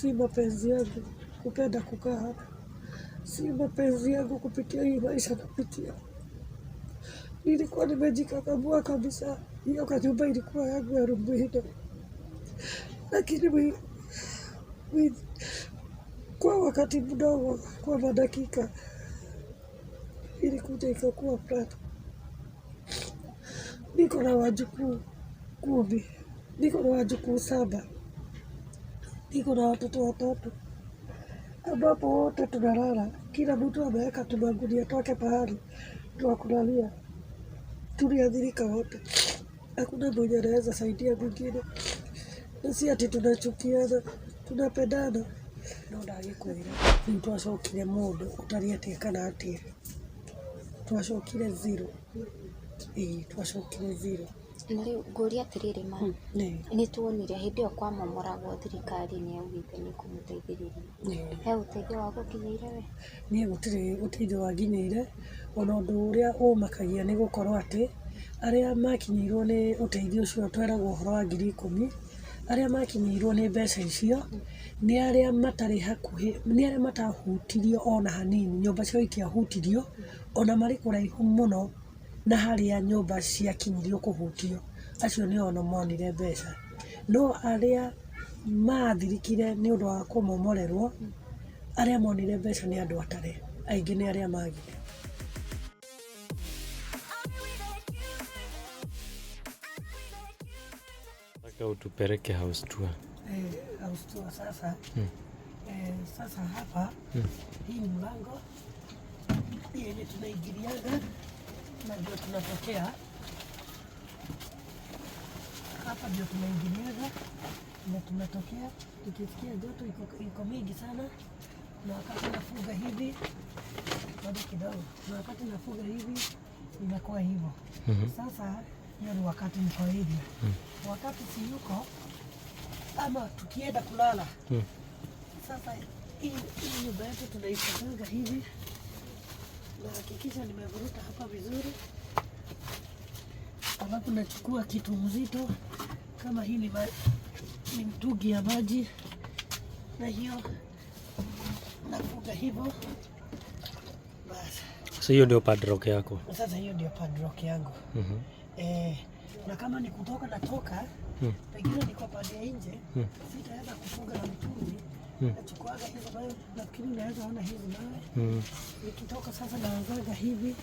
Si mapenzi yangu kupenda kukaa hapa, si mapenzi yangu kupitia hii maisha napitia. Nilikuwa nimejikakamua kabisa, hiyo kanyumba ilikuwa yangu ya Rumuhino, lakini kwa wakati mdogo, kwa madakika ilikuja ikakuwa flat. Niko na wajukuu 10, niko na wajukuu 7, niko na watoto 3, ambapo wote tunalala. Kila mtu ameweka tumagunia twake pahali twa kulalia. Tuliathirika wote, hakuna mwenye anaweza saidia mwingine, na si ati tunachukiana, tunapendana. No ndagĩkwĩra rĩu twacokire mũndũ ũtarĩ atĩa kana atĩa, twacokire zero. Ĩĩ, twacokire zero. Na rĩu ngũria atĩrĩrĩ ma, nĩ tuonire hĩndĩ ĩyo kwamomoragwo thirikari nĩ yaugĩte nĩ kũmũteithĩrĩria. He ũteithio wa gũkinyĩire we? Niĩ gũtirĩ ũteithio wanginyĩire, ona ũndũ ũrĩa ũmakagia nĩ gũkorwo atĩ arĩa makinyĩirwo nĩ ũteithio ũcio tweragwo ũhoro wa 10,000, arĩa makinyĩirwo nĩ mbeca icio nĩ arĩa matarĩ hakuhĩ, nĩ arĩa matahutirio ona hanini, nyũmba ciao itiahutirio, ona marĩ kũraihu mũno na harĩa nyũmba ciakinyirio kũhutio, acio nĩo ona monire mbeca. No arĩa mathirikire nĩ ũndũ wa kũmomorerwo, arĩa monire mbeca nĩ andũ atare, aingĩ nĩ arĩa magire. Nataka utupeleke house tour. House tour sasa. Sasa hapa hii ni mlango yenye tunaingiliaga na ndio tunatokea hapa, ndio tunaingiliaga na tunatokea. Tukisikia joto iko mingi sana, na wakati nafuga hivi bado kidogo, na wakati nafuga hivi inakuwa hivyo. Sasa hiyo ni wakati niko hivi, wakati si yuko ama tukienda kulala. Sasa hii nyumba yetu tunaifunganga hivi, nahakikisha nimevuruta hapa vizuri, alafu nachukua kitu mzito kama hii ni mtungi ya maji, na hiyo nafuga hivyo basi. So hiyo ndio padlock yako? Sasa hiyo ndio padlock yangu. Na kama ni kutoka natoka, pengine niko pande ya nje, sitaweza kufunga na mtungi. Nachukuaga hizo mawe, nafikiri unaweza ona hizi mawe. Nikitoka sasa naanzaga hivi,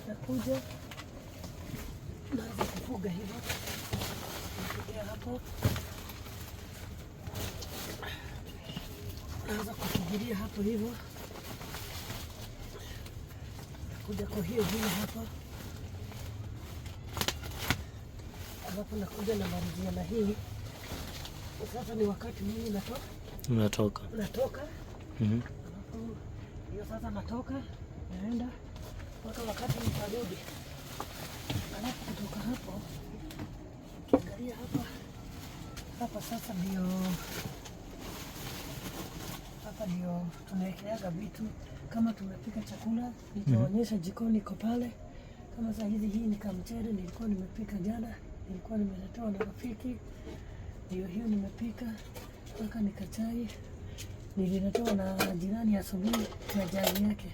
nakuja naanza kufuga hivyo, napigia hapo, naanza kufugilia hapo hivyo, nakuja kwa hiyo vile hapa, alafu nakuja namalizia na hii. Sasa ni wakati mimi Unatoka. Natoka. Alafu hiyo sasa natoka naenda mpaka wakati nitarudi. Alafu kutoka hapo ukiangalia hapa, hapa sasa ndio, hapa ndio tunawekeaga vitu kama tumepika chakula, nitaonyesha jikoni iko pale. Kama saa hizi hii ni kamchele nilikuwa nimepika jana, nilikuwa nimeletewa na rafiki, ndio hiyo nimepika. Mpaka nikachai nililetewa na jirani asubuhi na jagi yake.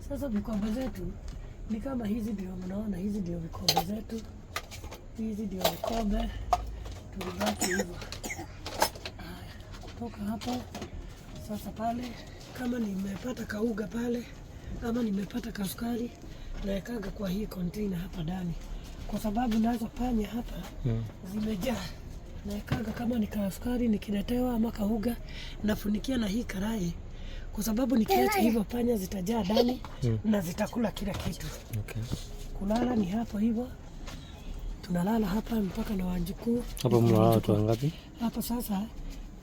Sasa vikombe zetu ni kama hizi, ndio mnaona, hizi ndio vikombe zetu, hizi ndio vikombe tulibaki hivyo. Haya, kutoka hapo sasa pale, kama nimepata kauga pale ama nimepata kasukari, nawekaga kwa hii container hapa ndani, kwa sababu nazo panya hapa zimejaa. Naekaga kama ni kasukari nikiletewa ama kauga, nafunikia na hii karai, kwa sababu nikiacha hivyo panya zitajaa ndani na zitakula kila kitu. Kulala ni hapo hivyo, tunalala hapa mpaka na wajukuu. Hapo mnalala watu wangapi?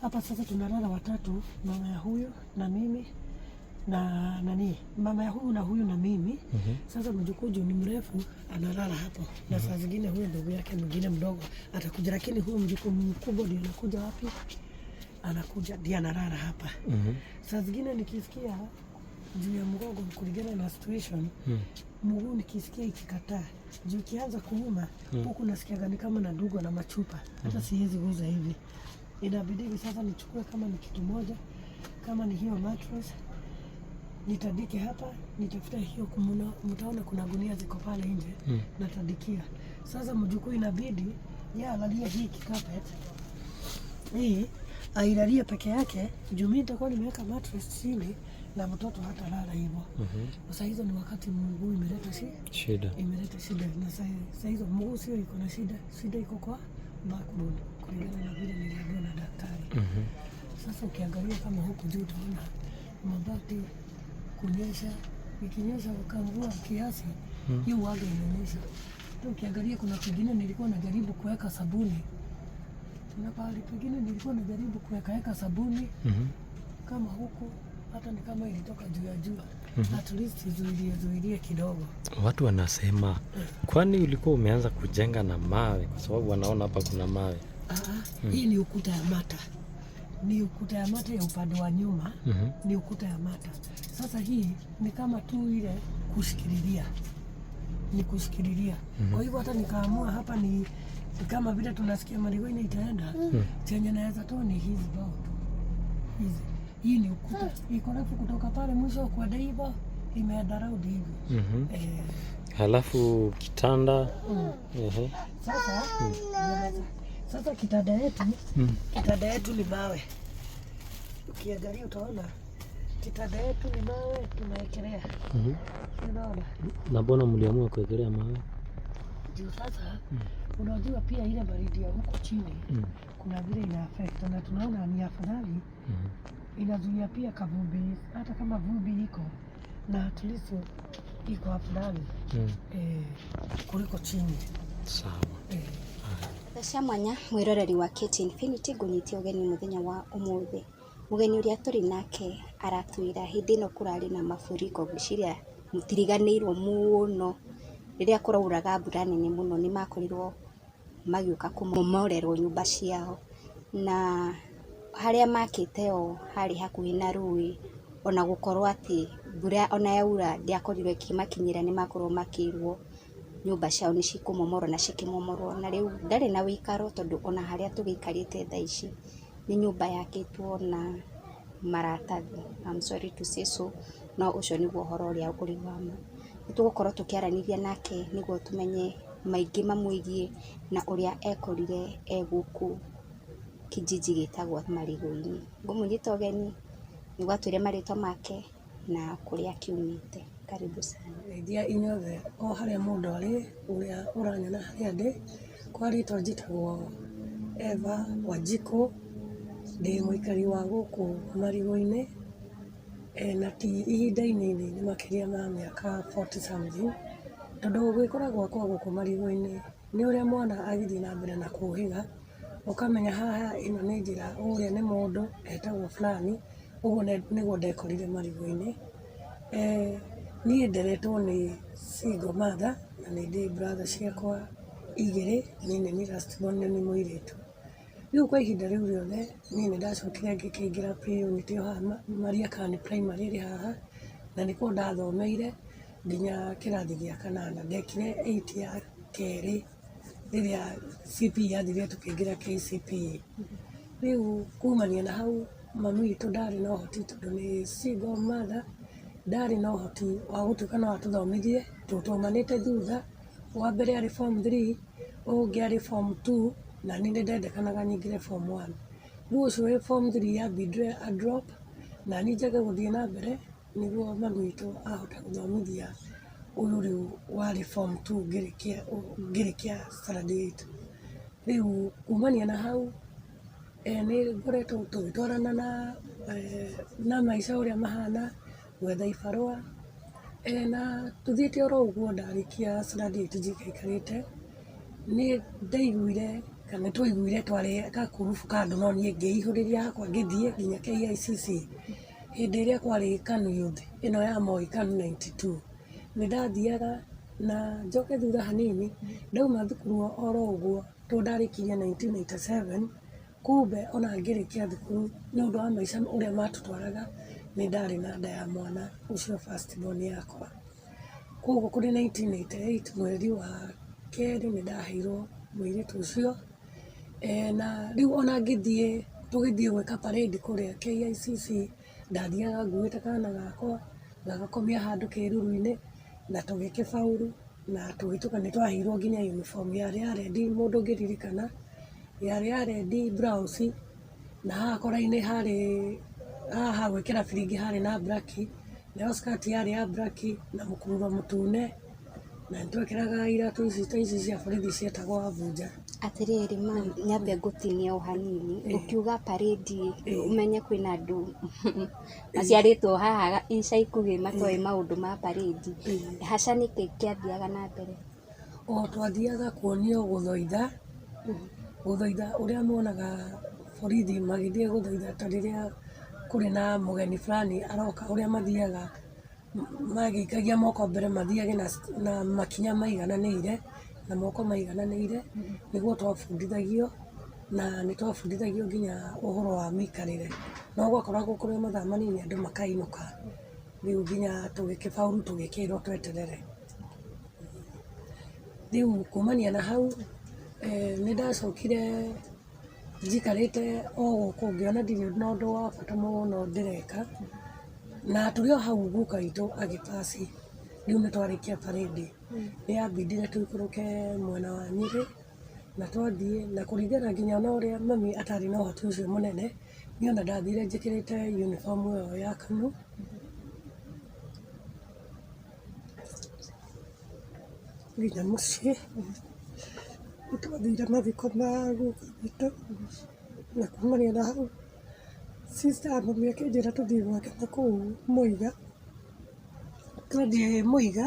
Hapa sasa tunalala watatu, mama ya huyu na mimi na nani, mama ya huyu na huyu na mimi. Sasa mjukuu juu ni mrefu analala hapo, na saa zingine huyu ndugu yake mwingine mdogo atakuja, lakini huyu mjukuu mkubwa ndio anakuja wapi? Anakuja ndiye analala hapa. Saa zingine nikisikia juu ya mgongo kulingana na situation, mguu nikisikia ikikataa, juu ikianza kuuma huku nasikiaga ni kama nadungwa na machupa, hata siwezi guza hivi. Inabidi sasa nichukue kama ni kitu moja, kama ni hiyo mattress nitandike hapa, nitafute hiyo kumuna, mtaona kuna gunia ziko pale nje natandikia. Sasa mjukuu inabidi yeye alalie hii carpet hii ailalie peke yake, juu mimi nitakuwa nimeweka mattress chini na mtoto hata lala hivyo. Sasa hizo ni wakati mguu imeleta Shida. Imeleta shida na saa hizo mguu sio iko na shida, shida iko kwa backbone kulingana na vile niliambiwa na daktari. Sasa ukiangalia kama huku juu utaona mabati kunyesha, ikinyesha kamvua kiasi hiyo waga inanyesha. Hata ukiangalia kuna kwingine nilikuwa najaribu kuweka sabuni, kuna pahali pengine nilikuwa najaribu kuwekaweka sabuni kama huku, hata ni kama ilitoka juu ya jua, at least izuilie zuilie kidogo. Watu wanasema kwani ulikuwa umeanza kujenga na mawe? Kwa sababu wanaona hapa kuna mawe. Ah, ah, hii ni ukuta ya mata, ni ukuta ya mata ya upande wa nyuma. Ni ukuta ya mata. Sasa hii ni kama tu ile kushikililia, ni kushikililia. Kwa hivyo hata nikaamua hapa ni kama vile tunasikia Mariguini itaenda, chenye naweza toa ni hizi bao tu hizi. Hii ni ukuta iko refu kutoka pale mwisho kwenda hivyo, imeenda round hivi. Halafu kitanda. Ehe. Sasa kitanda yetu kitanda yetu ni mawe. Ukiangalia utaona kitanda yetu ni mawe tumewekelea. Unaona? Na mbona mliamua kuwekelea mawe? Juu sasa unajua pia ile baridi ya huko chini kuna vile ina affect na tunaona ni afadhali inazuia pia kavumbi, hata kama vumbi iko na at least iko afadhali kuliko chini. Sawa. Tha cia mwanya mwiroreri wa KT Infinity, ngũnyite ũgeni mũthenya wa ũmũthĩ. Mũgeni ũrĩa tũrĩ nake aratwĩra hĩndĩ ĩno kũrarĩ na mafuriko, ngwĩciria mũtiriganĩirwo mũno rĩrĩa kũrauraga mbura nene mũno, nĩ makorirwo magĩũka kũmomorerwo nyũmba ciao, na harĩa makĩte o harĩ hakuhĩ na rũĩ, ona gũkorwo atĩ mbura ona yaura ndĩakorirwo ĩkĩmakinyĩra, nĩ makorwo makĩrwo nyũmba ciao nĩ cikũmomorwo na cikĩmomorwo, na rĩu ndarĩ na wĩikaro, tondũ ona harĩa tũgĩikarĩte thaa ici nĩ nyũmba yakĩtwo na maratathi. I'm sorry to say so, no ũcio nĩguo ũhoro ũrĩa ũrĩ wa ma. Nĩ tũgũkorwo tũkĩaranĩria nake nĩguo tũmenye maingĩ mamwĩgiĩ na ũrĩa ekorire e gũkũ kijiji gĩtagwo Marigũ-inĩ. Ngũmũnyita ũgeni nĩguo atwĩre marĩtwa make na kũrĩa akiumĩte. Karibu sana. Geithia inyuothe o harĩa mũndũ arĩ, ũrĩa ũranyona harĩa ndĩ. Kwa rĩtwa njĩtagwo Eva Wanjikũ, ndĩ mũikari wa gũkũ Marigũ-inĩ, na ti ihinda inini, nĩ makĩria ma mĩaka 40 something, tondũ gwĩkora gwakwa gũkũ Marigũ-inĩ nĩ ũrĩa mwana agĩthiĩ na mbere na kũhĩga, ũkamenya haha ĩno nĩ njĩra, ũrĩa nĩ mũndũ etagwo fulani, ũguo nĩguo ndekorire Marigũ-inĩ. Niĩ nderetwo nĩ single mother na nĩ ndĩ brother ciakwa igĩrĩ, niĩ nĩ niĩ last born, nĩ niĩ mũirĩtu. Rĩu kwa ihinda rĩu rĩothe niĩ nĩ ndacokire ngĩkĩingĩra pre-unit ĩyo haha Mariakani Primary ĩrĩ haha, na nĩkuo ndathomeire nginya kĩrathi gĩa kanana. Ndekire 8 ya kerĩ rĩrĩa CPE yathirire tũkĩingĩra KCPE. Rĩu kumania na hau mami witũ ndarĩ na ũhoti, tondũ nĩ single mother, ndarĩ na ũhoti wa gũtuĩka no atũthomithie, tondũ twaumanĩte thutha. Wa mbere arĩ form 3, ũyũ ũngĩ arĩ form 2, na niĩ nĩ ndendekanaga nyingĩre form 1. Rĩu ũcio wĩ form 3 yambindire a drop na niĩ njage gũthiĩ na mbere nĩguo mami witũ ahote gũthomithia ũyũ rĩu warĩ form 2 ngĩrĩkia standard 8. Rĩu kumania na hau nĩ ngoretwo tũgĩtwarana na maica ũrĩa mahana, gwetha ibarũa, na tũthiĩte oro ũguo. Ndarĩkia standard 8 njikaikarĩte, nĩ ndaiguire kana nĩ twaiguire twarĩ gakurubu ka andũ, no niĩ ngĩihũrĩria hakwa ngĩthiĩ nginya KICC hĩndĩ ĩrĩa kwarĩ KANU Youth ĩno ya Moi, KANU 92. Nĩ ndathiaga na njoke thutha hanini, ndauma thukuru oro ũguo tondũ ndarĩkirie 1997, kumbe ona ngĩrĩkia thukuru nĩ ũndũ wa maica ũrĩa matũtwaraga nĩ ndarĩ na nda ya mwana ũcio first born yakwa. Koguo kũrĩ 1998 mweri wa kerĩ nĩ ndaheirwo mũirĩtu ũcio. Na rĩu ona ngĩthiĩ tũgĩthiĩ gwĩka parade kũrĩa KICC, ndathiaga nguĩte kana gakwa ngagakomia handũ kĩruru-inĩ na tũgĩkĩbauru na tũgĩtuĩka nĩ twaheirwo nginya uniform yarĩ ya red, mũndũ ũngĩririkana, yarĩ ya red blouse na haha kora-inĩ harĩ haha ha gwĩkĩra biringi harĩ na black, nayo skirt yarĩ ya black na mũkururo mũtune, na nĩ twekĩraga iratũ ici ta ici cia borithi cietagwo Abuja. Atĩrĩrĩ ma'am, nyambe ngũtinie o hanini. Ũkiuga parade ũmenye kwĩna andũ maciarĩtwo haha ica ikuhĩ matoĩ maũndũ ma parade. Haca nĩkĩ kĩathiaga na mbere? O twathiaga kuonio gũthoitha, gũthoitha ũrĩa muonaga borithi magĩthiĩ gũthoitha ta rĩrĩa kũrĩ na mũgeni fulani aroka, ũrĩa mathiaga magĩikagia moko mbere mathiage na makinya maigananĩire na moko maigananĩire, nĩguo twabundithagio na nĩ twabundithagio nginya ũhoro wa mĩikarĩre. No gwakoragwo kũrĩ o mathaa manini andũ makainũka, rĩu nginya tũgĩkĩbauru tũgĩkĩrwo tweterere. Rĩu kumania na hau nĩ ndacokire njikarĩte o gũkũ ngĩona ndirĩ na ũndũ wa bata mũno ndĩreka, na tũrĩ o hau guka witũ agĩ pass, rĩu nĩ twarĩkia parade, nĩ yambindire tũikũrũke mwena wa Nyĩrĩ, na twathiĩ na kũringana nginya na ũrĩa mami atarĩ na ũhoti ũcio mũnene, niĩ ona ndathire njĩkĩrĩte uniform ĩyo ya KANU. Nginya mũciĩ, nĩ twathire mathiko ma guka witũ, na kumania na hau, sister ya mami akĩnjĩra tũthiĩ gwake na kũu Mũiga, twathiĩ Mũiga,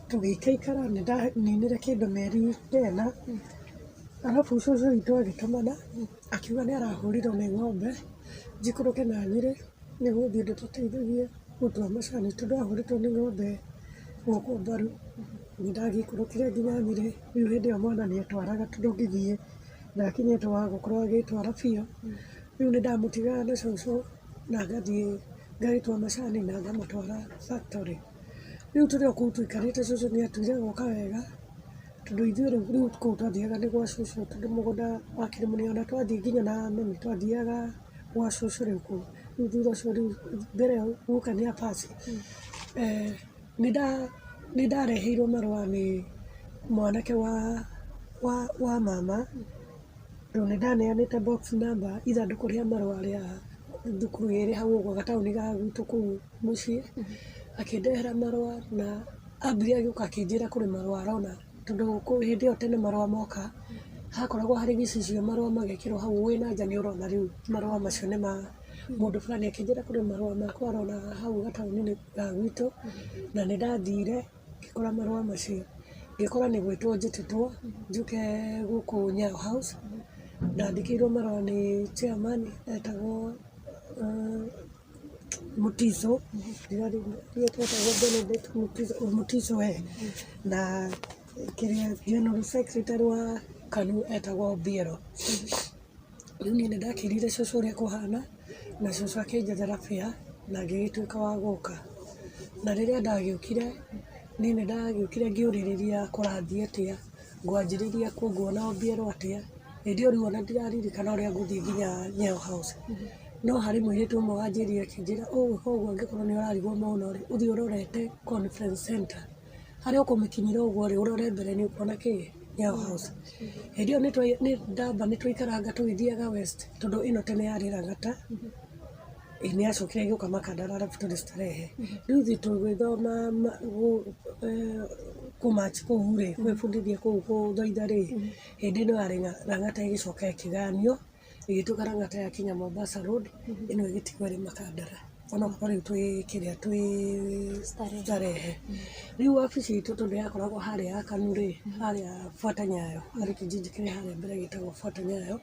tũgĩikaikara nĩ ndaninire kĩndũ mĩeri ta ĩna, arabu cũcũ witũ agĩtũmana, akiuga nĩ arahũrirwo nĩ ng'ombe, njikũrũke na Nyĩrĩ nĩguo thiĩ ndĩtũteithagie gũtua macani tondũ ahũrĩtwo nĩ ng'ombe gũkũ mbaru. Nĩ ndagĩikũrũkire nginya Nyĩrĩ, rĩu hĩndĩ ĩyo mwana nĩ etwaraga tondũ ũngĩthiĩ ndakinyĩte wa gũkorwo agĩtwara biũ. Rĩu nĩ ndamũtigaga na cũcũ na ngathiĩ ngagĩtua macani na ngamatwara factory. Rĩu tũrĩ o kũu tũikarĩte cũcũ nĩ atuire gwaka wega, tondũ ithuĩ rĩu kũu twathiaga nĩ gwa cũcũ tondũ mũgũnda wa Kĩrĩmani ona twathiĩ nginya na mami twathiaga gwa cũcũ rĩu kũu. Rĩu thutha ũcio rĩu mbere ĩyo guka nĩ a pass, nĩ ndareheirwo marũa nĩ mwanake wa mama, tondũ nĩ ndaneanĩte box number ithandũkũ rĩa marũa rĩa thukuru ĩrĩ hau ũguo gataũni ga gwitũ kũu mũciĩ, akĩndehera marũa na ambire agĩũka akĩnjĩra kũrĩ marũa arona, tondũ hĩndĩ ĩyo tene marũa moka hakoragwo harĩ gĩcicio marũa magekĩrwo hau wĩna nja nĩ ũrona rĩu marũa macio nĩ ma mũndũ fulani, akĩnjĩra kũrĩ marũa makwa arona hau gataũni-inĩ ga gwitũ, na nĩ ndathire ngĩkora marũa macio, ngĩkora nĩ gwĩtwo njĩtĩtwo njũke gũkũ Nyayo House, ndandĩkĩirwo marũa nĩ chairman etagwo Mutiso, etagwo Benedict Mutiso na kĩrĩa general secretary wa KANU etagwo Obiero. Rĩu niĩ nĩ ndakĩrire cũcũ ũrĩa kũhana, na cũcũ akĩnjethera fare na ngĩgĩtuĩka wa gũka. Na rĩrĩa ndagĩũkire, niĩ nĩ ndagĩũkire ngĩũrĩrĩria kũrathiĩ atĩa, ngwanjĩrĩria kũ, nguona Obiero atĩa, hĩndĩ ĩyo rĩu ona ndiraririkana ũrĩa ngũthiĩ nginya Nyayo House. No harĩ mũirĩtu ũmwe wanjĩrire akĩnjĩra ũgwĩka ũguo angĩkorwo nĩ ũrarigwo mũno rĩ, ũthiĩ ũrorete conference center, harĩa ũkũmĩkinyĩra ũguo rĩ, ũrore mbere nĩ ũkuona kĩ Nyayo House. Hĩndĩ ĩyo nĩ ndamba nĩ twaikaranga tũgĩthiaga West, tondũ ĩno tene yarĩ Lang'ata, nĩ yacokire ĩgĩũka Makandara arabu tũrĩ Starehe. Rĩu ithuĩ tũgĩthoma kũ march kũu rĩ, gwĩbundithia kũu gũthoitha rĩ, hĩndĩ ĩno yarĩ Lang'ata ĩgĩcoka ĩkĩgayanio, ĩgĩtuĩka Lang'ata yakinya Mombasa Road, ĩno ĩgĩtigwo ĩrĩ Makandara. Onokorwo rĩu twĩ kĩrĩa twĩ Starehe. Rĩu wabici itũ tondũ yakoragwo harĩa ya KANU rĩ, harĩa Fuata Nyayo, harĩ kijiji kĩrĩ harĩa mbere gĩtagwo Fuata Nyayo,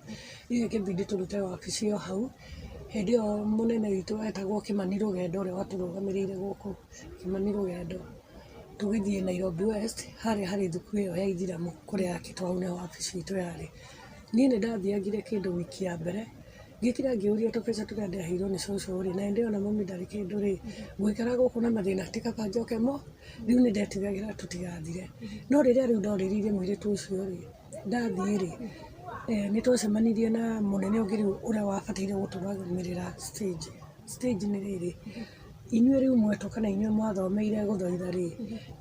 rĩu ĩkĩbidi tũrute wabici ĩyo hau. Hĩndĩ ĩyo mũnene witũ etagwo Kĩmani Rũgendo ũrĩa watũrũgamĩrĩire gũkũ, Kĩmani Rũgendo. Tũgĩthiĩ Nairobi West, harĩa harĩ thukuru ĩyo ya ithiramu kũrĩa yakĩtwo hau nĩho wabici itũ yarĩ. Niĩ nĩ ndathiangire kĩndũ wiki ya mbere, ngĩkira ngĩũria tũbeca tũrĩa ndaheirwo nĩ cũcũ rĩ, na hĩndĩ ĩyo ona mami ndarĩ kĩndũ rĩ, ngũikara gũkũ na mathĩna ti kaba njoke mo, rĩu nĩ ndetigagĩra tũtigathire. No rĩrĩa rĩu ndorĩrĩirie mũirĩtu ũcio rĩ, Ndathiĩ rĩ, nĩ twacemanirie na mũnene ũngĩ rĩu ũrĩa wabataire gũtũrũgamĩrĩra stage. Stage nĩ rĩrĩ, inyuĩ rĩu mwetwo kana inyuĩ mwathomeire gũthoitha rĩ,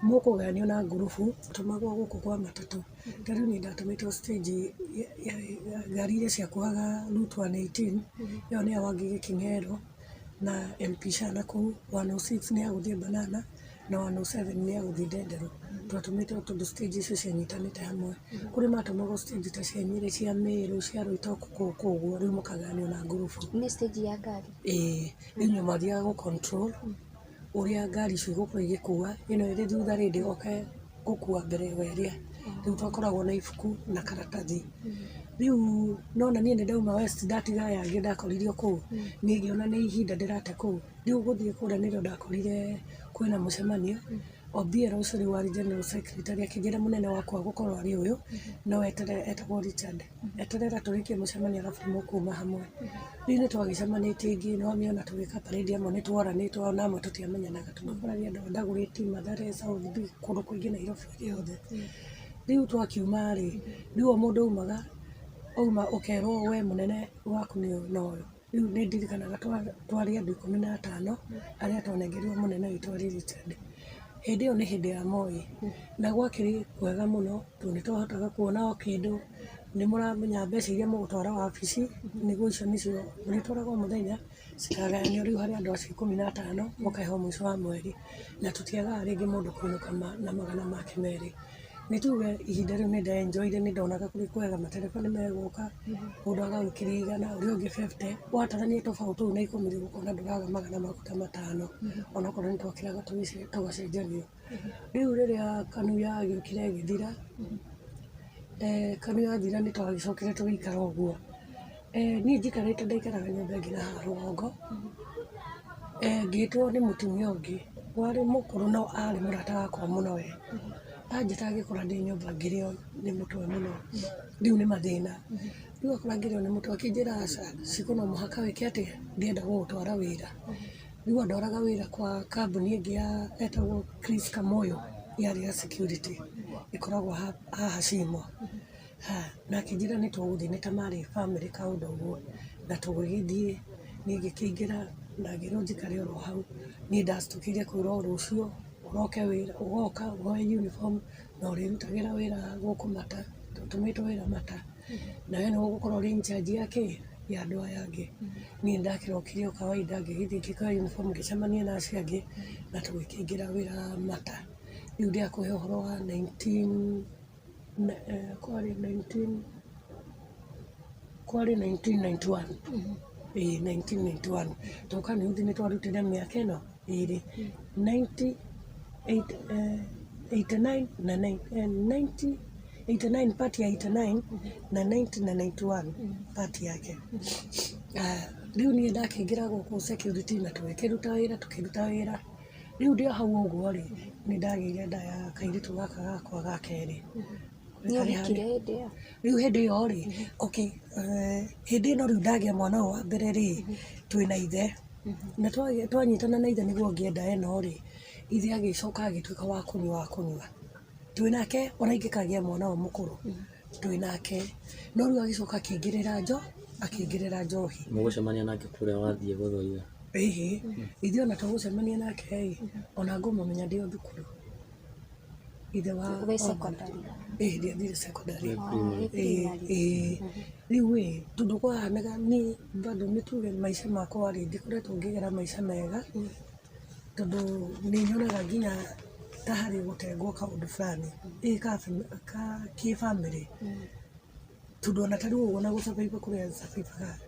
mũkũgayanio na ngurubu, tũmagwo gũkũ kwa matatũ. Ta rĩu niĩ ndatũmĩtwo stage ngari iria ciakuaga Route 118, ĩyo nĩ ya Wangige King'ero na MP Sha nakũu, 106 nĩ ya gũthiĩ Banana na 107 nĩ ya gũthiĩ Ndenderũ. Twatũmĩtwo tondũ stage icio cianyitanĩte hamwe. Kũrĩ matũmagwo stage ta cia Nyĩrĩ, cia Mĩrũ, cia Roitoktok kũu ũguo, rĩu mũkagayanio na ngurubu. Nĩ stage ya ngari? Ĩĩ, rĩu inyuĩ mwathiaga gũ control ũrĩa ngari icio igũkorwo igĩkua, ĩno ĩrĩ thutha rĩ ndĩgoke gũkua mbere wa ĩrĩa. Rĩu twakoragwo na ibuku na karatathi. Rĩu nona niĩ nĩ ndauma West ndatiga aya angĩ ndakoririo kũu, niĩ ngĩona nĩ ihinda ndĩrate kũu. Rĩu gũthiĩ kũrĩa nĩrĩo ndakorire kwĩna mũcemanio, Obiero ũcio rĩu warĩ general secretary akĩnjĩra mũnene wakwa gũkorwo arĩ ũyũ, no eterere etagwo Richard, eterera tũrĩkie mũcemanio arabu mũkuma hamwe. Rĩu nĩ twagĩcemanĩtie ingĩ nĩ wamĩona tũgĩka parade amwe nĩ tworanĩtwo ona amwe tũtiamenyanaga tũmakoragia andũ a Dagoretti, Mathare, South B, kũndũ kũingĩ Nairobi yothe. Rĩu twakiuma rĩ, rĩu o mũndũ aumaga, wauma ũkerwo we mũnene waku nĩ ũyũ na ũyũ. Rĩu nĩ ndirikanaga twarĩ andũ 15 arĩa twanengerirwo mũnene witũ arĩ Richard. Hĩndĩ ĩyo nĩ hĩndĩ ya Moi na gwakĩrĩ kwega mũno tondũ nĩ twahotaga kuona o kĩndũ, nĩ mũramenya mbeca iria mũgũtwara wabici nĩguo icio nĩcio mũrĩtwaraga o mũthenya cikagayanio rĩu harĩ andũ acio 15 mũkaheo mũico wa mweri, na tũtiagaga rĩngĩ mũndũ kũinũka na magana make merĩ. Nĩ tuge ihinda rĩu nĩ ndenjoire nĩ ndonaga kũrĩ kwega, matereba nĩ megũka, mũndũ agagũikĩria 100 ũrĩa ũngĩ 50, watarania tũbaũ tũu na 10 rĩ ũkona ndũraga magana maku ta matano, onokorwo nĩ twakĩraga tũgacenjanio. Rĩu rĩrĩa KANU yagĩũkire ĩgĩthira, KANU yathira nĩ twagĩcokire tũgĩikara ũguo. Niĩ njikarĩte ndaikaraga nyũmba ĩngĩ na haha rũgongo, ngĩtwo nĩ mũtumia ũngĩ warĩ mũkũrũ no arĩ mũrata wakwa mũno we, anjĩta agĩkora ndĩ nyũmba ngĩrĩo nĩ mũtwe mũno, rĩu nĩ mathĩna. Rĩu akora ngĩrĩo nĩ mũtwe akĩnjĩra aca Shiko no mũhaka wĩke atĩa, ndĩrenda gũgũtwara wĩra. Rĩu andwaraga wĩra kwa kambuni ĩngĩ ya etagwo Chris Kamoyo yarĩ ya security ĩkoragwo haha Cimo. Na akĩnjĩra nĩ tũgũthiĩ nĩ ta marĩ bamĩrĩ kaũndũ ũguo, na tũgĩgĩthiĩ, niĩ ngĩkĩingĩra na ngĩrwo njikare oro hau, niĩ ndacitũkĩire kwĩrwo rũciũ ũroke wĩra, ũgoka woe uniform na ũrĩrutagĩra wĩra gũkũ Mata, tũtũmĩtwo wĩra Mata, na we nĩwe ũgũkorwo ũrĩ in charge ya kĩ, ya andũ aya angĩ. Niĩ nĩ ndakĩrokire o kawaida ngĩgĩthiĩ ngĩkĩoya uniform ngĩcemania na acio angĩ na tũgĩkĩingĩra wĩra Mata. Rĩu ndĩrakũhe ũhoro wa 19 kwarĩ 19 kwarĩ 1991, ĩĩ 1991, tondũ Kaniuthi nĩ twarutire mĩaka ĩno ĩrĩ, 90 89 na 90 89 part ya 89 na 90 na 91 part yake. Rĩu niĩ ndakĩingĩra gũkũ security na tũgĩkĩruta wĩra tũkĩruta wĩra, rĩu ndĩ o hau ũguo rĩ, nĩ ndagĩire nda ya kairĩtu gaka gakwa ga kerĩ. Nĩ ũhikire hĩndĩ ĩyo? Rĩu hĩndĩ ĩyo rĩ, okay, hĩndĩ ĩno rĩu ndagĩa mwana ũyũ wa mbere rĩ, twĩna ithe, na twanyitana na ithe nĩguo ngĩe nda ĩno rĩ, ithe agĩcoka agĩtuĩka wa kũnyua wa kũnyua. Twĩ nake ona ingĩkagĩa mwana ũyũ mũkũrũ, twĩ nake, no rĩu agĩcoka akĩingĩrĩra njohi. Mũgũcemania nake kũrĩa wathiĩ gũthoitha? Ĩhĩ, ithuĩ ona tũgũcemania nake ĩ, ona ngũmũmenya ndĩ o thukuru. Ithe wa Wĩ secondary? Ĩĩ ndiathire secondary. Wĩ primary. Ĩĩ, rĩu ĩ, tondũ kwahanaga niĩ bado nĩ tuge maica makwa rĩ, ndikoretwo ngĩgera maica mega, tondũ nĩ nyonaga nginya ta harĩ gũtengwo kaũndũ fulani, ĩ ka kĩbamĩrĩ, tondũ ona ta rĩu ũguo ona gũ survive kũrĩa survive aga,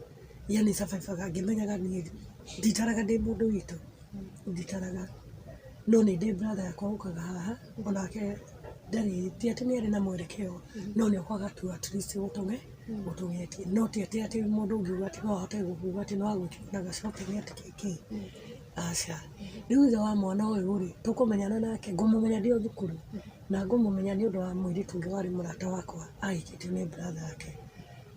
yani survive aga ngĩmenyaga niĩ nditaraga ndĩ mũndũ witũ, nditaraga, no nĩ ndĩ brother yakwa ũkaga haha, onake ndarĩ, ti atĩ nĩ arĩ na mwerekeo, no nĩ okaga tu at least gũtũng'etie, no ti atĩ atĩ mũndũ ũngiuga atĩ no ahote gũkuga atĩ no agwĩkĩre na ga shopping atĩ kĩ kĩ, aca. Rĩu ithe wa mwana ũyũ rĩ, tũkũmenyana nake, ngũmũmenya ndĩ o thukuru, na ngũmũmenya nĩ ũndũ wa mũirĩtu ũngĩ warĩ mũrata wakwa ahikĩtio nĩ brother yake.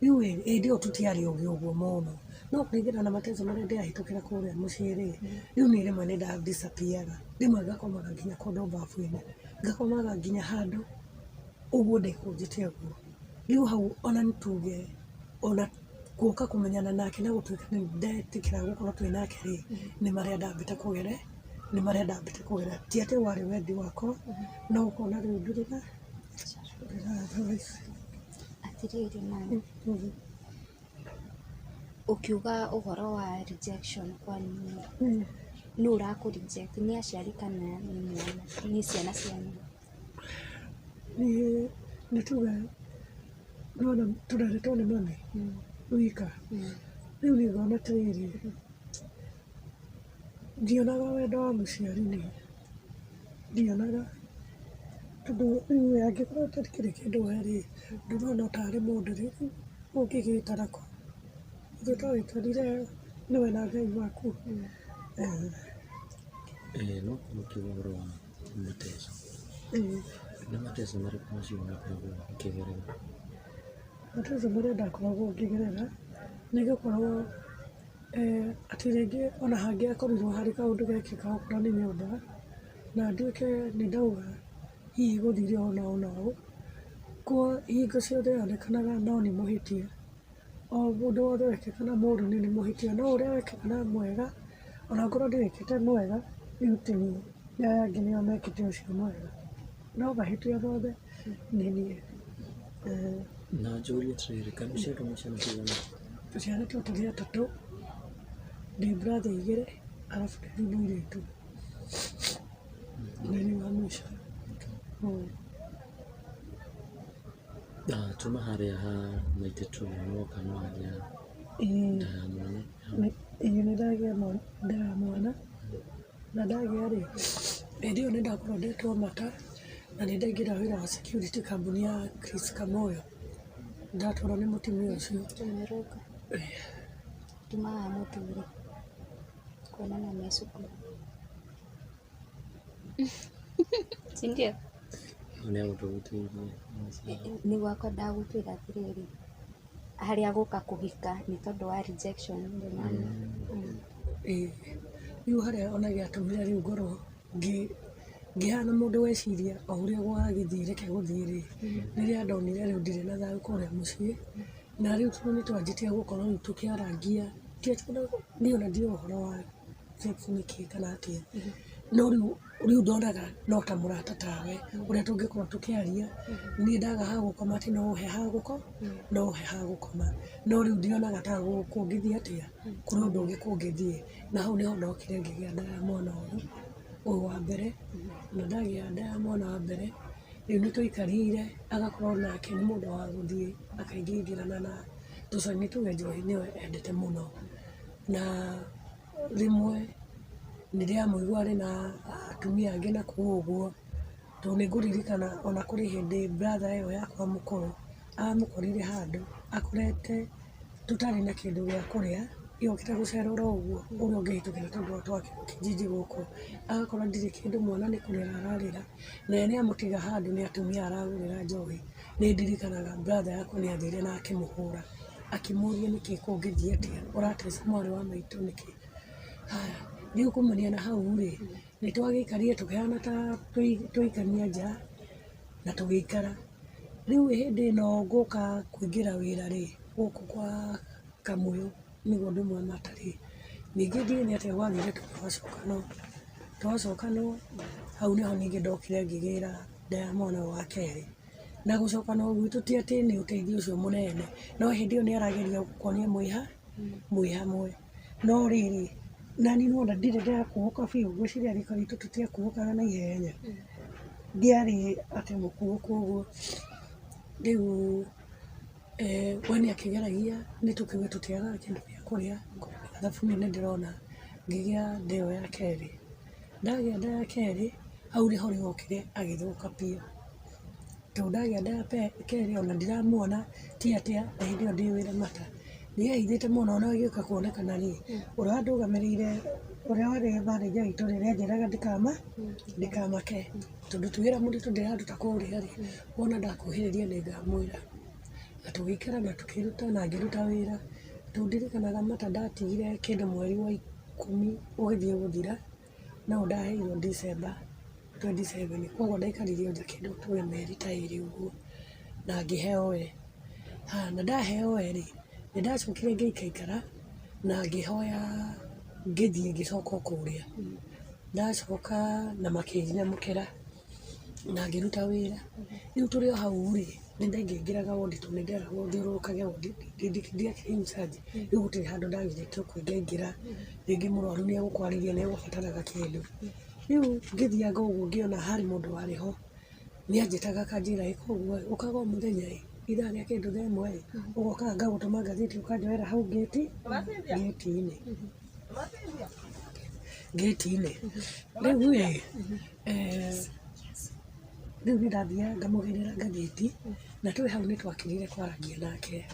Rĩu ĩ, hĩndĩ ĩyo tũtiarĩ ogĩ ũguo mũno, no kũringana na mateso marĩa ndĩrahĩtũkĩra kũrĩa mũciĩ rĩ, rĩu niĩ rĩmwe nĩ nda disappear aga, rĩmwe ngakomaga nginya kũndũ bafu-inĩ, ngakomaga nginya handũ ũguo ndĩkũnjĩte ũguo. Rĩu hau ona nĩ tuge ona gũka kũmenyana nake na gũtuĩka nĩ ndetĩkĩra gũkorwo twĩ nake rĩ, nĩ marĩa ndambĩte kũgere, nĩ marĩa ndambĩte kũgera. Ti atĩ warĩ wendi wakwa, no ũkona rĩu ndũrĩ na ndũrĩ na. Atirĩrĩ mami, ũkiuga ũhoro wa rejection kwanyu nũ ũrakũ reject, nĩ aciari kana nĩ mwana, nĩ ciana cianyu? Niĩ nĩ tuge nĩwona tũreretwo nĩ mami wika. Rĩu niĩ ngona atĩrĩrĩ, ndionaga wendo wa mũciari niĩ, ndionaga tondũ rĩu we angĩkorwo ũtakĩrĩ kĩndũ we rĩ, ndũrona tarĩ mũndũ rĩ, ũngĩgĩtara kũ? Ithuĩ twagĩtwarire nĩwe na Ngai waku. No korwo ũkiuga ũhoro wa mateso. Nĩ mateso marĩkũ macio wakoragwo ũkĩgerera? Mateso marĩa ndakoragwo ngĩgerera nĩ gũkorwo atĩ rĩngĩ ona hangĩakorirwo harĩ kaũndũ gekĩka okorwo nĩ nyũmba, na nduĩke nĩ ndauga hihi gũthire ũũ na ũũ na ũũ, kwa hingo ciothe yonekanaga no nĩ mũhĩtia. O ũndũ wothe wekĩka na mũũru nĩ mũhĩtia, no ũrĩa wekĩka na mwega, ona ngorwo ndiwĩkĩte mwega, rĩu ti niĩ, nĩ aya angĩ nĩo mekĩte ũcio mwega. No mahĩtia mothe nĩ niĩ. Na njũrie atĩrĩrĩ, kaĩ mũciarirwo mwĩ ciana cigana? Tũciarĩtwo tũrĩ atatũ, ndĩ brother igĩrĩ, arabu ndĩ mũirĩtu. Nĩ niĩ wa mũico. Tuma harĩa ha maitĩtũ nĩwoka nĩwagĩa nda ya mwana. Ĩĩ nĩ ndagĩa nda ya mwana, na ndagĩa rĩ, hĩndĩ ĩyo nĩ ndakorwo ndetwo mata, na nĩ ndaingĩra wĩra wa security kambuni ya Chris Kamoyo. Ndatwarwo nĩ mũtumia ũcio. Tũmĩrũnga tumaga mũthuri kuonana me cukuru, si ndio? Nĩ agũtũhutĩirie. Nĩguo akwendaga gũtwĩra atĩrĩrĩ, harĩa gũka kũhika nĩ tondũ wa rejection ndũnamenya. Ĩĩ, rĩu harĩa ona gĩatũmire rĩu ngorwo ngĩhana mũndũ weciria o ũrĩa gwagĩthiĩ reke gũthiĩ rĩ, rĩrĩa ndonire rĩu ndirĩ na thayũ kũrĩa mũciĩ, na rĩu tondũ nĩ twanjĩtie gũkorwo rĩu tũkĩarangia, ti atĩ niĩ ona ndiũĩ ũhoro wa sex nĩ kĩĩ kana atĩa, no rĩu ndonaga no ta mũrata tawe, ũrĩa tũngĩkorwo tũkĩaria, niĩ ndaga ha gũkoma atĩ no ũhe ha gũkoma, no ũhe ha gũkoma, no rĩu ndionaga ta kũngĩthiĩ atĩa, kũrĩ ũndũ ũngĩ kũngĩthiĩ, na hau nĩho ndokire ngĩgĩa nda ya mwana ũyũ, ũyũ wa mbere, na ndagĩa nda ya mwana wa mbere, rĩu nĩ twaikarire, agakorwo nake nĩ mũndũ wa gũthiĩ akaingĩingĩrana na tũcani tuge njohi nĩyo endete mũno, na rĩmwe nĩ ndĩramũigua arĩ na atumia angĩ na kũu ũguo, tondũ nĩ ngũririkana ona kũrĩ hĩndĩ brother ĩyo yakwa mũkũrũ amũkorire handũ akorete tũtarĩ na kĩndũ gĩa kũrĩa, yokĩte gũcera oro ũguo ũrĩa ũngĩhĩtũkĩra tondũ twakĩrwo kijiji gũkũ, agakora ndirĩ kĩndũ mwana nĩ kũrĩra ararĩra, na ye nĩ amũtiga handũ nĩ atumia aragũrĩra njohi. Nĩ ndirikanaga brother yakwa nĩ athire na akĩmũhũra, akĩmũria nĩkĩ kũngĩthiĩ atĩa, ũrateca mwarĩ wa maitũ nĩkĩ? Haya, rĩu kumania na hau rĩ, nĩ twagĩikarire tũkĩhana ta twaikania nja na tũgĩikara. Rĩu hĩndĩ ĩno ngũka kũingĩra wĩra rĩ, gũkũ kwa Kamũyũ nĩguo ndũmwe mata rĩ, ningĩ ndiũĩ nĩ atĩa gwathire twacokanwo, twacokanwo hau nĩho ningĩ ndokire ngĩgĩra nda ya mwana ũyũ wa kerĩ. Na gũcokanwo gwitũ ti atĩ nĩ ũteithio ũcio mũnene, no hĩndĩ ĩyo nĩ arageria gũkuonia mwĩ hamwe. No rĩrĩ, nani nĩwona ndirĩ ndĩrakuũka biũ, ngwĩciria rika ritũ tũtiakuũkaga na ihenya. Ndiarĩ atĩ mũkuũku ũguo. Rĩu we nĩ akĩgeragia nĩ tũkiuge tũtiagaga kĩndũ gĩa kũrĩa, thabuni nĩ ndĩrona ngĩgĩa nda ĩyo ya kerĩ. Ndagĩa nda ya kerĩ, hau nĩho rĩu okire agĩthũka biũ. Tondũ ndagĩa nda ya kerĩ ona ndiramuona ti atĩa na hĩndĩ ĩyo ndĩ wĩra mata. Nĩ ehithĩte mũno ona agĩũka kuonekana rĩ, ũrĩa wandũgamĩrĩire, ũrĩa warĩ manager witũ rĩ, nĩ anjĩraga ndikamake tondũ ti wĩra mũritũ ndĩraruta kũrĩa rĩ, wona ndakuhĩrĩria nĩ ngamwĩra. Na tũgĩikara na tũkĩruta na ngĩruta wĩra. Tondũ ndirikanaga mata ndatigire kĩndũ mweri wa 10 ũgĩthiĩ gũthira, no ndaheirwo December 27, koguo ndaikarire o nja kĩndũ tuge mĩeri ta 2 ũguo, na ngĩheo we. Ha, na ndaheo rĩ, nĩ ndacokire ngĩikaikara na ngĩhoya ngĩthiĩ ngĩcoka o kũrĩa. Ndacoka na makĩnyamũkĩra na ngĩruta wĩra. Rĩu tũrĩ o hau rĩ, nĩ ndaingĩraingĩraga wondi tondũ nĩ nderagwo thiũrũrũkage wondi, ndiakĩrĩ in charge, rĩu gũtirĩ handũ ndagirĩtio kũingaingĩra, rĩngĩ mũrwaru nĩ egũkwarĩria nĩ egũbataraga kĩndũ. Rĩu ngĩthianga ũguo ngĩona harĩ mũndũ warĩ ho, nĩ anjĩtaga akanjĩra ĩka ũguo ĩ, ũkaga o mũthenya ĩ, ithaa rĩa kĩndũ thaa ĩmwe ĩ, ũgokaga ngagũtũma ngathĩti ũkanjoera hau ngĩti, ngĩti-inĩ, ngĩti-inĩ. Rĩu ĩ, rĩu nĩ ndathiaga ngamũgĩrĩra ngathĩti, na twĩ hau nĩ twakirire kwarangia nake,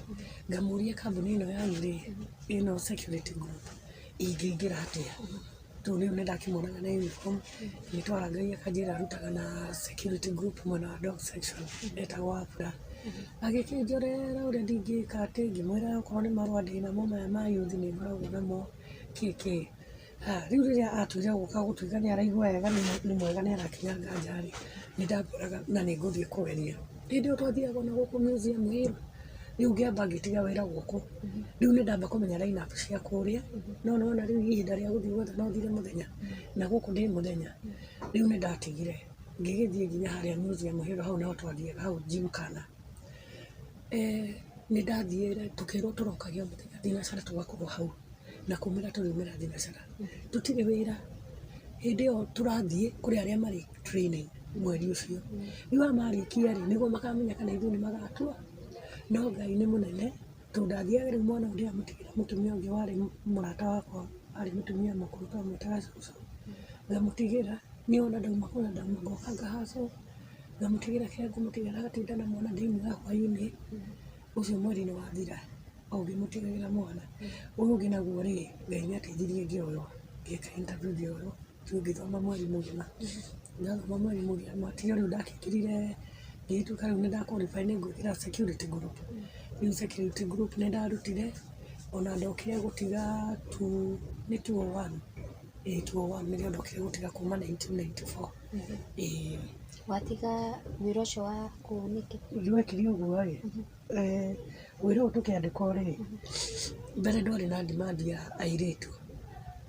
ngamũria kambuni ĩno yanyu rĩ, ĩno security group ingĩingĩra atĩa? Tondũ rĩu nĩ ndakĩmuonaga na uniform, nĩ twarangagia akanjĩra arutaga na security group mwena wa dog section etagwo Abra. Agĩkĩnjorera ũrĩa ndingĩka atĩ, ngĩmwĩra okorwo nĩ marũa ndĩnamo maya ma youth nĩ ngoragwo namo, kĩ kĩ. Rĩu rĩrĩa atuire gũka gũtuĩka nĩ araigua wega nĩ mwega nĩ arakinya nganja rĩ, nĩ ndamwĩraga na nĩ ngũthiĩ kũgeria. Hĩndĩ ĩyo twathiaga na gũkũ museum ĩ, rĩu ngĩamba ngĩtiga wĩra gũkũ, rĩu nĩ ndamba kũmenya line up cia kũrĩa, no nĩ wona rĩu ihinda rĩa gũthiĩ gwetha no thire mũthenya, na gũkũ ndĩ mũthenya, rĩu nĩ ndatigire, ngĩgĩthiĩ nginya harĩa museum Hill hau nĩho twathiaga hau Gymkhana. Nĩ ndathiire tũkĩrwo tũrokage o mũthenya thinacara tũgakorwo hau, na kumĩra tũriumĩra thinacara, tũtirĩ wĩra, hĩndĩ ĩyo tũrathiĩ kũrĩ arĩa marĩ training mweri ũcio, rĩu aya marĩkia rĩ, nĩguo makamenya kana ithuĩ nĩ magatua, no Ngai nĩ mũnene, tondũ ndathiaga rĩu mwana ũyũ ndĩramũtigĩra mũtumia ũngĩ warĩ mũrata wakwa, arĩ mũtumia mũkũrũ twamwĩtaga cũcũ, ngamũtigĩra, niĩ ona ndauma kũrĩa ndauma ngoka nga hustle, ngamũtigĩra kĩrĩa ngũmũtigĩra agatinda na mwana ndĩmuoya hwainĩ, ũcio mweri nĩ wathira, o ngĩmũtigagĩra mwana. Ũyũ ũngĩ naguo rĩ, Ngai nĩ andeithirie ngĩoywo, ngĩka interview ngĩoywo, rĩu ngĩthoma mweri mũgima. Ndathoma mweri mũgima tiga rĩu ndakĩingĩrire ngĩgĩtuĩka rĩu nĩ nda qualify nĩ ngũingĩra security group. Rĩu security group nĩ ndarutire, ona ndokire gũtiga two nĩ two oh one, ĩĩ two oh one nĩrĩo ndokire gũtiga kuma 1994, ĩĩ. Watiga wĩra ũcio wa kũu nĩkĩ? Gwekire ũguo rĩ, wĩra ũyũ tũkĩandĩkwo rĩ, mbere ndwarĩ na demand ya airĩtu,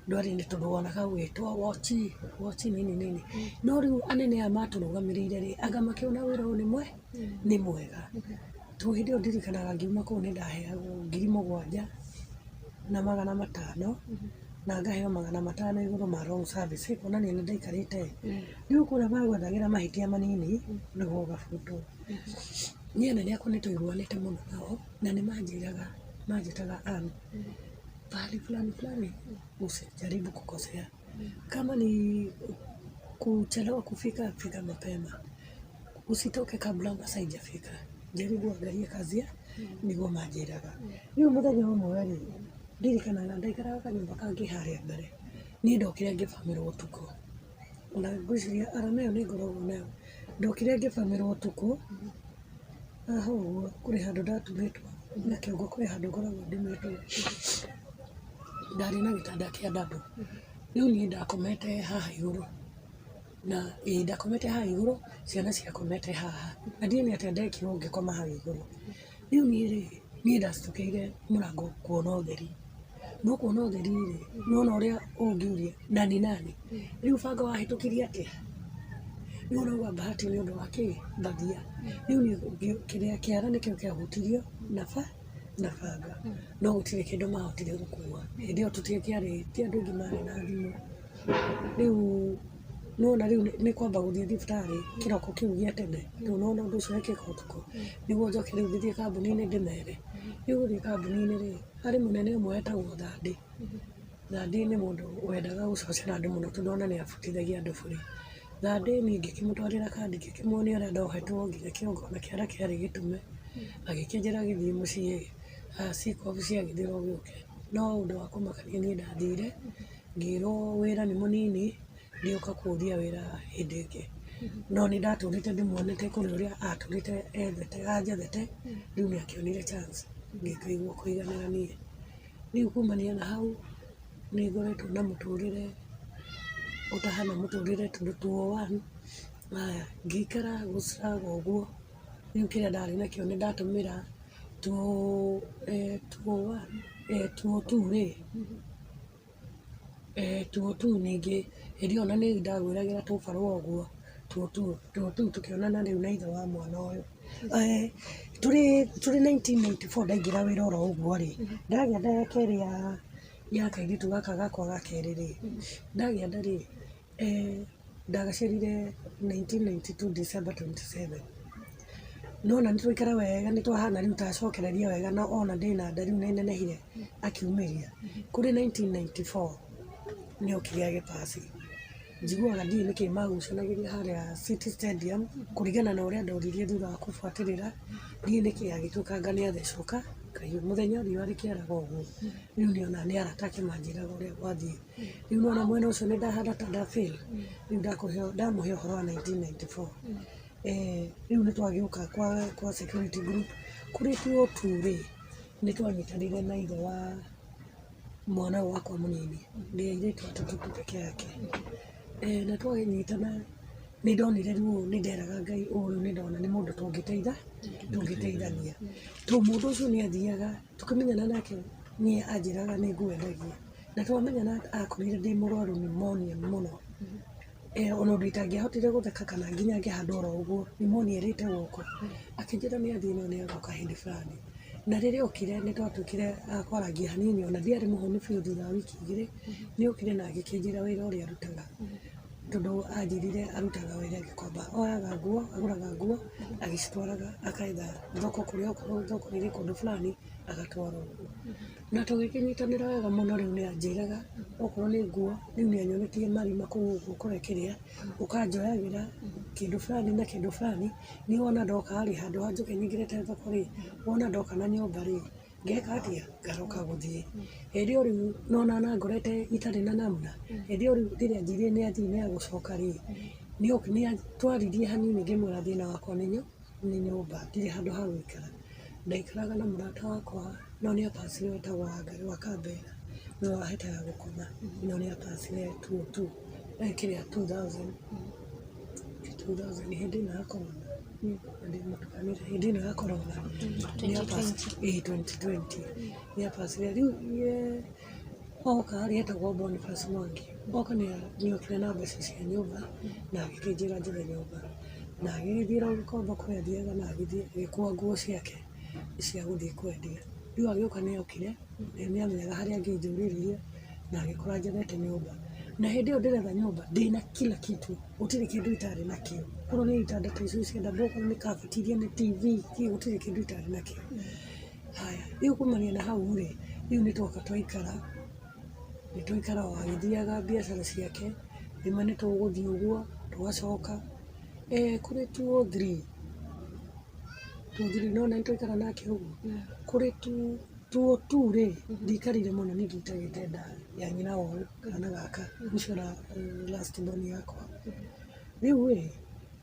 ndwarĩ nĩ tondũ wonaga ũgĩtwo watch watch nini nini, no rĩu anene aya matũrũgamĩrĩire rĩ, anga makĩona wĩra ũyũ nĩ mwega, tondũ hĩndĩ ĩyo ndirikanaga ngiuma kũu nĩ ndaheagwo 7,500 na ngaheo 500 igũrũ ma long service, kuonania nĩ ndaikarĩte, rĩu kũrĩa magwethagĩra mahĩtia manini nĩguo ũgabutwo. Niĩ anene akwa nĩ twaiguanĩte mũno nao, na nĩ manjĩraga, manjĩtaga Ann, pahali fulani fulani usijaribu kukosea, kama ni kuchelewa kufika, fika mapema, usitoke kabla masaa haijafika, jaribu uangalie kazi ya nĩguo manjĩraga. Rĩu mũthenya ũmwe rĩ, ndirikanaga ndaikaraga kanyũmba kangĩ harĩa mbere, niĩ ndokire ngĩbamĩrwo ũtukũ, na ngwĩciria arama ĩyo nĩ ngoragwo nayo, ndokire ngĩbamĩrwo ũtukũ, haha ũguo kũrĩ handũ ndatumĩtwo na kĩongo kũrĩ handũ ngoragwo ndumĩtwo, ndarĩ na gĩtanda kĩa double, rĩu niĩ ndakomete haha igũrũ, na ĩĩ ndakomete haha igũrũ, ciana ciakomete haha, na ndiũĩ nĩ atĩa ndekirwo ngĩkoma hau igũrũ. Rĩu niĩ rĩ, niĩ ndacitũkĩire mũrango kuona ũtheri, no kuona ũtheri rĩ, nĩwona ũrĩa ũngiuria na ni nani? Rĩu banga wahĩtũkirie atĩa? Rĩu ũrauga bahati nĩ ũndũ wa kĩ? Mbathia. Rĩu niĩ kĩrĩa kĩara nĩkĩo kĩahutirio na na banga, no gũtirĩ kĩndũ mahotire gũkua. Hĩndĩ ĩyo tũtiakĩarĩ ti andũ aingĩ marĩ na thimũ. Rĩu nĩwona rĩu nĩ kwamba gũthiĩ thibitarĩ kĩroko kĩu gĩa tene, rĩu nĩwona ũndũ ũcio wekĩka ũtukũ, nĩguo njoke rĩu ngĩthiĩ kambuni-inĩ ndĩmere. Rĩu gũthiĩ kambuni-inĩ rĩ, harĩ mũnene ũmwe wetagwo Thandĩ. Thandĩ nĩ mũndũ wendaga gũcocera andũ mũno tondũ ona nĩ abundithagia andũ bure. Thandĩ niĩ ngĩkĩmũtwarĩra kandi ngĩkĩmuonia ũrĩa ndohetwo nginya kĩongo na kĩara kĩarĩ gĩtume, agĩkĩnjĩra gĩthiĩ mũciĩ ciko wabici agĩthĩrwo gĩũke. No ũndũ wa kũmakania niĩ ndathire, ngĩrwo wĩra nĩ mũnini, ndiũka kũria wĩra hĩndĩ ĩngĩ. No nĩ ndatũrĩte ndĩmuonete kũrĩ ũrĩa atũrĩte ethete anjethete, rĩu nĩ akĩonire chance ngĩkaigua kũiganĩra niĩ. Rĩu kumania na hau, nĩ ngoretwo na mũtũrĩre ũtahana mũtũrĩre tondũ two oh one, haya ngĩikara gũ struggle ũguo, rĩu kĩrĩa ndarĩ nakĩo nĩ ndatũmĩra, Two two one two two rĩ, two two ningĩ hĩndĩ ĩyo ona nĩ ndagwĩragĩra tũbarũa ũguo, two two, two two tũkĩonana rĩu na ithe wa mwana ũyũ. Tũrĩ tũrĩ 1994 ndaingĩra wĩra oro ũguo rĩ, ndagĩa nda ya kerĩ ya kairĩtu gaka gakwa ga kerĩ rĩ, ndagĩa nda rĩ, ndagaciarire 1992 December 27. Nona nĩ twaikara wega nĩ twahana rĩu tacokereria wega na ona ndĩna nda rĩu nĩ nenehire akiumĩria. Kũrĩ 1994 nĩ okire agĩ pass. Njiguaga ndiũĩ nĩkĩ magucanagĩria harĩa City Stadium kũringana na ũrĩa ndoririe thutha wa kũbuatĩrĩra, ndiũĩ nĩkĩ agĩtuĩka anga nĩ athecwo kahiũ. Mũthenya riũa rĩkĩaraga ũguo, rĩu nĩ ona nĩ arata ake manjĩraga ũrĩa gwathiĩ. Rĩu nĩwona mwena ũcio nĩ ndahana ta nda fail, rĩu ndamũhe ũhoro wa 1994. Rĩu nĩ twagĩũka kwa security group, kũrĩ two two rĩ, nĩ twanyitanĩire na ithe wa mwana ũyũ wakwa mũnini, ndĩ airĩtu atatũ tu peke yake. Na twakĩnyitana nĩ ndonire rĩu ũũ nĩ nderaga Ngai ũũ rĩu nĩ ndona nĩ mũndũ tũngĩteithania. Tondũ mũndũ ũcio nĩ athiaga, tũkĩmenyana nake nĩ anjĩraga nĩ nguo endagia. Na twamenyana akorire ndĩ mũrwaru pneumonia mũno. Ona ũndũ itangĩahotire gũtheka kana nginya ngĩhandwo oro ũguo, pneumonia ĩrĩte guoko. Akĩnjĩra nĩ athiĩ no nĩ agoka hĩndĩ fulani. Na rĩrĩa okire nĩ twatuĩkire a kwarangia hanini ona ndiarĩ mũhonu biũ thutha wa wiki igĩrĩ, nĩ okire na agĩkĩnjĩra wĩra ũrĩa arutaga. Tondũ anjĩrire arutaga wĩra Gĩkomba, oyaga nguo, agũraga nguo agĩcitwaraga akaetha thoko kũrĩa okorwo thoko ĩrĩ kũndũ fulani agatwara ũguo. Na tũgĩkĩnyitanĩra wega mũno rĩu nĩ anjĩraga okorwo nĩ nguo, rĩu nĩ anyonetie marima kũu ũguo kũrĩa kĩrĩa, ũkanjoyagĩra kĩndũ fulani na kĩndũ fulani, niĩ wona ndoka rĩ, handũ ha njũke nyingĩrĩte thoko rĩ, wona ndoka na nyũmba rĩ, ngeka atĩa, ngaroka gũthiĩ. Hĩndĩ ĩyo rĩu nona na ngorete itarĩ na namna, hĩndĩ ĩyo rĩu rĩrĩa anjĩrire nĩ athiĩ nĩ agũcoka rĩ, nĩ twaririe hanini ngĩmwĩra thĩna wakwa nĩ nyũmba, ndirĩ handũ ha gũikara. Ndaikaraga na mũrata wakwa no nĩ apacire wetagwo Wangarĩ wa Kambera, nĩwe wahete ha gũkoma, no nĩ apacire two two, kĩrĩa 2000, 2000 hĩndĩ ĩno ya corona, ndĩmũtukanĩte, hĩndĩ ĩno ya corona, ĩĩ 2020 nĩ apacire. Rĩu oka rĩ, etagwo Boniface Mwangi, oka nĩ okire na mbeca cia nyũmba na agĩkĩnjĩra njethe nyũmba. Na agĩgĩthiĩra o Gĩkomba kũrĩa athiaga na agĩthiĩ agĩkua nguo ciake cia gũthiĩ kwendia. Rĩu agĩũka nĩ okire, nĩ amenyaga harĩa angĩnjũrĩrĩria na agĩkora njethete nyũmba. Na hĩndĩ ĩyo ndĩretha nyũmba ndĩna kila kitu, gũtirĩ kĩndũ itarĩ nakĩo. Okorwo nĩ itanda ta icio cia double, okorwo nĩ kabati iria nĩ TV, gũtirĩ kĩndũ itarĩ nakĩo. Haya, rĩu kumania na hau rĩ, rĩu nĩ twoka twaikara, nĩ twaikara o agĩthiaga biacara ciake, rĩmwe nĩ tũgũthiĩ ũguo, tũgacoka. Kũrĩ two o three, two three nĩwona nĩ twaikara nake ũguo, kũrĩ two o two rĩ, ndikarire mũno ningĩ itagĩte nda ya nyina wa ũyũ kana gaka, ũcio last born yakwa. Rĩu ĩ,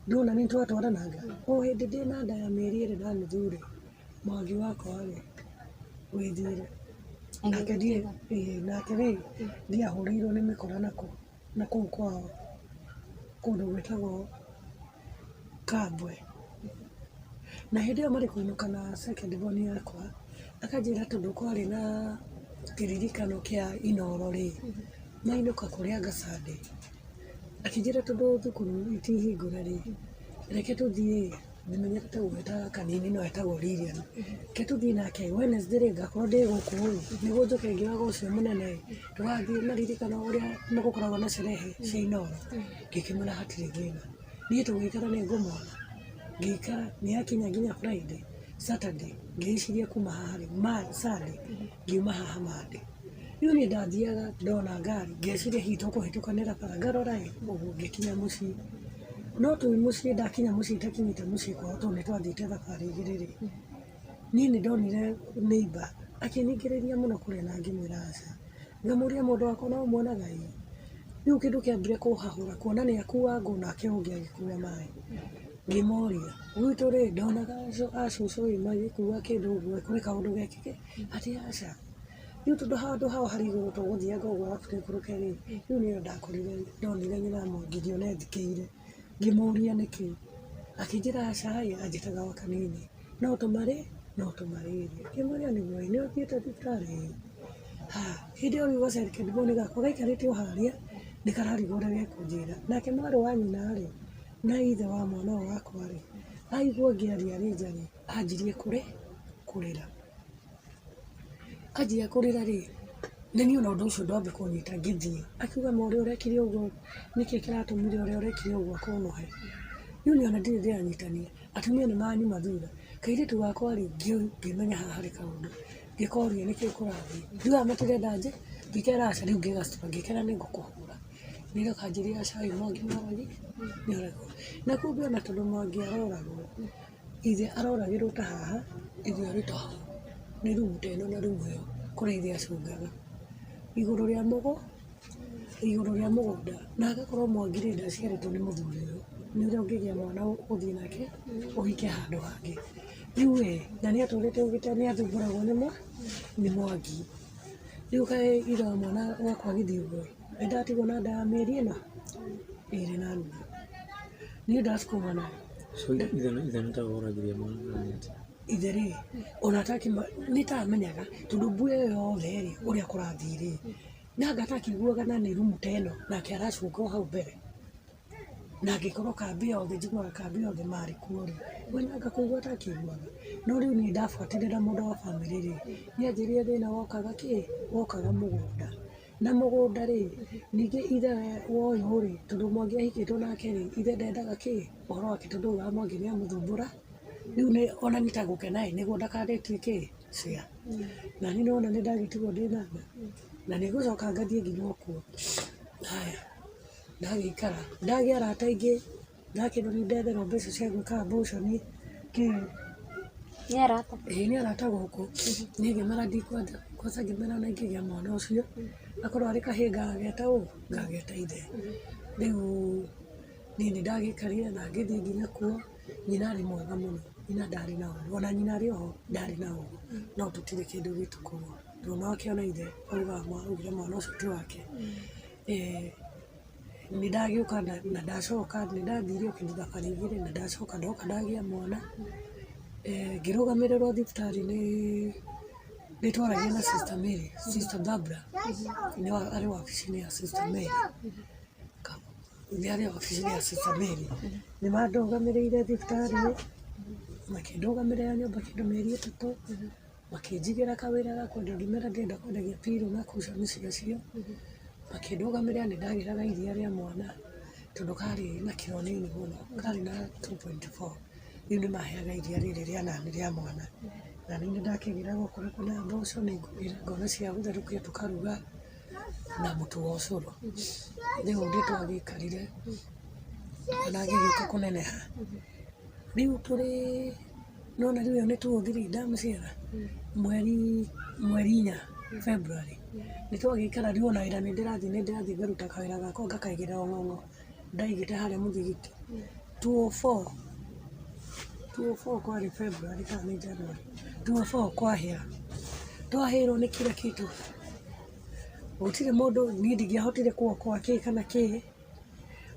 ndĩrona nĩ twatwaranaga, o hĩndĩ ndĩna nda ya mĩeri ĩrĩ na nuthu rĩ, Mwangi wakwa rĩ, wĩthiĩre. Nake nake rĩ, ndiahũrĩirwo nĩ mĩkora na kũu kwao, kũndũ gwĩtagwo Kambwe. Na hĩndĩ ĩyo marĩ kũinũka na second born yakwa, akanjĩra tondũ kwarĩ na kĩririkano kĩa Inooro rĩ, mainũka kũrĩa Sunday, akĩnjĩra tondũ thukuru ti hingũre rĩ, reke tũthiĩ ndimenyerete gwĩta kanini no etagwo Lilian, reke tũthiĩ nake Wednesday rĩ, ngakorwo ndĩ gũkũ ĩ, nĩguo njoke ngĩoyaga ũcio mũnene ĩ, tũgathiĩ maririkano ũrĩa gũkoragwo na sherehe cia Inooro, ngĩkĩmwĩra hatirĩ thĩna, niĩ tũgĩikara nĩ ngũmwona, ngĩikara nĩ akinya nginya Friday, Saturday ngĩciria kuma haha rĩ, Sunday ngiuma haha Monday, rĩu niĩ ndathiaga ndona ngari ngeciria hihi tũkũhĩtũkanĩra bara ngarora ĩ, ũguo ngĩkinya mũciĩ, no twĩ mũciĩ ndakinya mũciĩ itakinyĩte mũciĩ kwao tondũ nĩ twathiĩte thabarĩ igĩrĩ rĩ, niĩ nĩ ndonire neighbour akĩningĩrĩria mũno kũrĩa na ngĩmwĩra aca, ngamũria mũndũ wakwa no ũmuonaga ĩĩ, rĩu kĩndũ kĩambire kũhahũra kuona nĩ akua ngũ nake ũngĩ agĩkua maĩ, ngĩmoria gwitũ rĩ ndonaga a cũcũ ĩ magĩkua kĩndũ ũguo kũrĩ kaũndũ gekĩkĩte, atĩ aca, rĩu tondũ handũ hao harĩ igũrũ tũgũthianga ũguo arabu tũikũrũke rĩ, rĩu nĩyo ndakorire ndonire nyina Mwangi ngĩona ethikĩire, ngĩmũria nĩkĩ, akĩnjĩra aca ĩ, anjĩtaga wa kanini, no tũmarĩ No tũmarĩria. Ngĩmũria nĩguo ĩ, nĩ ũthiĩte thibitarĩ ĩ? Ha, hĩndĩ ĩyo rĩu ga second born gakwa gaikarĩte o harĩa, nĩ kararigwo ũrĩa gekũnjĩra. Nake mwarĩ wa nyina rĩ, na ithe wa mwana ũyũ wakwa rĩ, aigua ngĩaria arĩ nja rĩ, anjirie kũrĩra. Anjia kũrĩra rĩ, na niĩ ona ũndũ ũcio ndwamba kũnyita ngĩthiĩ. Akiuga ma ũrĩa ũrekire ũguo, nĩkĩ kĩratũmire ũrĩa ũrekire ũguo akũnũhe. Niĩ ona ndirĩ ndĩranyitania, atumia nĩ manyuma thutha. Kairĩtu gakwa rĩ, ngĩmenya haha harĩ kaũndũ. Ngĩkoria nĩkĩ kũrathiĩ. Rĩu aya matirenda ngĩkera aca rĩu ngĩgatua, ngĩkera nĩ ngũkũhũra. Nĩ kanjĩrire aca ĩ Mwangi nĩ oragwo. Na kumbe ona tondũ Mwangi aroragwo, ithe aroragĩrwo ta haha, ithe arĩ ta haha. Nĩ rumu ta ĩno na rumu ĩyo kũrĩa ithe acungaga. Igũrũ rĩa igũrũ rĩa mũgũnda. Na agakorwo Mwangi rĩ ndaciarĩtwo nĩ mũthuri ũyũ. Nĩ ũrĩa ũngĩgĩa mwana ũthiĩ nake ũhike handũ hangĩ. Rĩu ĩ, na nĩ atũrĩte augĩte nĩ athumbũragwo nĩ Mwangi. Rĩu kaĩ ithe wa mwana wakwa agĩthiĩ ũguo ĩ, nĩ ndatigwo na nda ya mĩeri ĩna, ĩrĩ na nuthu. Niĩ ndacukuma nayo. So ithe ithe nĩ ta oragire mwana kana nĩ atĩa? Ithe rĩ, ona nĩ tamenyaga tondũ mbua ĩyo yothe rĩ, ũrĩa kũrathiĩ rĩ, nanga atakĩiguaga na nĩ rumu ta ĩno, nake aracunga o hau mbere. Na angĩkorwo kambĩ yothe, njiguaga kambĩ yothe marĩ kuo rĩ, we nanga kũigua atakĩiguaga. No rĩu niĩ ndabuatĩrĩra mũndũ wa bamĩrĩ rĩ, nĩ anjĩrire thĩna wokaga kĩ? Wokaga mũgũnda. Na mũgũnda rĩ, ningĩ ithe wa ũyũ rĩ, tondũ Mwangi ahikĩtwo nake rĩ, ithe ndendaga kĩ? Ũhoro wake tondũ augaga Mwangi nĩ amũthumbũra. Rĩu nĩ ona nĩ ta gũkena ĩ, nĩguo ndakarĩtie kĩ? Cia. Na niĩ nĩwona nĩ ndagĩtigwo ndĩna nda, na nĩ ngũcoka ngathiĩ nginya o kuo. Haya, ndagĩikara, ndagĩa arata aingĩ, ndakĩrwo nĩ ndetherwo mbeca cia gwĩka abortion kĩ. Nĩ arata? Ĩĩ nĩ arata gũkũ. Niĩ ngĩmera ndikwenda, kwanza ngĩmera ona ingĩgĩa mwana ũcio, akorwo arĩ kahĩĩ ngageta ũ? Ngageta ithe. Rĩu niĩ nĩ ndagĩikarire na ngĩthiĩ nginya kuo, nyina arĩ mwega mũno, nyina ndarĩ na ũru, ona nyina arĩ oho ndarĩ na ũru, no tũtirĩ kĩndũ gitũ kũu. Tondũ ona akĩona ithe augaga augire mwana ũcio ti wake. Nĩ ndagĩũka na ndacoka, nĩ ndathire o kĩndũ thabarĩ igĩrĩ na ndacoka ndoka ndagĩa mwana, ngĩrũgamĩrĩrwo thibitarĩ nĩ nĩ twaragia na Sister Mary, Sister Barbara, nĩ arĩ wabici-inĩ ya Sister Mary. Nĩ arĩ wabici-inĩ ya Sister Mary. Nĩ mandũgamĩrĩire thibitarĩ, makĩndũgamĩrĩra nyũmba kĩndũ mĩeri 3, makĩnjigĩra kawĩra ga kwendia, ngĩmera ndĩrenda kwendagia pillow na cushion ciacio, makĩndũgamĩrĩra nĩ ndagĩraga iria rĩa mwana, tondũ karĩ na kiro nini mũno, karĩ na 2.4, rĩu nĩ maheaga iria rĩrĩ rĩa nani rĩa mwana, na niĩ nĩ ndakĩgĩraga okorwo kwĩna mboco nĩ ngũgĩra ngona cia gũtherũkia tũkaruga na mũtu wa ũcũrũ. Rĩu nĩ twagĩikarire mwana agĩgĩũka kũneneha, rĩu tũrĩ nĩwona rĩu ĩyo nĩ 203 ndamũciara, mweri 4 February, nĩ twagĩikara rĩu ona wĩra nĩ ndĩrathiĩ ngaruta kawĩra gakwa ngakaigĩrĩra o ng'ong'o ndaigĩte harĩa mũthigiti. 204 204 kwarĩ February kana nĩ January, 204 kwahĩa, twahĩrwo nĩ kila kitu, gũtirĩ mũndũ, niĩ ndingĩahotire kuokoa kĩ kana kĩ,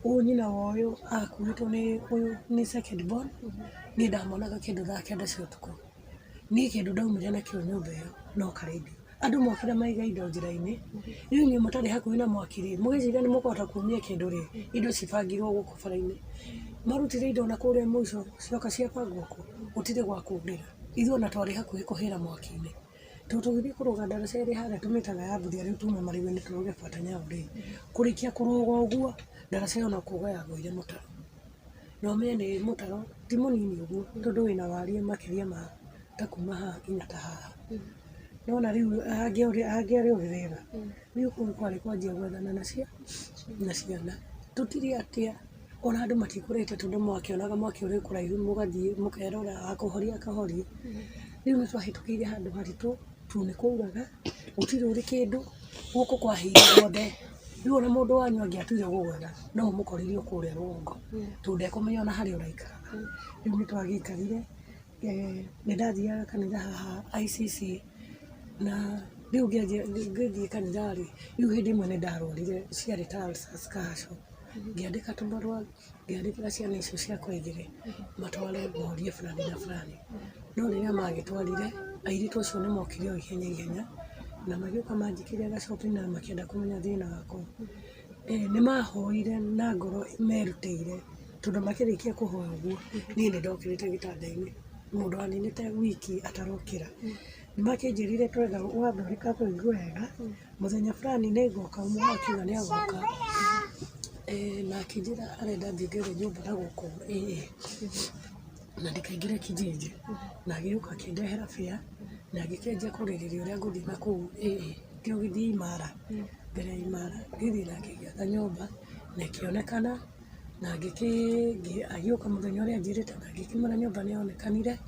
ũyũ nyina wa ũyũ akuĩtwo nĩ ũyũ nĩ second born, niĩ ndamonaga kĩndũ thaa 9 cia ũtukũ. Niĩ kĩndũ ndaumire nakĩo nyũmba ĩyo no karendio. Andũ mokire maiga indo njĩra-inĩ, rĩu inyuĩ mũtarĩ hakuhĩ na mwaki rĩ, mũgĩciria nĩ mũkũhota kumia kĩndũ rĩ, indo cibangirwo gũkũ bara-inĩ. Marutire indo na kũrĩa mũico cioka ciabangwo kũ, gũtirĩ gwa kũrĩra. Ithuĩ ona twarĩ hakuhĩ kũhĩra mwaki-inĩ. Tondũ tũgĩthiĩ kũrũga ndaraca ĩrĩa harĩa tũmĩtaga ya Mbuthia rĩu tuma marigũ-inĩ tũrũge Buata Nyau rĩ, kũrĩkia kũrũga ũguo, ndaraca ĩyo no kũgwa yagũire mũtaro. Na ũmenye nĩ mũtaro ti mũnini ũguo tondũ wĩna wariĩ makĩria ma ta kuma haha nginya ta haha. Nĩwona rĩu hangĩarĩ o thĩna. Rĩu kũu kwarĩ kwanjia gwethana na ciana. Tũtirĩ atĩa, ona andũ matikũrĩte tondũ mwakĩonaga mwaki ũrĩ kũraihu mũgathiĩ mũkerora, wakũhoria akahoria. Rĩu nĩ twahĩtũkĩire handũ haritũ tondũ nĩ kwauraga, gũtirĩ ũrĩ kĩndũ, gũkũ kwahĩire guothe. Rĩu ona mũndũ wanyu angĩatuire gũgwetha no ũmũkorire o kũrĩa rũgongo tondũ ndekũmenya ona harĩa ũraikaraga. Rĩu nĩ twagĩikarire, nĩ ndathiaga kanitha haha ICC na rĩu ngĩthiĩ kanitha rĩ, rĩu hĩndĩ ĩmwe nĩ ndarwarire ciarĩ ta ulcers kahaco, ngĩandĩka tũmarũa, ngĩandĩkĩra ciana icio ciakwa igĩrĩ matware morie fulani na fulani. No rĩrĩa magĩtwarire, airĩtu acio nĩ mokire o ihenya ihenya, na magĩũka manjikĩria gacoki na makĩenda kũmenya thĩna wakwa. Nĩ mahoire na ngoro merutĩire, tondũ makĩrĩkia kũhoya ũguo, niĩ nĩ ndokĩrĩte gĩtanda-inĩ, mũndũ waninĩte wiki atarokĩra. Nĩ makĩnjĩrire twenda wambe ũrĩkaba ũigue wega, mũthenya fulani nĩ ngoka, ũmwe wao akiuga nĩ agoka, na akĩnjĩra arenda thiĩ ngethe nyũmba na gũkũ AA, na ndikaingĩre kijiji, na agĩũka akĩndehera fare, na agĩkĩanjia kũrĩrĩria ũrĩa ngũthiĩ na kũu AA, ngĩgĩthiĩ Imara, mbere ya Imara, ngĩthiĩ nake ngĩetha nyũmba, na ĩkĩonekana, na agĩũka mũthenya ũrĩa anjĩrĩte na ngĩkĩmwĩra nyũmba nĩ yonekanire,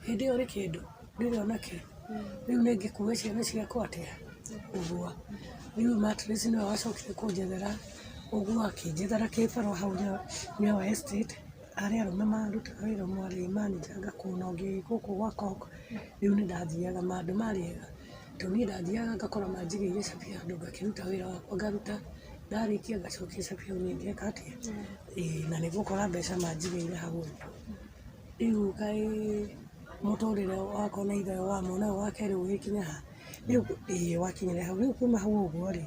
hĩndĩ ĩyo rĩ kĩndũ, ndĩrĩ ona kĩ, rĩu nĩ ngĩkue ciana ciakwa atĩa, ũguo. Rĩu mattress nĩwe wacokire kũnjethera, ũguo akĩnjethera kĩbarũa hau Nyawa Estate, arĩa arũme marutaga wĩra ũmwe arĩ manager ngakũna na ũngĩ gũkũ gwa Coke, rĩu nĩ ndathiaga mandũ marĩ ega, tondũ niĩ ndathiaga ngakora manjigĩire cabi handũ ngakĩruta wĩra wakwa ngaruta, ndarĩkia ngacokia cabi hau niĩ ngeka atĩa, ĩĩ na nĩ ngũkora mbeca manjigĩire hau ũguo. Rĩu kaĩ mũtũrĩre wakwa na ithe wa mwana ũyũ wa kerĩ ũgĩkinya ha? Rĩu ĩĩ wakinyire hau, rĩu kuma hau ũguo rĩ,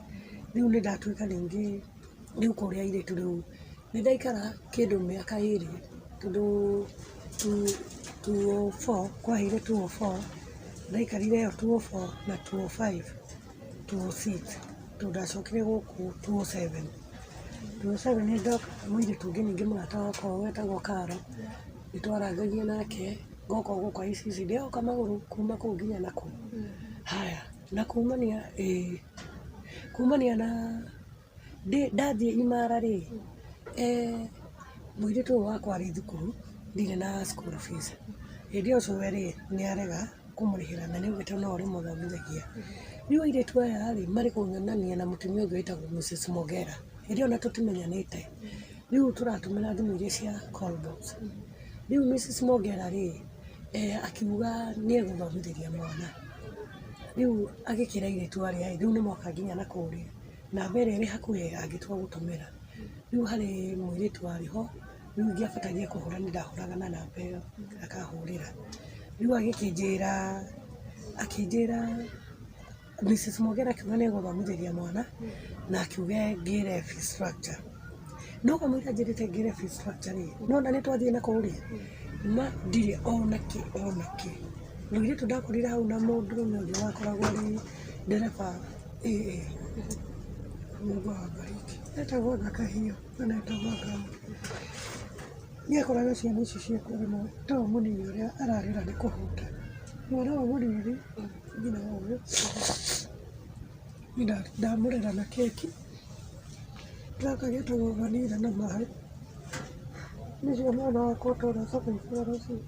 rĩu nĩ ndatuĩka ningĩ rĩu kũrĩa airĩtu rĩu nĩ ndaikara kĩndũ mĩaka ĩrĩ tondũ 204 kwaheire 204, ndaikarire ĩyo 204 na 205, 206 tondũ ndacokire gũkũ 207. 207 nĩ ndoka mũirĩtu ũngĩ ningĩ mũrata wakwa wetagwo Karo, nĩ twarangagia nake ngoka gũkũ ICC, ndĩroka magũrũ kuma kũu nginya nakũu. Haya, na kumania ĩĩ, kumania na ndathiĩ Imara rĩ, mũirĩtu ũyũ wakwa arĩ thukuru, ndirĩ na school fees. Hĩndĩ ĩyo cũwe rĩ, nĩ arega kũmũrĩhĩra na nĩ augĩte no ũrĩmũthomithagia. Rĩu airĩtu aya rĩ, marĩ kũnyonania na mũtumia ũngĩ wĩtagwo Mrs Mogera, hĩndĩ ĩyo ona tũtimenyanĩte. Rĩu tũratũmĩra thimũ iria cia call box. Rĩu Mrs Mogera rĩ, akiuga nĩ egũthomithĩria mwana. Rĩu agĩkĩra airĩtu arĩa rĩu nĩ moka nginya na kũrĩa, namba ĩrĩa ĩrĩ hakuhĩ angĩtua gũtũmĩra. Rĩu harĩ mũirĩtu warĩ ho, rĩu ingĩabatarire kũhũra nĩ ndahũraga na namba ĩyo akahũrĩra. Rĩu agĩkĩnjĩra, akĩnjĩra Mrs Mogera akiuga nĩ egũthomithĩria mwana, na akiuga ngĩre fee structure. No kamũira anjĩrĩte ngĩre fee structure rĩ, nĩwona nĩ twathiĩ na kũrĩa, ma ndirĩ ona kĩ ona kĩ. Mũirĩtu ndakorire hau na mũndũrũme ũngĩ wakoragwo arĩ ndereba AA. Mungu awabariki. Etagwo anga Kahiũ kana etagwo anga Niĩ akoraga ciana ici ciakwa rĩmwe ta ũyũ mũnini ũrĩa ararĩra nĩ kũhũta. Mwana ũyũ mũnini nyina wa ũyũ, niĩ ndamũrera na keki, gaka getagwo vanilla na maĩ. Nĩcio mwana wakwa ũtũraga survive nacio.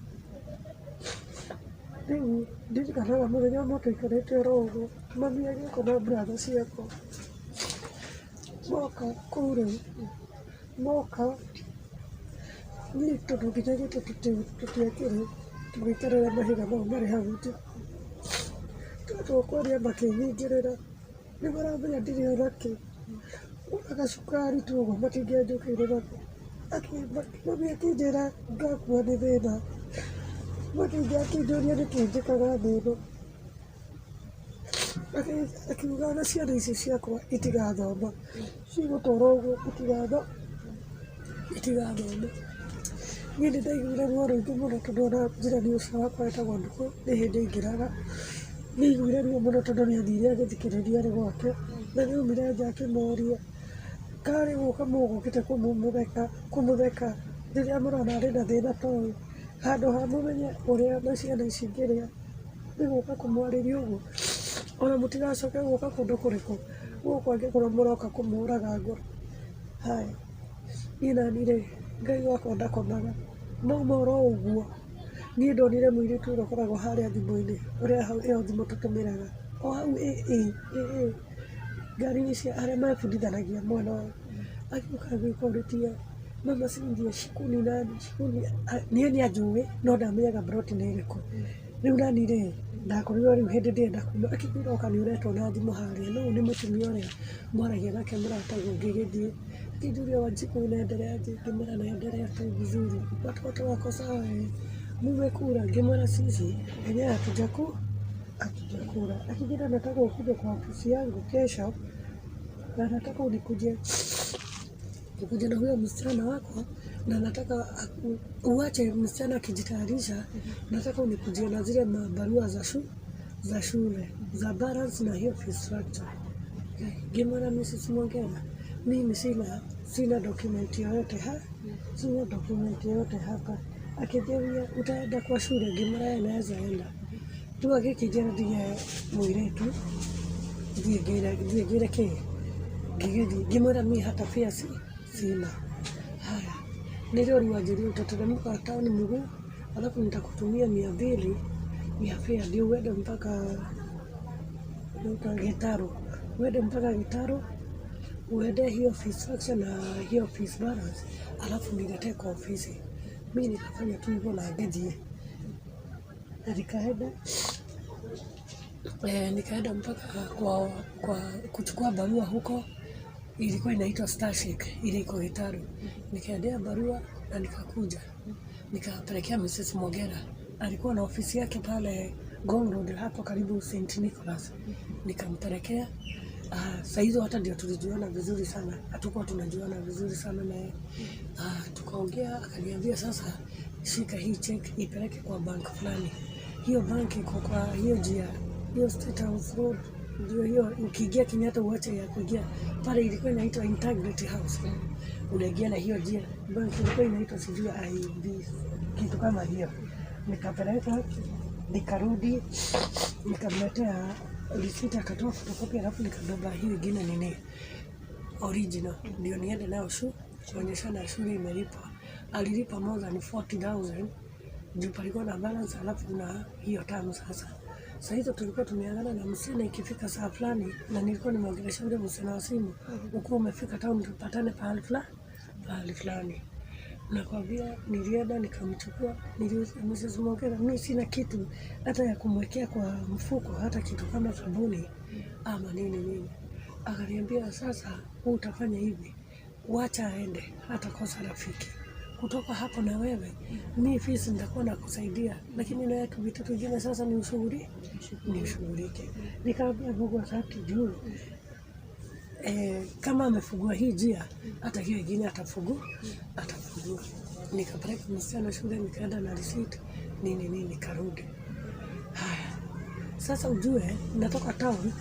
Rĩu ndirikanaga mũthenya ũmwe tũikarĩte oro ũguo, mami agĩũka na brother ciakwa, moka kũu rĩ, moka niĩ tondũ nginya gĩtĩ tũtiakĩrĩ, tũgĩikarĩra mahiga mau marĩ hau nja, twatua kwaria makĩnyingĩrĩra. Nĩ maramenya ndirĩ ona kĩ, ona gacukari tu ũguo matingĩanjũkĩire nako. Mami akĩnjĩra ngakua nĩ thĩna, akĩnjũria nĩkĩ njĩkaga thĩ ĩno. Akiuga ona ciana ici ciakwa itigathoma, cigũtũra ũguo itigathoma. Niĩ nĩ ndaiguire ruo rũingĩ mũno tondũ ona njirani ũcio wakwa wetagwo Ndukũ nĩ hĩndĩ aingĩraga. Nĩ aiguire ruo mũno tondũ nĩ athire agĩthikĩrĩria arĩ gwake, na nĩ aumire nja akĩmoria, karĩ gũka mũgũkĩte kũmũtheka rĩrĩa mũrona arĩ na thĩna ta ũyũ, handũ ha mũmenye ũrĩa na ciana ici ingĩrĩa, nĩ gũka kũmwarĩria ũguo, ona mũtigacoke gũka kũndũ kũrĩkũ, gũkũ angĩkorwo mũroka kũmũraga ngoro. Haya, niĩ nani rĩ, Ngai wakwa ndakomaga, mauma oro ũguo, niĩ ndonire mũirĩtu ũrĩa ũkoragwo harĩa thimũ-inĩ, ũrĩa ĩyo thimũ tũtũmĩraga, o hau ĩ ĩ ngari-inĩ cia arĩa mebundithanagia mwena ũyũ, agĩũka agĩũka mama Cynthia Shiku ni nani? Shiku ni niĩ nĩ anjũĩ no ndamenyaga plot nĩ ĩrĩkũ. Rĩu nani rĩ, ndakorirwo rĩu hĩndĩ ndĩrenda kuma, akĩnjĩra oka nĩ ũretwo na thimũ harĩa, no ũyũ nĩ mũtumia ũrĩa mwaragia nake mũrataguo ngĩgĩthiĩ. Akĩnjũria Wanjikũ unaendelea aje? Ngĩmwĩra naendelea tu vizuri. Watoto wako sawa? Eh. Mmekula? Ngimwĩra sisi enyewe hatujakula. Akijira nataka ukuje kwa ofisi yangu kesho na nataka unikuje ukuje na huyo msichana wako na nataka uache msichana akijitayarisha, nataka unikujie na zile mabarua za shule za balance na hiyo fee structure. Ngimwĩra Mrs. Mwongera, mimi sina document yoyote ha, sina document yoyote hapa. Akijambia utaenda kwa shule, ngimwĩra yeye naweza enda tu. Agĩkĩnjĩra ndige mũirĩtu thiĩ ngĩre kĩ ngĩgĩthiĩ ngĩmwĩra mi hata pia sina. Haya, nĩrĩo rĩu anjĩrire utateremka town mguu, alafu nitakutumia 200 ya fare ndio uende mpaka Gitaru, uende mpaka Gitaru uende hiyo fee structure na hiyo fees balance, alafu niletee kwa ofisi. Mi nikafanya tu hivyo na ngĩthiĩ na nikaenda nikaenda mpaka kwa kuchukua barua huko, ilikuwa inaitwa Starship, ile iko Gitaru. Nikaendea barua na nikakuja nikapelekea Mrs. Mogera, alikuwa na ofisi yake pale Ngong Road hapo karibu St. Nicholas. Nikampelekea. Saa hizo hata ndio tulijuana vizuri sana, hatukuwa tunajuana vizuri sana naye. Tukaongea, akaniambia sasa, shika hii check ipeleke kwa bank fulani. Hiyo bank iko kwa hiyo njia, hiyo State House Road, ndio hiyo, ukiingia Kenyatta uache ya kuingia pale, ilikuwa inaitwa Integrity House. Unaingia na hiyo njia, bank ilikuwa inaitwa sijui IB kitu kama hiyo. Nikapeleka, nikarudi, nikamletea receipt, akatoa photocopy, alafu nikabeba hiyo ingine nini original ndio niende nayo kuonyeshana shule imelipwa. Alilipa more than 40,000 juu palikuwa na balance, alafu na hiyo tamu sasa. Saa hizo tulikuwa tumeagana na msichana ikifika saa fulani, na nilikuwa nimeongelesha yule msichana wa simu, ukuwa umefika town tupatane pahali fulani. Nakwambia nilienda nikamchukua, niliuliza Mrs. Mwongera, mi sina kitu hata ya kumwekea kwa mfuko, hata kitu kama sabuni ama nini nini. Akaniambia sasa, wewe utafanya hivi, wacha aende, hatakosa rafiki. Kutoka hapo na wewe, mi fees nitakuwa nakusaidia, lakini na yetu vitu vingine sasa ni ushughuli ni ushughulike. Nikamwambia Mungu asante juu kama amefungua hii njia, hata hiyo ingine atafungua. Nikapeleka msichana shule, nikaenda na receipt nini nini, nikarudi. Haya, sasa ujue natoka town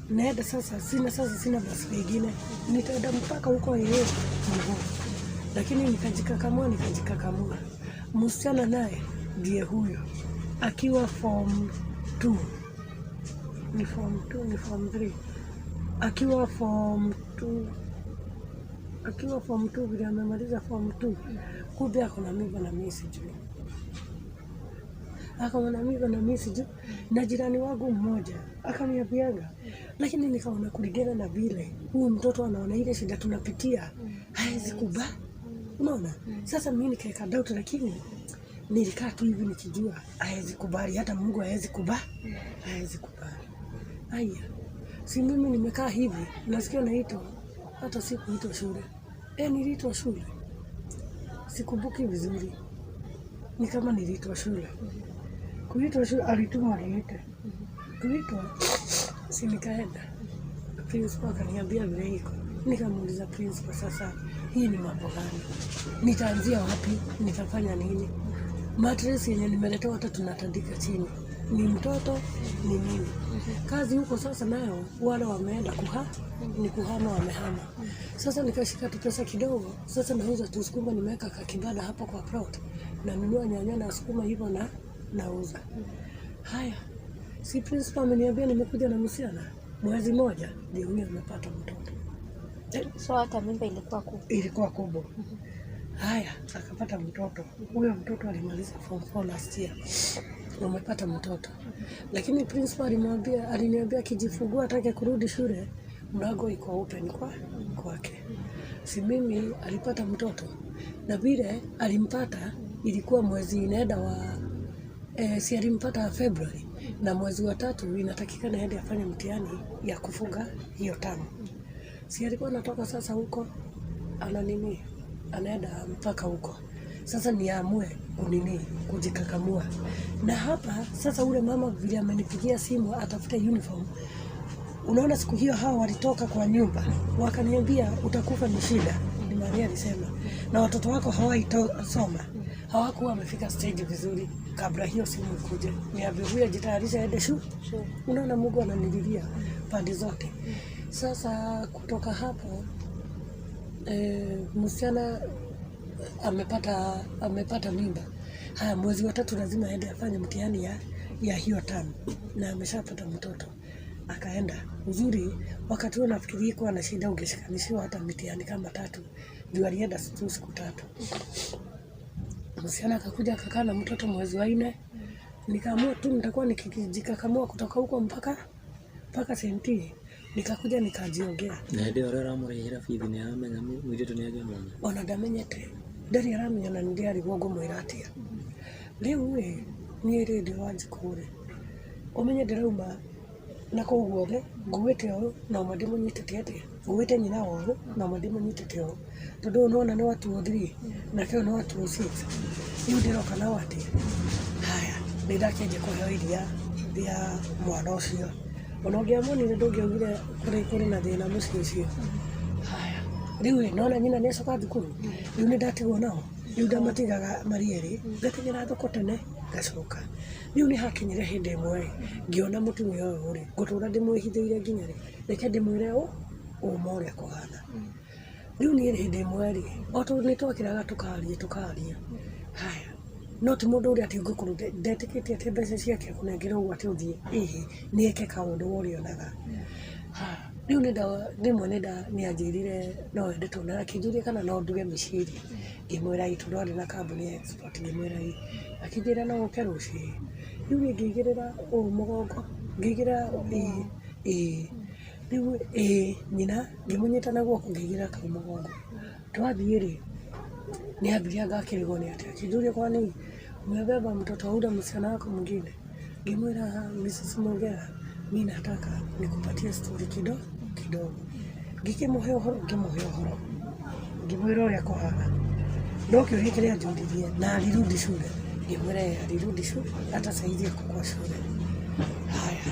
naenda sasa, sina basi lingine, nitaenda mpaka huko yeye mguu, lakini nikajikakamua, nikajikakamua. Msichana naye ndiye huyo akiwa form 2 ni form 2 ni form 3 akiwa form 2 akiwa form 2 vile amemaliza form 2, kumbe ako na mimba na mimi sijui, ako na mimba na mimi sijui, na jirani wangu mmoja akaniambiaga, lakini nikaona kulingana na vile huyu mtoto anaona ile shida tunapitia hawezi kubali, unaona. Sasa mimi nikaeka doubt, lakini nilikaa tu hivi nikijua hawezi kubali, hata Mungu hawezi kubali, hawezi kubali. Aya, si mimi nimekaa hivi, nasikia naitwa, hata sikuitwa shule. Niliitwa shule, sikumbuki vizuri, ni kama niliitwa shule. Kuitwa shule, alituma niite kuitwa, si nikaenda. Principal akaniambia vile iko, nikamuuliza principal, sasa hii ni mambo gani? Nitaanzia wapi? Nitafanya nini? Mattress yenye nimeletewa hata tunatandika chini, ni mtoto ni mimi. Kazi huko sasa nayo wale wameenda ni kuhama, wamehama. Sasa nikashika tu pesa kidogo, sasa nauza tu sukuma, nimeweka kakibanda hapo kwa plot, nanunua nyanya na sukuma hivyo na nauza. Haya, si principal ameniambia nimekuja na msichana mwezi moja, ndio huyo amepata mtoto. So hata mimba ilikuwa kubwa. Ilikuwa kubwa. Haya, akapata mtoto. Huyo mtoto alimaliza form 4 last year. Wamepata mtoto. Lakini principal aliniambia akijifungua atake kurudi shule, mlango iko open kwake. Si mimi alipata mtoto. Na vile alimpata ilikuwa mwezi inaenda wa si alimpata February na mwezi wa tatu inatakikana aende afanye mtihani ya kufunga hiyo tamu. Si alikuwa anatoka sasa huko ana nini, anaenda mpaka huko. Sasa niamue kunini kujikakamua. Na hapa sasa ule mama vile amenipigia simu atafute uniform. Unaona, siku hiyo hao walitoka kwa nyumba wakaniambia utakufa ni shida, ni Maria alisema, na watoto wako hawaitasoma, hawakuwa wamefika stage vizuri kabla hiyo simu ikuje, niambie huyu ajitayarishe aende shule. Unaona, Mungu ananililia pande zote. Sasa kutoka hapo msichana amepata mimba. Haya, mwezi wa tatu lazima aende afanye mtihani ya hiyo term, na ameshapata mtoto akaenda. Uzuri wakati huo nafikiri kuwa na shida, ungeshikanishiwa hata mitihani kama tatu, juu alienda tu siku tatu. Msichana akakuja akakaa na mtoto mwezi wa nne, nikaamua tu nitakuwa nikijikakamua kutoka huko mpaka senti, nikakuja nikajiongea. Na hĩndĩ ĩyo ũrĩa ũramũrĩhĩra bithi nĩ aramenya mũirĩtu nĩ agĩa mwana? Ona ndamenyete, ndarĩ aramenya, na nĩndĩrarigwo ngũmwĩra atĩa rĩu ĩ. Niĩ rĩ, ndĩ Wanjikũ rĩ, ũmenye ndĩrauma na kũu guothe nguĩte ũyũ na ũmwe ndĩmũnyitĩte atĩa, nguĩte nyina wa ũyũ na ũmwe ndĩmũnyitĩte ũyũ, tondũ ũyũ nĩwona nĩ wa 203 nake ũyũ nĩ wa 206. Rĩu ndĩroka nao atĩa? Haya, nĩ ndakĩanjia kũheo iria rĩa mwana ũcio, ona ũngĩamuonire ndũngĩaugire kũrĩ na thĩna mũciĩ ũcio. Haya, rĩu ĩ, nona nyina nĩ acoka thukuru, rĩu nĩ ndatigwo nao, rĩu ndamatigaga marĩ erĩ, ngakinyĩra thoko tene ngacoka. Rĩu nĩ hakinyire hĩndĩ ĩmwe ĩ, ngĩona mũtumia ũyũ rĩ, ngũtũra ndĩmwĩhithĩire nginya rĩ? Reke ndĩmwĩre ũ ũma ũrĩa kũhana. Rĩu niĩ hĩndĩ ĩmwe rĩ, o tondũ nĩ twakĩraga tũkaria tũkaria, haya, no ti mũndũ ũrĩa atĩ ũngĩkorwo ndetĩkĩtie atĩ mbeca ciake akũnengera ũguo atĩ ũthiĩ ĩhĩ nĩ eke kaũndũ we ũrĩonaga. Rĩu rĩmwe nĩ anjĩrire no ende tuonane, akĩnjũria kana no nduge mĩciri, ngĩmwĩra ĩ, tondũ arĩ na kambuni ya export, ngĩmwĩra ĩ, akĩnjĩra no ũke rũciũ. Rĩu niĩ ngĩigĩrĩra ũũ mũgongo, ngĩigĩrĩra ĩ ĩ rĩu ĩ nyina ngĩmũnyita na guoko ngĩigĩrĩra kau mũgongo. Twathiĩ rĩ, nĩ ambire anga akĩrigwo nĩ atĩa, akĩnjũria, "Kwani umebeba mtoto wa ule msichana wako mwingine?" Ngĩmwĩra, "Mrs. Mongera, mi nataka nikupatie story kidogo kidogo." Ngĩkĩmũhe ũhoro, ngĩmũhe ũhoro, ngĩmwĩra ũrĩa kũhana, no kĩũria kĩrĩa anjũririe, na alirudi shule? Ngĩmwĩra "Eh, alirudi shule, hata saizi ako kwa shule." Haya,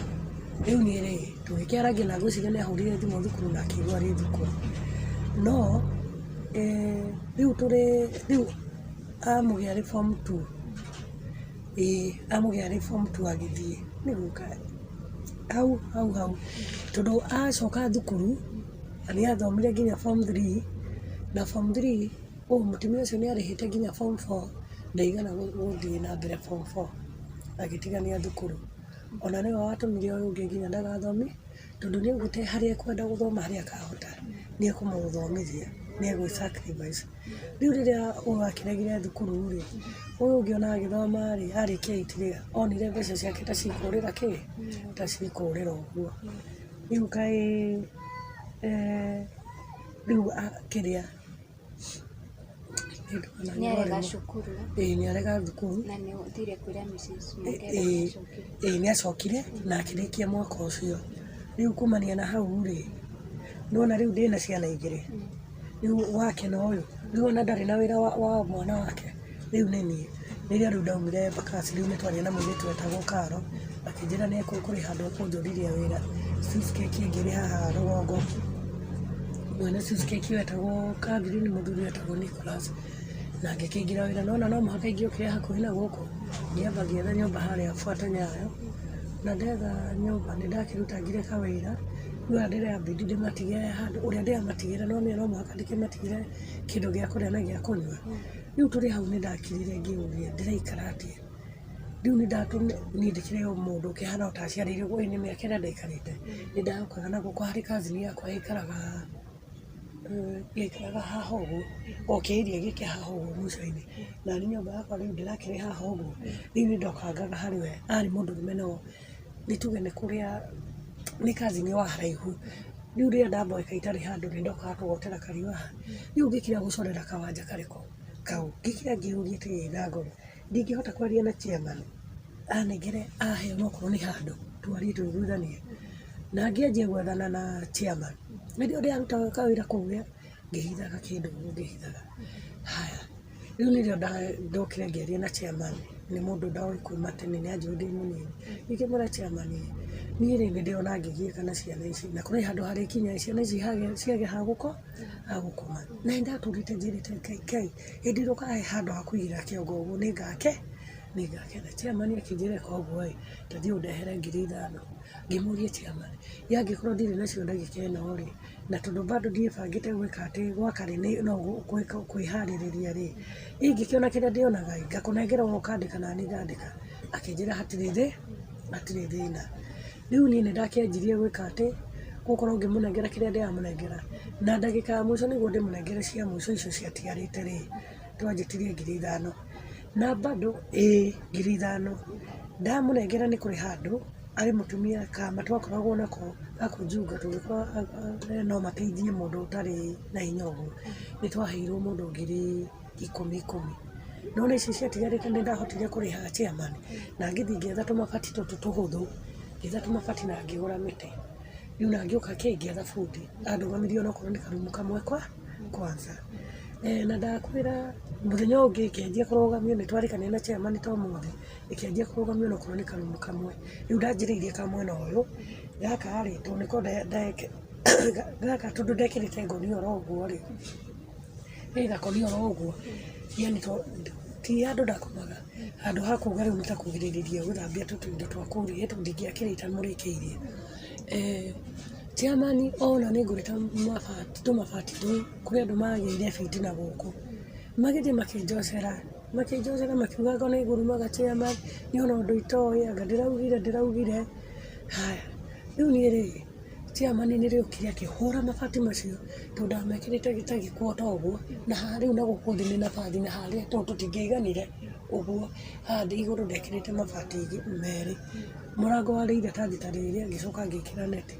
rĩu niĩ rĩ, tũgĩkĩaragia na ngwĩciria nĩ ahũrire thimũ thukuru na akĩrwo arĩ thukuru, no rĩu tũrĩ rĩu amũgĩa arĩ form two, ĩĩ, amũgĩa arĩ form two, agĩthiĩ nĩ gũka hau hau hau, tondũ acoka thukuru nĩ athomire nginya form three, na form three ũũ mũtumia ũcio nĩ arĩhĩte nginya form four, ndaigana gũthiĩ na mbere form four, agĩtigania thukuru. Ona nĩwe watũmire ũyũ ũngĩ nginya ndagathomi, tondũ nĩ augĩte harĩa ekwenda gũthoma, harĩa akahota nĩ ekũmũthomithia, nĩ egwĩ sacrifice. Rĩu rĩrĩa ũyũ akĩregire thukuru rĩ, ũyũ ũngĩ ona agĩthoma rĩ, arĩkia eight rĩ, onire mbeca ciake ta cikũrĩra kĩ, ta cikũrĩra ũguo. Rĩu kaĩ rĩu kĩrĩa Nĩ arega cukuru. Ĩĩ, nĩ arega thukuru. Na nĩ ũthire kwĩra Mrs. Mongera nĩ acokire? Ĩĩ, nĩ acokire na akĩrĩkia mwaka ũcio. Rĩu kumania na hau rĩ, nĩwona rĩu ndĩna ciana igĩrĩ, rĩu wake na ũyũ, rĩu ona ndarĩ na wĩra wa mwana wake, rĩu nĩ niĩ. Rĩrĩa rĩu ndaumire Embakasi, rĩu nĩ twaria na mũirĩtu wetagwo Karo, akĩnjĩra nĩ kũrĩ handũ ekũnjũririe wĩra Cheesecake ĩngĩ ĩrĩ haha rũgongo. Mwene Cheesecake wetagwo Catherine, mũthuri wetagwo Nicholas, na ngĩkĩingĩra wĩra. Nona no mũhaka ingĩokire hakuhĩ na gũkũ, ngĩamba ngĩetha nyũmba harĩa Buata Nyayo, na ndetha nyũmba nĩ ndakĩrutangire kawĩra. Rĩu aya ndĩrambindi ndĩmatigĩre handũ ũrĩa ndĩramatigĩra, no no mũhaka ndĩkĩmatigĩre kĩndũ gĩa kũrĩa na gĩa kũnyua. Rĩu tũrĩ hau nĩ ndakirire ngĩũria ndĩraikara atĩa. Rĩu nĩ niĩ ndĩkĩrĩ o mũndũ ũkĩhana o ta aciarĩirwo ĩ nĩ mĩaka ĩrĩa ndaikarĩte, nĩ ndaũkaga na gũkũ harĩ cousin yakwa yaikaraga haha ũguo, o kĩĩria gĩkĩ haha ũguo mũico-inĩ, na niĩ nyũmba yakwa rĩu ndĩrakĩrĩ haha ũguo, rĩu nĩ ndokangaga harĩ we, arĩ mũndũrũme no nĩ tuge nĩ kũrĩa nĩ cousin wa haraihu. Rĩu rĩrĩa ndamboeka itarĩ handũ nĩ ndokaga kũgotera kariũa haha, rĩu ngĩkira gũcorera kawanja karĩkũ kau, ngĩkira ngĩũria atĩrĩrĩ na ngoro, ndingĩhota kwaria na chairman anengere ahe onokorwo nĩ handũ twarie tũiguithanie, na ngĩanjia gwethana na chairman, hĩndĩ ĩyo ndĩrarutaga kawĩra kũu ngĩhithaga kĩndũ ũguo ngĩhithaga. Haya, Rĩu nĩrĩo ndokire ngĩaria na chairman, nĩ mũndũ ndoĩ kuma tene, nĩ anjũĩ ndĩ mũnini. Ngĩkĩmwĩra chairman, niĩ rĩ nĩ ndĩrona ngĩgiĩka na ciana ici, na kũrĩ handũ harĩkinya ciana ici ciage ha gũkoma. Na nĩ ndatũrĩte njĩrĩte Ngai, Ngai hĩndĩ ĩrĩa ũkahe handũ ha kũigĩrĩra kĩongo ũguo nĩ ngakena. Chairman akĩnjĩra ĩka ũguo ĩ, ta thiĩ ũndehere 5,000. Ngĩmũria chairman, ĩ angĩkorwo ndirĩ nacio ndagĩka ĩno rĩ, na tondũ bado ndiĩbangĩte gwĩka atĩ gwaka rĩ no kwĩharĩrĩria rĩ, ingĩkĩona kĩrĩa ndĩonaga ĩ, ngakũnengera we ũkandĩka naniĩ ngandĩka. Akĩnjĩra hatirĩ thĩna. Rĩu niĩ nĩ ndakĩanjirie gwĩka atĩ, gũkorwo ngĩmũnengera kĩrĩa ndĩramũnengera, na ndagĩka ya mũico nĩguo ndĩmũnengere cia mũico icio ciatigarĩte rĩ, twanjĩtirie 5,000. Na bado ĩĩ 5,000, ndamũnengera nĩ kũrĩ handũ arĩ mũtumia kama twakoragwo nako ga kũnjunga tũgĩkorwo no mateithie mũndũ ũtarĩ na hinya ũguo, nĩ twaheirwo mũndũ 10,000 ikũmi. Nĩwona ici ciatigarĩte nĩ ndahotire kũrĩha chairman, na ngĩthiĩ ngĩetha tũmabati tũtũ tũhũthũ, ngĩetha tũmabati na ngĩgũra mĩtĩ. Rĩu na ngĩũka kĩ, ngĩetha bundi, andũgamirie onokorwo nĩ karumu kamwe kwanza. Na ndakwĩra mũthenya ũyũ ũngĩ ngĩanjia kũrũgamio, nĩ twarĩkanĩire na chairman ta ũmũthĩ, ĩkĩanjia kũrũgamio onokorwo nĩ karumu kamwe. Rĩu ndanjĩrĩirie ka mwena ũyũ, gaka rĩ, tondũ nĩko gaka tondũ ndekĩrĩte ngũnia oro ũguo rĩ, ĩ gakũnia oro ũguo, yaani ti handũ ndakomaga, handũ ha kuga rĩu nĩ ta kũgirĩrĩria gũthambia tũindo twa kũrĩa tondũ ndingĩakĩrĩa itamũrĩkĩirie. Chairman ona nĩ ngũrĩte mabati tũmabati tũu, kũrĩ andũ magĩire biti na gũkũ, magĩthiĩ makĩnjocera, makĩnjocera makiuga anga nĩ ngũrumaga chairman, niĩ ona ũndũ itoĩ, anga ndĩraugire ndĩraugire, haya rĩu niĩ rĩ, chairman nĩ rĩokire akĩhũra mabati macio, tondũ ndamekĩrĩte ta gĩkuota ũguo, na haha rĩu na gũkũ thĩ nĩ nabathi na harĩa tondũ tũtingĩaiganire ũguo, haha igũrũ ndekĩrĩte mabati merĩ, mũrango warĩ iratathi ta rĩrĩ ngĩcoka ngĩkĩra neti.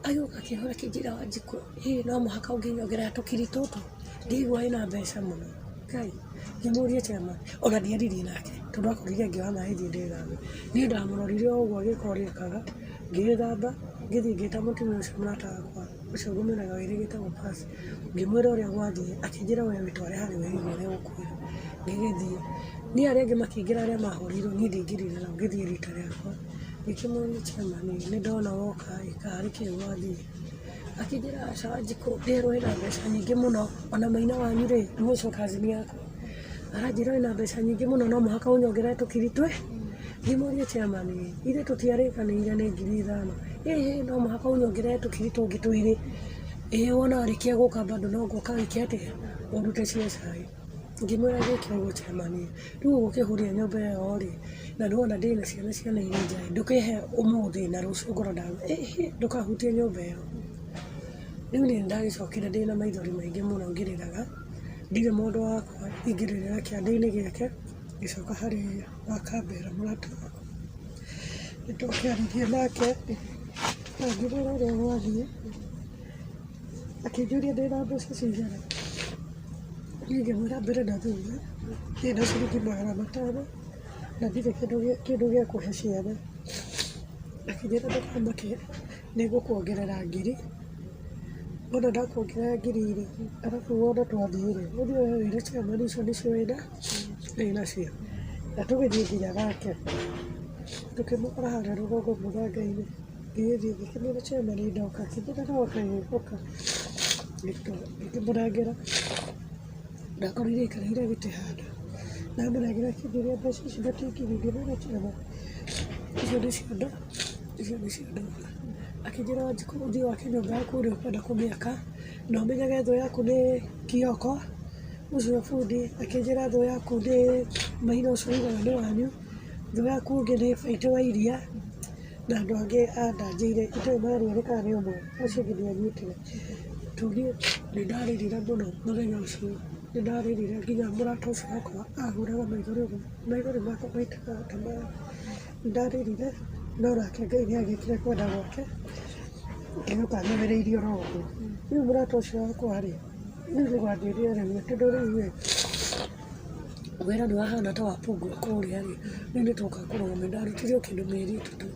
Agĩũka akĩhũra akĩnjĩra Wanjikũ ĩ no mũhaka ũngĩnyongerera tũkiri tũtũ, ndiraigua wĩna mbeca mũno, Ngai, ngĩmũria chairman, ona ndiaririe nake tondũ akorire ngĩoya maĩ thiĩ ndĩthambe, niĩ ndamũrorire o ũguo agĩka ũrĩa ekaga, ngĩgĩthamba, ngĩthiĩ ngĩta mũtumia ũcio mũrata wakwa, ũcio ngũmwĩraga wĩrĩgĩte gũ pass, ngĩmwĩra ũrĩa gwathiĩ, akĩnjĩra we wĩtware harĩ we ũigue ũrĩa egũkwĩra, ngĩgĩthiĩ, niĩ arĩa angĩ makĩingĩra arĩa mahũrĩirwo niĩ ndiaingĩrire nao ngĩthiĩ rita rĩakwa, ngĩkĩmũria chairman nĩ ndona woka ĩ karĩ kĩ gwathiĩ, akĩnjĩra aca Wanjikũ nderwo wĩna mbeca nyingĩ mũno, ona maina wanyu rĩ, nĩ ũcio cousin yakwa, aranjĩra wĩna mbeca nyingĩ mũno no mũhaka ũnyongerere tũkiri twĩ, ngĩmũria chairman ithuĩ tũtiarĩkanĩire nĩ 5,000, ĩhĩ no mũhaka ũnyongerere tũkiri tũngĩ twĩrĩ, ĩĩ wona warĩkia gũka bado no ngũka wĩke atĩa, ũrute cia cai. Ngĩmwĩra gĩke ũguo chairman, rĩu ũgũkĩhũrĩra nyũmba ĩyo rĩ, na nĩ wona ndĩna ciana ciana irĩ nja ĩ, ndũkĩhe ũmũthĩ na rũciũ ngorwo ĩhĩ ndũkahutie nyũmba ĩyo. Rĩu niĩ nĩ ndagĩcokire ndĩna maithori maingĩ mũno ngĩrĩraga, ndirĩ mũndũ wakwa ingĩrĩrĩra kĩande-inĩ gĩake, ngĩcoka harĩ Wakambera mũrata wakwa, nĩ twakĩaririe nake, ngĩmwĩra ũrĩa gwathiĩ, akĩnjũria ndĩna mbeca cigana, niĩ ngĩmwĩra mbere na thutha, ndĩna ciringi 500 na ndirĩ kĩndũ gĩa kũhe ciana, akĩnjĩra ndũkamake nĩ ngũkuongerera ngiri, wona ndakuongerera ngiri rĩ, arabu wona twathiĩ rĩ, ũthiĩ wĩre chairman icio nĩcio wĩnacio, na tũgĩthiĩ nginya gwake, tũkĩmũkora harĩa rũgongo mũthanga-inĩ, ngĩgĩthiĩ ngĩkĩmwĩra chairman ndoka, akĩnjĩra no ũka ĩĩ ũka, ngĩkĩmũnengera, ndakorire aikarĩire gĩtĩ handũ, ndamũnengera akĩnjũria mbeca ici na ti ngiri, ngĩmwĩra chairman icio nĩcio ndona, akĩnjĩra Wanjikũ ũthiĩ wake nyũmba yaku ũrĩa ũkwenda kũmĩaka, na ũmenyage thũ yaku nĩ Kioko, ũcio bundi, akĩnjĩra thũ yaku nĩ Maina ũcio ugaga nĩ wanyu, thũ yaku ũngĩ nĩ Baitũ wa iria, na andũ angĩ andanjĩire itoĩ marĩ erĩ kana nĩ ũmwe, acio angĩ ndianyitire. Tondũ niĩ nĩ ndarĩrire mũno mũthenya ũcio, nĩ ndarĩrire nginya mũrata ũcio wakwa ahũraga maithori ũguo, maithori makwa maitĩkaga ta maĩ. Nĩ ndarĩrire no nake Ngai nĩ agĩkire kwenda gwake, ngĩũka nyũmĩrĩirie oro ũguo. Rĩu mũrata ũcio wakwa rĩ, rĩu nĩ wanjĩrire rĩu tondũ rĩu ĩ, wĩra nĩ wahana ta wabungwo kũrĩa rĩ, rĩu nĩ twoka kũrũgamio, ndarutire o kĩndũ mĩeri 3,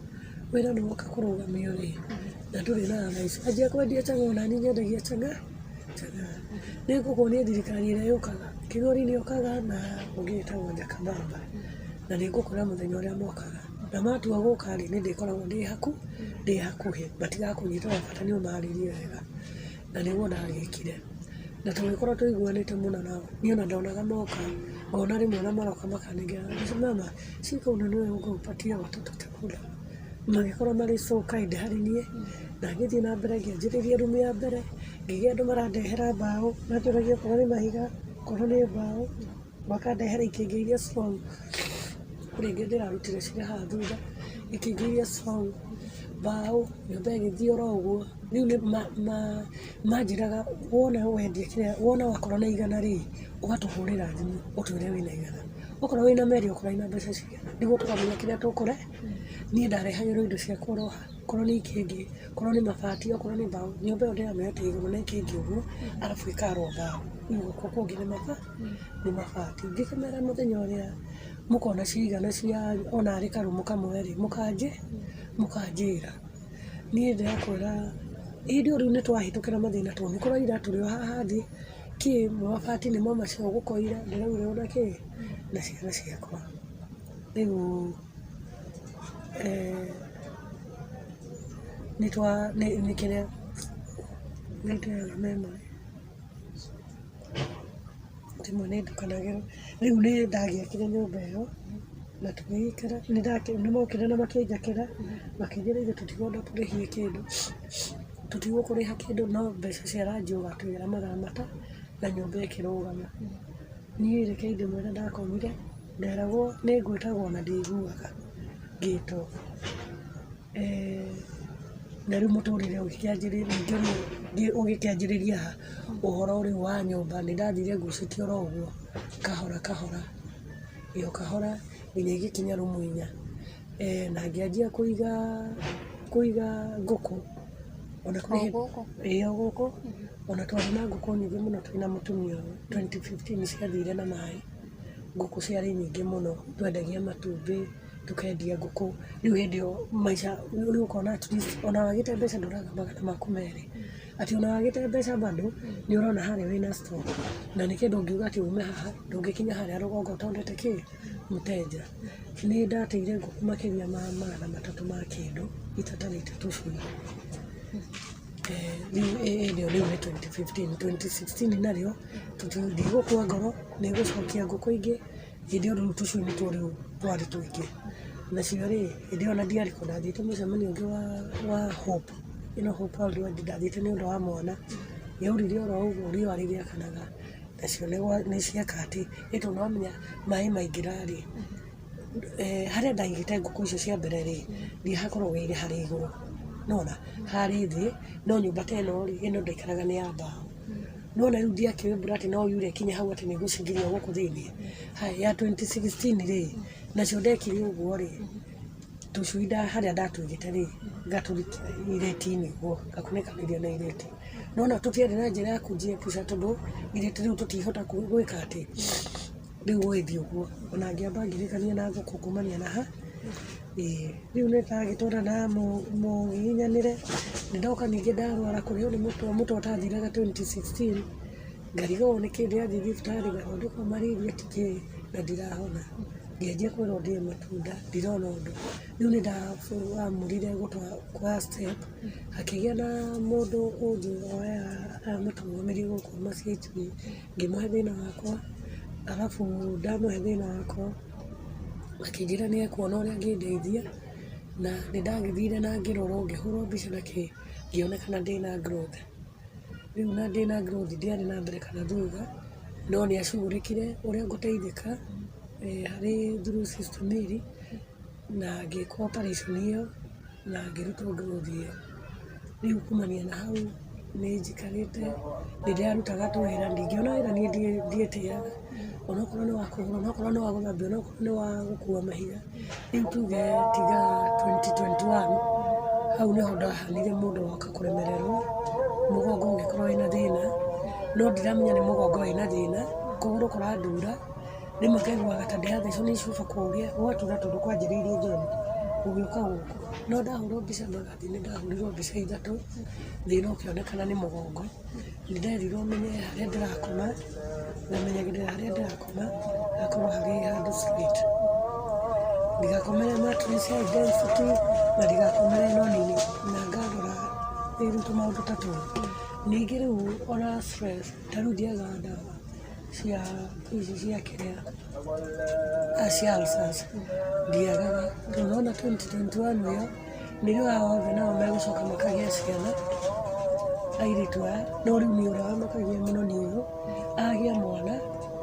wĩra nĩ woka kũrũgamio rĩ, na ndũrĩ na thaa ici, anjia kwendia chang'aa ona niĩ nyendagia chang'aa, njega. Nĩ ngũkuonia thirikari ĩrĩa yũkaga, Kĩgori nĩ okaga na ũngĩ wĩtagwo Jakababa, na nĩ ngũkwĩra mũthenya ũrĩa mokaga. Na matua gũka rĩ, niĩ ndĩkoragwo ndĩ hakuhĩ, matigakũnyita we bata nĩ ũmarĩrie wega. Na nĩguo ndagĩkire. Na tũgĩkorwo tũiguanĩte mũno nao, niĩ ona ndonaga moka, ngona rĩmwe ona maroka makanengera, mama shika ununue unga upatie watoto chakula. Magĩkorwo marĩ so kind harĩ niĩ, na ngĩthiĩ na mbere ngĩanjĩrĩria rumu ya mbere, ngĩgĩa andũ marandehera mbaũ, manjũragia okorwo nĩ mahiga, okorwo nĩ mbaũ, makandehera ikĩngĩ iria strong, kũrĩ ingĩ ndĩrarutire cirĩ haha thutha, ikĩngĩ iria strong, mbaũ, nyũmba ĩgĩthiĩ oro ũguo, rĩu nĩ manjĩraga wona wendia kĩrĩa, wona wakorwo na igana rĩ, ũgatũhũrĩra thimũ ũtwĩre wĩna igana, okorwo wĩna merĩ okorwo wĩna mbeca cigana, nĩguo tũkamenya kĩrĩa tũkũre, niĩ ndarehagĩrwo indo ciakwa oro haha, okorwo nĩ ikĩngĩ, okorwo nĩ mabati, okorwo nĩ mbaũ, nyũmba ĩyo ndĩramĩaka igũrũ na ikĩngĩ ũguo, arabu ĩkarwo mbaũ, rĩu gũkũ kũngĩ nĩ mabati, ngĩkĩmera mũthenya ũrĩa mũkona cigana cia ona arĩ karumu kamwe rĩ, mũkanjĩra, niĩ ndĩrakwĩra hĩndĩ ĩyo rĩu nĩ twahĩtũkĩra mathĩna tondũ nĩ kũraura tũrĩ o haha thĩ, kĩ mabati nĩmo macio gũkoira ndĩraurĩrwo na kĩ na ciana ciakwa, rĩu nĩ twa nĩ kĩrĩa nĩ ndeaga memory. Rĩmwe nĩ ndukanagĩrwo, rĩu nĩ ndagĩakire nyũmba ĩyo na tũgĩikara, nĩ mokire na makĩnjakĩra, makĩnjĩra ithuĩ tũtigũkĩenda tũrĩhie kĩndũ, tũtigũkũrĩha kĩndũ no mbeca cia ranji ũgatũigĩra magana na nyũmba ĩkĩrũgama. Niĩ reke ndĩmwĩre ndakomire, nderagwo nĩ ngwĩtagwo na ndiaiguaga ngĩtwo. Na rĩu mũtũrĩre ũgĩkĩanjĩrĩria ũgĩkĩanjĩrĩria haha ũhoro rĩu wa nyũmba nĩ ndathire ngucĩtie oro ũguo kahora kahora, o kahora nginya igĩkinya rumu inya, na ngĩanjia kũiga kũiga ngũkũ ona kũrĩ O gũkũ? Ĩĩ o gũkũ, ona twarĩ na ngũkũ nyingĩ mũno twĩna mũtumia ũyũ 2015 ciathire na maĩ, ngũkũ ciarĩ nyingĩ mũno, twendagia matumbĩ, tũkendia ngũkũ, rĩu hĩndĩ ĩyo maica rĩu ũkona at least ona wagĩte mbeca ndũraga magana maku merĩ, atĩ ona wagĩte mbeca bado nĩ ũrona harĩa wĩna store, na nĩ kĩndũ ũngiuga atĩ ume haha ndũngĩkinya harĩa rũgongo ũtonete kĩ, mũteja. Nĩ ndateire ngũkũ makĩria ma magana matatũ ma kĩndũ itatarĩte tũcui. Rĩu hĩndĩ ĩyo rĩu nĩ 2015, 2016 narĩo ndigũkua ngoro nĩ ngũcokia ngũkũ ingĩ, hĩndĩ ĩyo rĩu tũcui nĩtuo rĩu twarĩ tũingĩ. Nacio rĩ, hĩndĩ ĩyo ona ndiarĩ kuo ndathiĩte mũcemanio ũngĩ wa Hope, ĩno Hope Worldwide ndathiĩte nĩ ũndũ wa mwana, yaurire oro ũguo riũa rĩgĩakanaga, nacio nĩ cieka atĩ, nĩ tondũ nĩ wamenya maĩ maingĩra rĩ, harĩa ndaigĩte ngũkũ icio cia mbere rĩ, ndihakorogeirie harĩa igũrũ, nĩwona, harĩ thĩ, no nyũmba ta ĩno rĩ, ĩno ndaikaraga nĩ ya mbaũ. Nĩwona rĩu ndiakĩũĩ mbura atĩ no yure ĩkinye hau atĩ nĩ ĩgũcingĩria gũkũ thĩiniĩ. Haya, ya 2016 rĩ, nacio ndekire ũguo rĩ, tũcui harĩa ndatũigĩte rĩ, ngatũrikia irĩti-inĩ ũguo, ngakunĩkanĩria na irĩti. Nĩwona tũtiarĩ na njĩra ya kũnjiepusha tondũ irĩti rĩu tũtingĩhota gwĩka atĩ, rĩu gũgĩthiĩ ũguo. Ona ngĩamba ngĩrĩkania na ngũkũ kumania na ha, ĩĩ. Rĩu nĩ ndagĩtũra na mũgiginyanĩre, nĩ ndoka ningĩ ndarwara kũrĩo nĩ mũtwe, mũtwe ũtathiraga 2016, ngarigwo nĩkĩ ndĩrathiĩ thibitarĩ ngathondekwo malaria ti kĩ na ndirahona. Ngĩanjia kwĩrwo ndĩe matunda ndirona ũndũ. Rĩu nĩ ndaamũrire kuoya step, hakĩgĩa na mũndũ ũngĩ woyaga mũtũrũgamĩrĩri gũkũ ma-CHV, ngĩmũhe thĩna wakwa, arabu ndamũhe thĩna wakwa, akĩnjĩra nĩ ekuona ũrĩa angĩndeithia, na nĩ ndagĩthire na ngĩrorwo ngĩhũrwo mbica na kĩ, ngĩonekana ndĩna growth. Rĩu na ndĩna growth ndiarĩ na mbere kana thutha, no nĩ acugurĩkire ũrĩa ngũteithĩka harĩ through Sister Mary, na ngĩkwo operation ĩyo na ngĩrutwo growth ĩyo. Rĩu kumania na hau nĩ njikarĩte, nĩ ndĩrarutaga tũwĩra, ndingĩona wĩra niĩ ndiĩtĩaga, onokorwo nĩ wa kũhũra, onokorwo nĩ wa gũthambia, onokorwo nĩ wa gũkua mahiga. Rĩu tuge tiga 2021, hau nĩho ndahanire mũndũ woka kũremererwo, mũgongo ũgĩkorwo wĩna thĩna, no ndiramenya nĩ mũgongo wĩna thĩna, kũgũrũ kũrandura, rĩmwe ngaiguaga ta ndĩrathecwo nĩ icuba kũrĩa, gũgatura tondũ kwanjĩrĩirie John, Gũgĩũka gũkũ no ndahũrwo mbica Mbagathi, nĩ ndahũrirwo mbica ithatũ, thĩna ũkĩonekana nĩ mũgongo. Nĩ nderirwo menye harĩa ndĩrakoma, ngamenyagĩrĩra harĩa ndĩrakoma, hakorwo harĩ handũ straight. Ndigakomere mattress ya density na ndigakomere ĩno nini, na ngarora rĩu tũmaũndũ ta tũu. Ningĩ rĩu ona stress, ta rĩu ndiagaga ndawa cia ici cia kĩrĩa cia ulcers, ndiagaga. Tondũ nĩwona 2021 ĩyo, nĩrĩo aya othe nao megũcoka makagĩa ciana, airĩtu aya, no rĩu niĩ ũrĩa wamakagia mũno nĩ ũyũ, agĩa mwana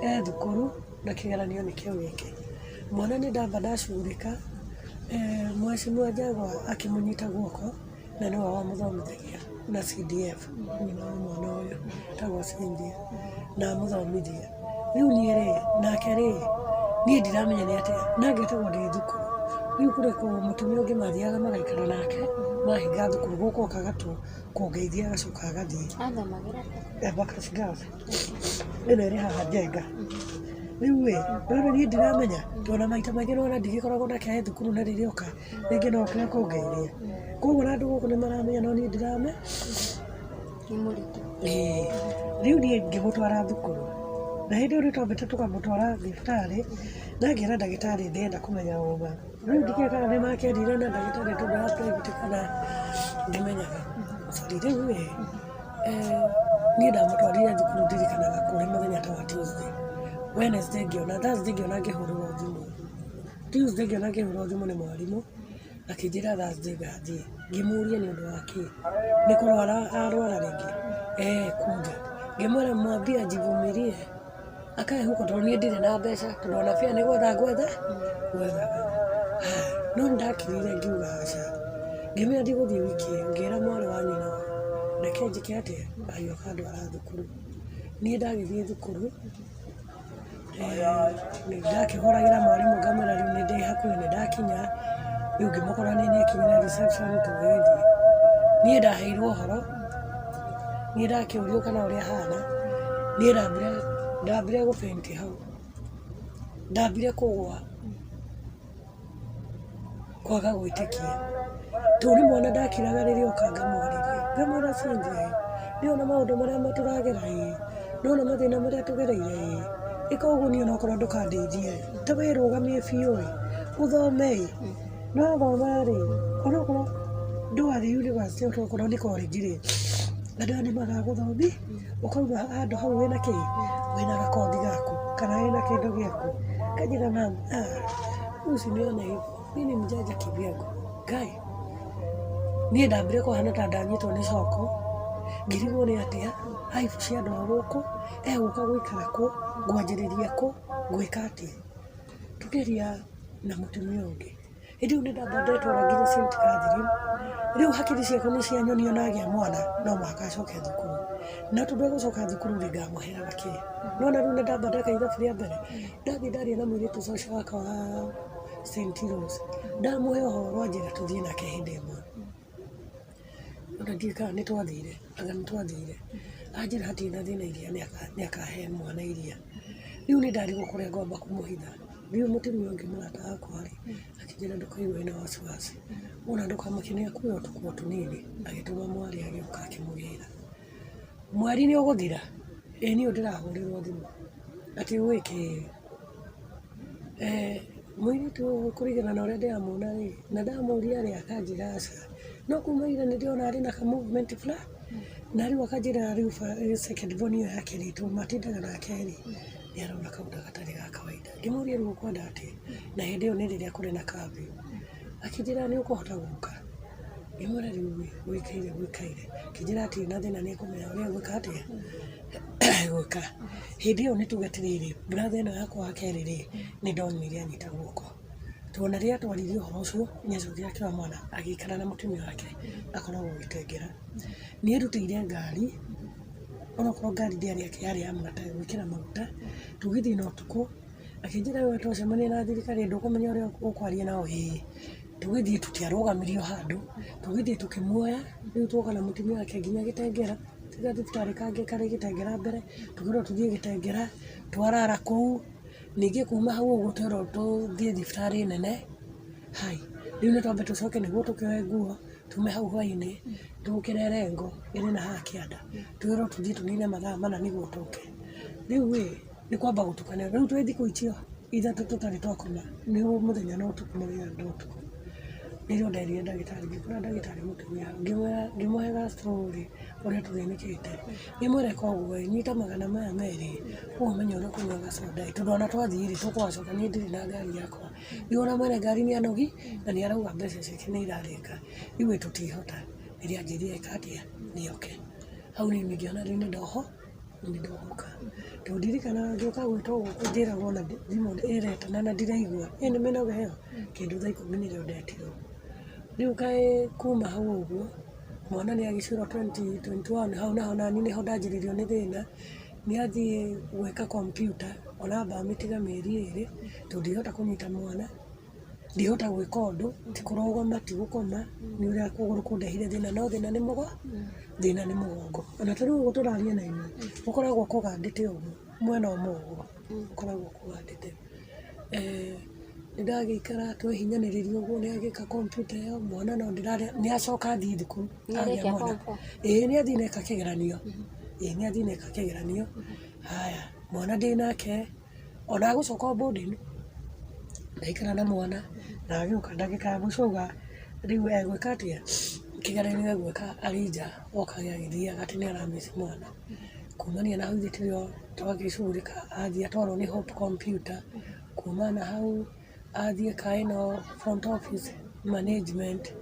e thukuru na kĩgeranio nĩkĩo gĩkĩ. Mwana nĩ ndamba ndacugurĩka, mheshimiwa Jaguar akĩmũnyita guoko na nĩwe wamũthomithagia na CDF, nyina wa mwana ũyũ etagwo Cynthia, na amũthomithia. Rĩu niĩ rĩ, nake rĩ, niĩ ndiramenya nĩ atĩa, na ngetagwo ndĩ thukuru. Rĩu kũrĩ mũtumia ũngĩ mathiaga magaikara nake, mahinga thukuru, gũkũ okaga tu kũngeithia agacoka agathiĩ. Athomagĩra kũ? Embakasi Girls, ĩno ĩrĩ haha Njenga. Rĩu ĩ, rĩu niĩ ndiramenya, tondũ ona maita maingĩ nĩwona ndigĩkoragwo nake e thukuru na rĩrĩa oka, rĩngĩ no oke kũngeithia. Koguo ona andũ gũkũ nĩ maramenya no niĩ ndiramenya. Nĩ mũritũ. Ĩĩ, rĩu niĩ ngĩmũtwara thukuru, na hĩndĩ ĩyo nĩ twambĩte tũkamũtwara thibitarĩ, na ngĩra ndagĩtarĩ ndĩrenda kũmenya ũma. Rĩu ndikĩũĩ kana nĩ makĩarire na ndagĩtarĩ tondũ wa private kana ndimenyaga. Sorry, rĩu ĩ, niĩ ndamũtwarire thukuru ndirikanaga kũrĩ mũthenya ta wa Tuesday, Wednesday ngĩona, Thursday ngĩona ngĩhũrĩrwo thimũ, Tuesday ngĩona ngĩhũrĩrwo thimũ nĩ mwarimũ, akĩnjĩra Thursday ngathiĩ, ngĩmũria nĩ ũndũ wa kĩ, nĩ kũrwara arwara rĩngĩ, eh kuja, ngĩmwĩra mwambie ajivumilie akae huko tondũ niĩ ndirĩ na mbeca tondũ ona fare nĩ gwetha ngwetha gwethaga. No nĩ ndakirire ngiuga aca, ngĩmwĩra ndigũthiĩ wiki ĩyo, ngĩra mwarĩ wa nyina reke njĩke atĩa, ariũ akandwara thukuru. Niĩ ndagĩthiĩ thukuru, ndakĩhũragĩra mwarimũ ngamwĩra rĩu nĩ ndĩ hakuhĩ nĩ ndakinya, rĩu ngĩmũkora nĩ nĩakinyire reception tũgĩgĩthiĩ. Niĩ ndaheirwo ũhoro, niĩ ndakĩũrio kana ũrĩa ahana, niĩ ndambire gũ faint hau, ndambire kũgũa kwaga gwĩtĩkia, tondũ rĩmwe ona ndakiraga rĩrĩa oka ngamwarĩria, ngamwĩra Cynthia ĩ, nĩwona maũndũ marĩa tũragera ĩ, nĩwona mathĩna marĩa tũgereire ĩ, ĩka ũguo niĩ onokorwo ndũkandeithia ĩ, ta wĩrũgamie biũ ĩ, ũthome ĩ, na wathoma rĩ, onokorwo ndũgathiĩ university onokorwo nĩ college rĩ, andũ aya nĩ magagũthomithia, ũkauma handũ hau wĩna kĩ, wĩna gakothi gaku, kana wĩna kĩndũ gĩaku, akanjĩra mum usinione hivyo, mimi ni mjanja kivyangu, Ngai, niĩ ndambire kũhana ta ndanyitwo nĩ coko, ngĩrigwo nĩ atĩa, aibu cia andũ a gũkũ, egũka gũikara kũ, ngwanjĩrĩria kũ, ngwĩka atĩa, tũkĩaria na mũtumia ũngĩ. Hĩndĩ ĩyo nĩ ndamba ndetwara nginya St. Catherine, rĩu hakiri ciakwa nĩ cianyonia ona agĩa mwana no mũhaka acoke thukuru, na tondũ egũcoka thukuru rĩ ngamũheaga kĩ? Nĩwona rĩu nĩ ndamba ndeka ithabu rĩa mbere, ndathiĩ ndaria na mũirĩtu social worker wa St. Rose, ndamũhe ũhoro anjĩra tũthiĩ nake hĩndĩ ĩmwe. Ona ndiũĩ kana nĩ twathire, anga nĩ twathire, anjĩra hatirĩ na thĩna iria nĩ akahe mwana iria. Rĩu nĩ ndarigwo kũrĩa ngwamba kũmũhitha, rĩu mũtumia ũngĩ mũrata wakwa rĩ, akĩnjĩra ndũkaigue wĩna wasiwasi, wona ndũkamake nĩ akuoya o tũkuo tũnini, agĩtũma mwarĩ agĩũka akĩmũgĩra. Mweri nĩ ũgũthira, ĩĩ niĩ ndĩrahũrĩrwo thimũ, atĩ gwĩ kĩ? Mũirĩtu ũyũ kũringana na ũrĩa ndĩramuona rĩ, na ndamũria rĩ, akanjĩra aca. No kuma ira nĩ ndĩrona arĩ na ka movement fulani, na rĩu akanjĩra rĩu second born ĩyo yake rĩ, tondũ matindaga nake rĩ, nĩ arona kaũndũ gatarĩ ga kawaida. Ngĩmũria rĩu ũkwenda atĩa, na hĩndĩ ĩyo nĩ rĩrĩa kũrĩ na curfew. Akĩnjĩra nĩ ũkũhota gũka? Ngĩmwĩra rĩu ĩ, gũikaire gũikaire. Akĩnjĩra hatirĩ na thĩna nĩ ekũmenya ũrĩa egwĩka atĩa, gwĩka. Hĩndĩ ĩyo nĩ tuge atĩrĩrĩ, brother ĩno yakwa wa kerĩ rĩ, nĩ ndonire anyita guoko. Tondũ ona rĩrĩa twaririe ũhoro ũcio, nĩ acokire akĩoya mwana agĩikara na mũtumia wake akoragwo Gĩtengera. Nĩ erutĩire ngari, onokorwo ngari ndĩarĩ yake yarĩ ya mũratawe gwĩkĩra maguta, tũgĩthiĩ na ũtukũ, akĩnjĩra we twacemania na thirikari ndũkũmenya ũrĩa ũkwaria nao, ĩĩ. Tũgĩthiĩ tũtiarũgamirio handũ, tũgĩthiĩ tũkĩmuoya, rĩu twoka na mũtumia wake nginya Gĩtengera. Gathibitarĩ kangĩ karĩ Gĩtengera mbere, tũkĩrwo tũthiĩ Gĩtengera, twarara kũu, ningĩ kuma hau ũguo twerwo tũthiĩ thibitarĩ nene, hai, Rĩu nĩ twambe tũcoke nĩguo tũkĩoe nguo tume hau hwainĩ tũkĩre rengo ĩrĩ na haha kĩanda twĩrwo tũthiĩ tũnine mathaa mana nĩguo tũke. Rĩu ĩ nĩ kwamba gũtukana rĩu twĩ thikũ icio 3 tũtarĩ twakoma nĩ mũthenya na ũtukũ mũthenya na ũtukũ. Nĩrĩo nderire ndagĩtarĩ ngĩkora ndagĩtarĩ mũtumia ngĩmũhe ga story ũrĩa tũthĩnĩkĩte. Ngĩmwĩra ĩka ũguo ĩ nyita magana maya merĩ ũmenye ũrĩa ũkũnyua gacoda ĩ tondũ ona twathiĩ rĩ tũkũgacoka niĩ ndirĩ na ngari yakwa. Rĩu ona mwene ngari nĩ anogi na nĩ arauga mbeca ciake nĩ irarĩka rĩu ĩ tũtihota. Nĩrĩo anjĩrire eka atĩa nĩoke. Hau niĩ ngĩona rĩu nĩ ndoho nĩ ndohoka. Tondũ ndirikanaga ngĩũka gwĩtwo gũkũ njĩragwo ona thimũ ĩretana na ndiraigua, ĩ nĩ mĩnoga ĩyo, kĩndũ thaa 10 nĩrĩo ndetirwo. Rĩu kaĩ kuma hau ũguo, mwana nĩ agĩciarwo 2021 hau naho nani nĩho ndanjĩrĩirio nĩ thĩna, nĩ athiĩ gwĩka kompiuta ona amba amĩtiga mĩeri 2 tondũ ndingĩhota kũnyita mwana, ndingĩhota gwĩka ũndũ, ti kũrũgama ti gũkoma, nĩ ũrĩa kũgũrũ kũndehire thĩna no thĩna nĩ thĩna nĩ mũgongo. Ona ta rĩu ũguo tũraria na inyuĩ, gũkoragwo kũgandĩte ũguo, mwena ũmwe ũguo, gũkoragwo kũgandĩte. Nĩ ndagĩikara twehinyanĩrĩria ũguo nĩ agĩka kompiuta ĩyo mwana no ndĩrarĩa nĩ acoka athiĩ thukuru agĩa mwana. Ĩĩ nĩ athiĩ na eka kĩgeranio, ĩĩ nĩ athiĩ na eka kĩgeranio. Haya mwana ndĩ nake ona agũcoka o boarding ndaikara na mwana na agĩũka ndagĩka ya mũico auga rĩu egwĩka atĩa kĩgeranio egwĩka arĩ nja oka agĩthiaga atĩ nĩ ara miss mwana. Kumania na hau ithuĩ tũrĩ o twagĩcugurĩka athiĩ atwarwo nĩ Hope Computer kuma na hau athiĩ ka ĩno front office management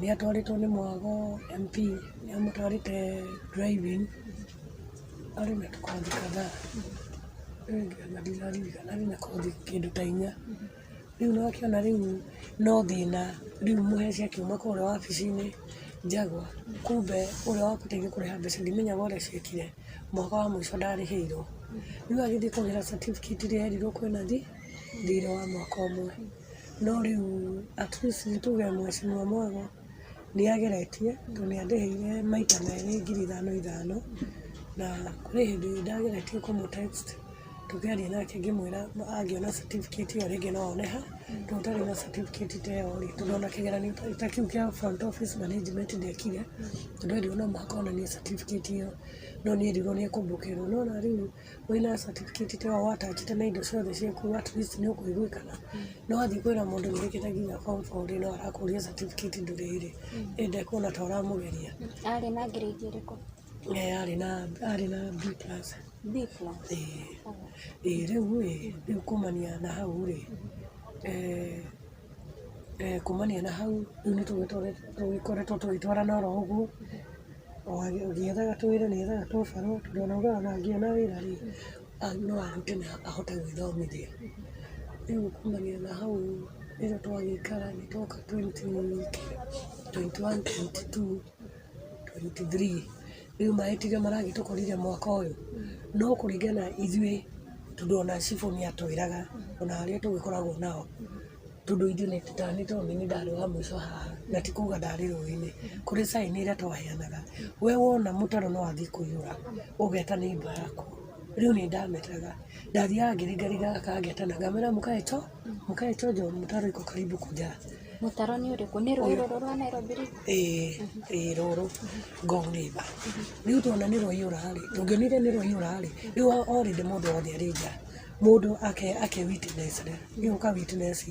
nĩ atwarĩtwo nĩ Mwago MP nĩ amũtwarĩte driving arĩ na tũkothi kadhaa rĩu ndiraririkana arĩ na kothi kĩndũ ta 4. Rĩu nĩ wakĩona rĩu no thĩna rĩu mũheci akiuma kũrĩa wabici-inĩ Jaguar kumbe ũrĩa wabataire kũrĩha mbeca ndimenyaga ũrĩa ciekire mwaka wa mũico ndarĩhĩirwo. Rĩu agĩthiĩ kũgĩra certificate ĩrĩa erirwo kwĩna thirĩ wa mwaka ũmwe. No rĩu at least nĩ tuge mheshimiwa Mwago nĩ ageretie tondũ nĩ andĩhĩire maita merĩ ngiri ithano ithano na kũrĩ hĩndĩ ndageretie kũmũ text tũkĩaria nake ngĩmwĩra angĩona certificate ĩyo rĩngĩ no one ha tondũ ũtarĩ na certificate ta ĩyo rĩ tondũ ona kĩgeranio ta kĩu kĩa front office management ndekire tondũ erirwo no mũhaka onanie certificate ĩyo no niĩ erirwo nĩ ekũmbũkĩrwo. No ona rĩu wĩna certificate ta ĩyo watachĩte na indo ciothe ciaku at least nĩ ũkũiguĩkana. No wathiĩ kwĩra mũndũ nĩ wĩkĩte nginya form four rĩ no arakũria certificate ndũrĩ rĩ ĩ ndekuona ta ũramũgeria. Arĩ na grade ĩrĩkũ? Arĩ na B plus. B plus. Ĩĩ rĩu ĩ rĩu kumania na hau rĩ kumania na hau rĩu nĩ tũgĩkoretwo tũgĩtwarana oro ũguo o agĩethaga tũwĩra nĩ ethaga tũbarũa tondũ ona augaga ona angĩona wĩra rĩ no arute na ahote gwĩthomithia. Rĩu kumania na hau nĩrĩo twagĩikara nĩ twoka 20 21 22 23 rĩu maĩ tiga maragĩtũkorire mwaka ũyũ no kũringana ithuĩ tondũ ona cibũ nĩ atwĩraga ona arĩa tũgĩkoragwo nao tondũ ithuĩ nĩ tondũ nĩ ndarĩ wa mũico haha na ti kuga ndarĩ rũĩ-inĩ kũrĩ sign ĩrĩa twaheanaga we wona mũtaro no wathiĩ kũiyũra ũgeta neighbour yaku. Rĩu nĩ ndametaga ndathiaga ngĩringaringaga kangetana ngamwĩra mũkae chonjo mtaro iko karibu kujaa. Mũtaro nĩ ũrĩkũ? Nĩ rũĩ rũrũ rwa Nairobi River? Ĩĩ rũrũ Ngong River. Rĩu tuona nĩ rwaiyũra rĩ, tũngĩonire nĩ rwaiyũra rĩ, rĩu already mũndũ wothe arĩ nja, mũndũ ake witness rĩ, ũka witness.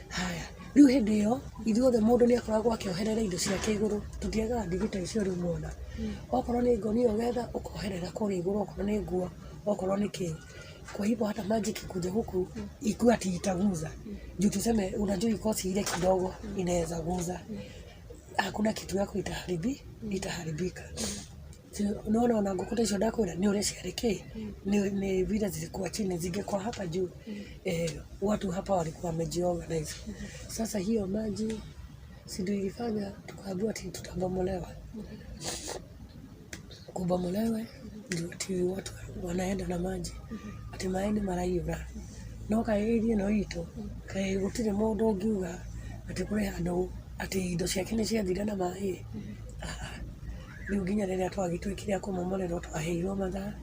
Haya, rĩu hĩndĩ ĩyo ithuothe mũndũ nĩ akoragwo akĩoherera indo ciake igũrũ, tũtiagaga ndigi ta icio rĩu muona. Okorwo nĩ ngũnia ũgetha ũkoherera kũrĩa igũrũ, okorwo nĩ nguo, okorwo nĩ kĩ. Kwa hivyo hata maji ikikuja huku ikuwe ati itaguza juu tuseme, unajua ikosi ile kidogo inaweza guza, hakuna kitu yako itaharibika. Unaona ona ngũkũ ta icio ndakwĩra nĩ ũrĩa ciarĩ kĩ nĩ vile zilikuwa chini, zingekuwa hapa juu watu hapa walikuwa wamejiorganize. Sasa hiyo maji si ndio ilifanya tukaambiwa ati tutabomolewa, kubomolewe ndio ati watu wanaenda na maji ati maĩ nĩ maraiyũra no kaĩ area ĩno itũ kaĩ gũtirĩ mũndũ ũngiuga atĩ kũrĩ handũ atĩ indo ciake nĩ ciathira na maĩ. Rĩu nginya rĩrĩa twagĩtuĩkire a kũmomorerwo twaheirwo mathaa,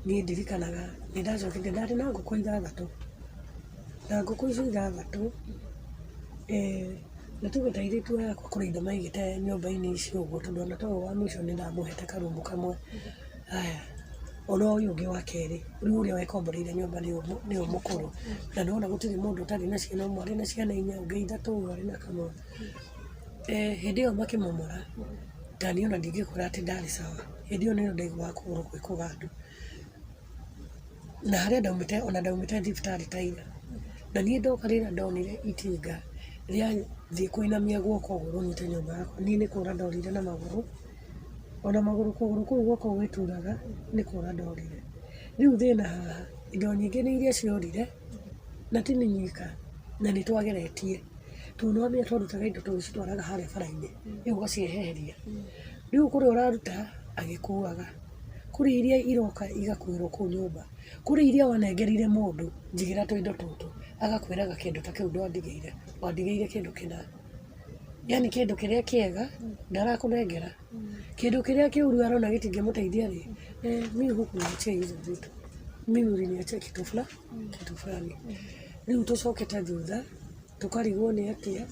niĩ ndirikanaga nĩ ndacokire ndarĩ na ngũkũ ithathatũ na ngũkũ icio ithathatũ Na tuge ta airĩtu aya akwa kũrĩ indo maigĩte nyũmba-inĩ icio ũguo tondũ ona ta ũyũ wa mũico nĩ ndamũhete karumu kamwe. Haya, ona ũyũ ũngĩ wa kerĩ, rĩu ũrĩa wekomboreire nyũmba nĩwe mũkũrũ. Na nĩwona gũtirĩ mũndũ ũtarĩ na ciana, ũmwe arĩ na ciana inya, ũngĩ ithatũ, ũyũ arĩ na kamwe. Hĩndĩ ĩyo makĩmomora, ta niĩ ona ndingĩkwĩra atĩ ndarĩ sawa. Hĩndĩ ĩyo nĩrĩo ndaiguaga kũgũrũ gwĩ kũgandu. Na harĩa ndaumĩte ona ndaumĩte thibitarĩ ta ira. Na niĩ ndoka rĩrĩa ndonire itinga rĩathiĩ kũinamia guoko ũguo rũnyite nyũmba yakwa, niĩ nĩ kũra ndorire na magũrũ, ona magũrũ kũgũrũ kũu gwakwa gwĩturaga nĩ kũra ndorire. Rĩu thĩna haha, indo nyingĩ nĩ iria ciorire, na ti niĩ nyika, na nĩ twageretie. Tondũ nĩ wamenya twarutaga indo tũgĩcitwaraga harĩa bara-inĩ, rĩu ũgacieheria. Rĩu kũrĩa ũraruta agĩkuaga, kũrĩ iria iroka igakuĩrwo kũu nyũmba, kũrĩ iria wanengerire mũndũ njigĩra tũindo tũtũ, agakwĩraga kĩndũ ta kĩu ndwandigĩire, wandigĩire kĩndũ kĩna. Yaani kĩndũ kĩrĩa kĩega ndarakũnengera, kĩndũ kĩrĩa kĩũru arona gĩtingĩmũteithia rĩ, mimi hukuniachia hizo vitu, mimi uliniachia kitu kitu fulani. Rĩu tũcokete thutha tũkarigwo nĩ atĩa,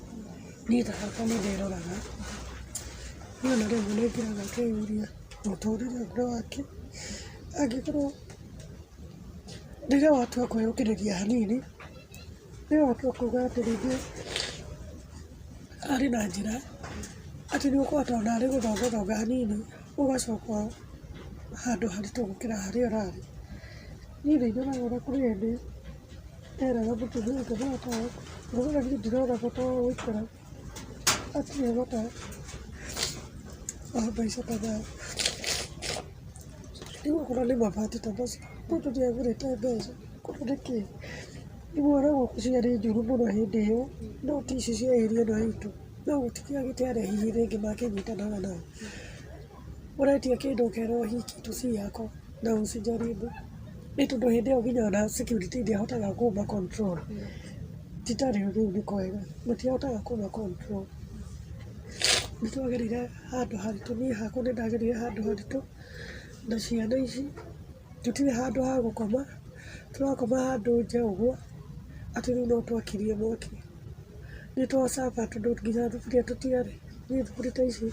niĩ ta hakwa nĩ ndĩroraga, niĩ ona rĩmwe nĩ ngĩraga ngeyũria mũtũrĩre ũyũ nĩ wakĩ, angĩkorwo rĩrĩa watua kwĩyũkĩrĩria hanini, rĩrĩa watua kuga atĩ rĩngĩ arĩ na njĩra, atĩ nĩ ũkũhota ona arĩ gũthongathonga hanini, ũgacoka handũ haritũ gũkĩra harĩa ũrarĩ. Niĩ nĩ nyonaga ona kũrĩ hĩndĩ nderaga mũtumia ũngĩ mũrata wakwa, ngauga niĩ ndirona bata wa gũikara, hatirĩ bata wa maica ta maya. Rĩu okorwo nĩ mabati ta macio, mũndũ nĩ agũrĩte mbeca, okorwo nĩ kĩ, rĩu ona ngũkũ ciarĩ njũru mũno hĩndĩ ĩyo, no ti ici cia area ĩno itũ, no gũtikĩagĩte arĩa hihi rĩngĩ makĩnyitanaga nao. Ũretia kĩndũ ũkerwo hii kitu si yako na usijaribu. Nĩ tondũ hĩndĩ ĩyo nginya ona security ndĩahotaga kũma control. Ti ta rĩu, rĩu nĩ kwega, matiahotaga kũma control. Nĩ twagereire handũ haritũ, niĩ hakwa nĩ ndagereire handũ haritũ na ciana ici, tũtirĩ handũ ha gũkoma, tũrakoma handũ nja ũguo, atĩ rĩu no twakirie mwaki. Nĩ twa suffer tondũ nginya thaburia tũtiarĩ, niĩ thaburia ta ici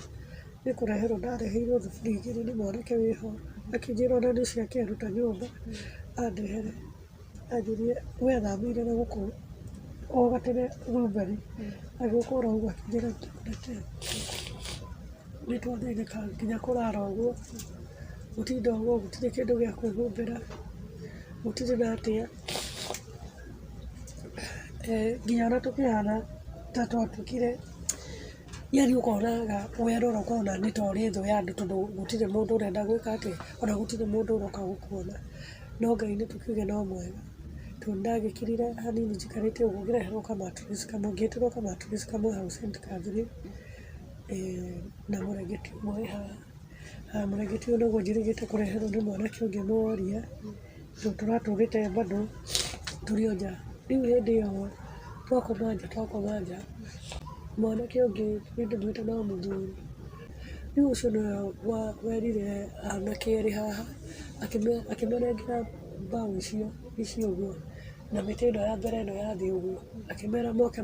nĩ kũreherwo ndareheirwo thaburia igĩrĩ nĩ mwanake wĩho, akĩnjĩra ona nĩ ciake aruta nyũmba andehere. Anjĩrire we athamĩire na gũkũ o gatene Thũmberi, agĩũka oro ũguo akĩnjĩra ndĩmũretere. Nĩ twathĩnĩkaga nginya kũrara ũguo, gũtinda ũguo gũtirĩ kĩndũ gĩa kwĩhumbĩra, gũtirĩ na atĩa, nginya ona tũkĩhana ta twatuĩkire, yaani ũkonaga werora ũkona nĩ ta ũrĩ thũ ya andũ tondũ gũtirĩ mũndũ ũrenda gwĩka atĩa, ona gũtirĩ mũndũ ũroka gũkuona. No Ngai nĩ tũkiuge no mwega, tondũ nĩ ndagĩkirire hanini njikarĩte ũguo ngĩreherwo ka mattress kamwe, ngĩtĩrwo ka mattress kamwe hau St Catherine, na mũrengeti ũmwe wĩ haha. Mũrengeti ũyũ naguo njĩrĩgĩte kũreherwo nĩ mwanake ũngĩ mũworia, tondũ tũratũrĩte bado tũrĩ o nja. Rĩu hĩndĩ ĩyo twakoma nja twakoma nja, mwanake ũngĩ niĩ ndĩmwĩte no mũthuri, rĩu ũcio nĩwe werire anake erĩ haha, akĩmanengera mbaũ icio icio ũguo, na mĩtĩ ĩno ya mbere ĩno ya thĩ ũguo, akĩmera moke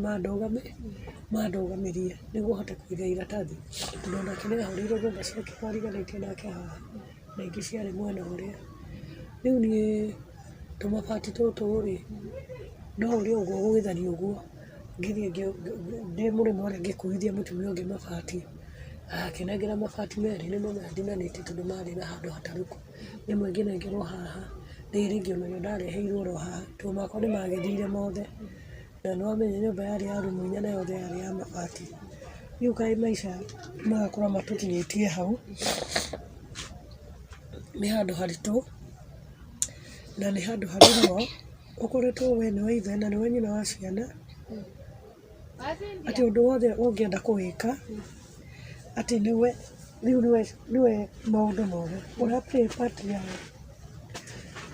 mandũgamĩrie nĩguo hote kũiga iratathi, tondũ onake nĩ ahũrĩirwo nyũmba ciake twariganĩtie nake haha, na ingĩ ciarĩ mwena ũrĩa. Rĩu niĩ tũmabati tũtũ rĩ, no ũrĩ ũguo gũgĩtharia ũguo, ngĩthiĩ ndĩ mũrĩmo ũrĩa ngĩkuithia mũtumia ũngĩ mabati, akĩnengera mabati merĩ nĩmo maya ndinanĩtie tondũ marĩ na handũ hatarũku, rĩmwe ngĩnengerwo haha, rĩrĩ rĩngĩ onarĩo ndareheirwo oro haha, tondũ makwa nĩ magĩthire mothe, na nĩ wamenya nyũmba yarĩ ya rumu inya na yothe yarĩ ya mabati. Rĩu kaĩ maica magakorwo matũkinyĩtie hau, nĩ handũ haritũ, na nĩ handũ harĩ ruo, ũkoretwo we nĩwe ithe na nĩwe nyina wa ciana, atĩ ũndũ wothe ũngĩenda kũwĩka, atĩ nĩwe rĩu nĩwe nĩwe maũndũ mothe, ũra play part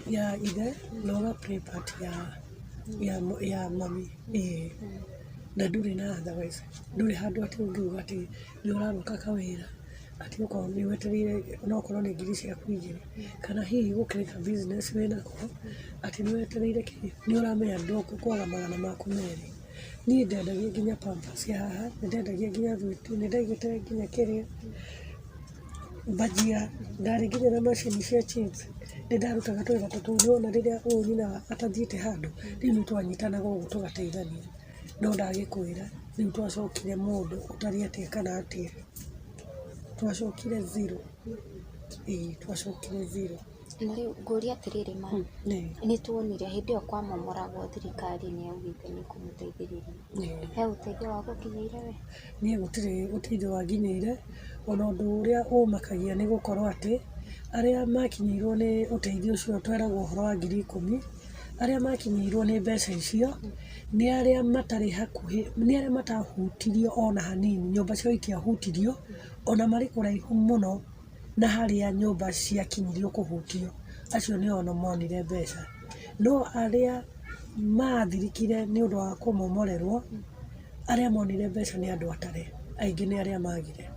ya ithe na ũga play part ya mami, ĩĩ, na ndũrĩ na otherwise, ndũrĩ handũ atĩ ũngiuga atĩ nĩ ũraruta kawĩra, atĩ okorwo nĩ wetereire onokorwo nĩ ngiri ciaku igĩrĩ, kana hihi gũkĩrĩ ka business wĩnako, atĩ nĩ wetereire kĩ, nĩ ũramenya ndũkwaga magana maku merĩ. Niĩ ndendagia nginya pampers haha, nĩ ndendagia nginya thwiti, nĩ ndaigĩte nginya kĩrĩa, bhajia, ndarĩ nginya na macini cia chips, nĩ ndarutaga tũwĩra ta tũu. Nĩwona rĩrĩa ũyũ nyina atathiĩte handũ, rĩu nĩ twanyitanaga ũguo tũgateithania. No ndagĩkwĩra, rĩu twacokire mũndũ ũtarĩ atĩa kana atĩa, twacokire zero, ĩĩ twacokire zero. Na rĩu ngũria atĩrĩrĩ ma, nĩ tuonire hĩndĩ ĩyo kwamomoragwo thirikari nĩ yaugĩte nĩ ĩkũmũteithĩrĩria. He ũteithio wa gũkinyĩire we? Niĩ gũtirĩ ũteithio wanginyĩire, ona ũndũ ũrĩa ũmakagia nĩ gũkorwo atĩ, arĩa makinyĩirwo nĩ ũteithio ũcio tweragwo ũhoro wa 10,000, arĩa makinyĩirwo nĩ mbeca icio, nĩ arĩa matarĩ hakuhĩ, nĩ arĩa matahutirio ona hanini, nyũmba ciao itiahutirio, ona marĩ kũraihu mũno na harĩa nyũmba ciakinyirio kũhutio, acio nĩo ona monire mbeca. No arĩa maathirĩkire nĩ ũndũ wa kũmomorerwo, arĩa monire mbeca nĩ andũ atare, aingĩ nĩ arĩa magire.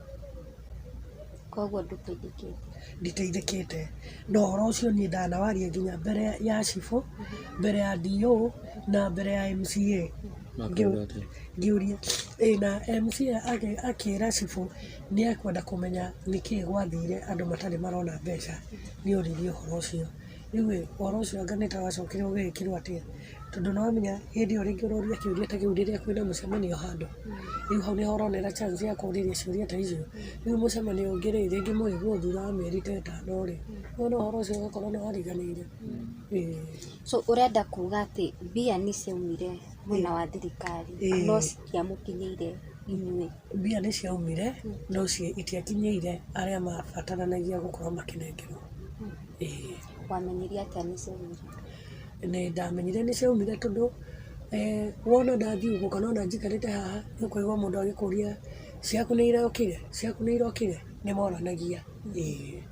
Koguo ndũteithĩkĩte? Nditeithĩkĩte, na ũhoro ũcio niĩ ndanawaria nginya mbere ya cibũ, mbere ya DO na mbere ya MCA. Ngĩũria, ĩĩ na MCA akĩra cibũ nĩ ekwenda kũmenya nĩkĩĩ gwathire andũ matarĩ marona mbeca, nĩ oririe ũhoro ũcio. Rĩu ĩ, ũhoro ũcio anga nĩ ta wacokire ũgĩgĩkĩrwo atĩa, tondũ nĩ wamenya hĩndĩ ĩyo rĩngĩ ũroria kĩũria ta kĩu rĩrĩa kwĩna mũcemanio handũ, rĩu hau nĩho ũronera chance ya kũũrĩria ciũria ta icio. Rĩu mũcemanio ũngĩ rĩ, rĩngĩ mũgĩkwo thutha wa mĩeri ta ĩtano rĩ, nĩwona ũhoro ũcio ũgakorwo nĩ wariganĩire, ĩĩ. So ũrenda kuga atĩ mbia nĩ ciaumire mwena wa thirikari no citiamũkinyĩire inyuĩ? Mbia nĩ ciaumire no itiakinyĩire arĩa mabataranagia gũkorwo makĩnengerwo, ĩĩ. Wamenyire atĩa nĩ ciaumire? Nĩ ndamenyire nĩ ciaumire tondũ wona ndathiĩ ũguo kana ona njikarĩte haha nĩ ũkũigua mũndũ agĩkũria ciaku nĩ irokire, ciaku nĩ irokire, nĩ moranagia, ĩĩ.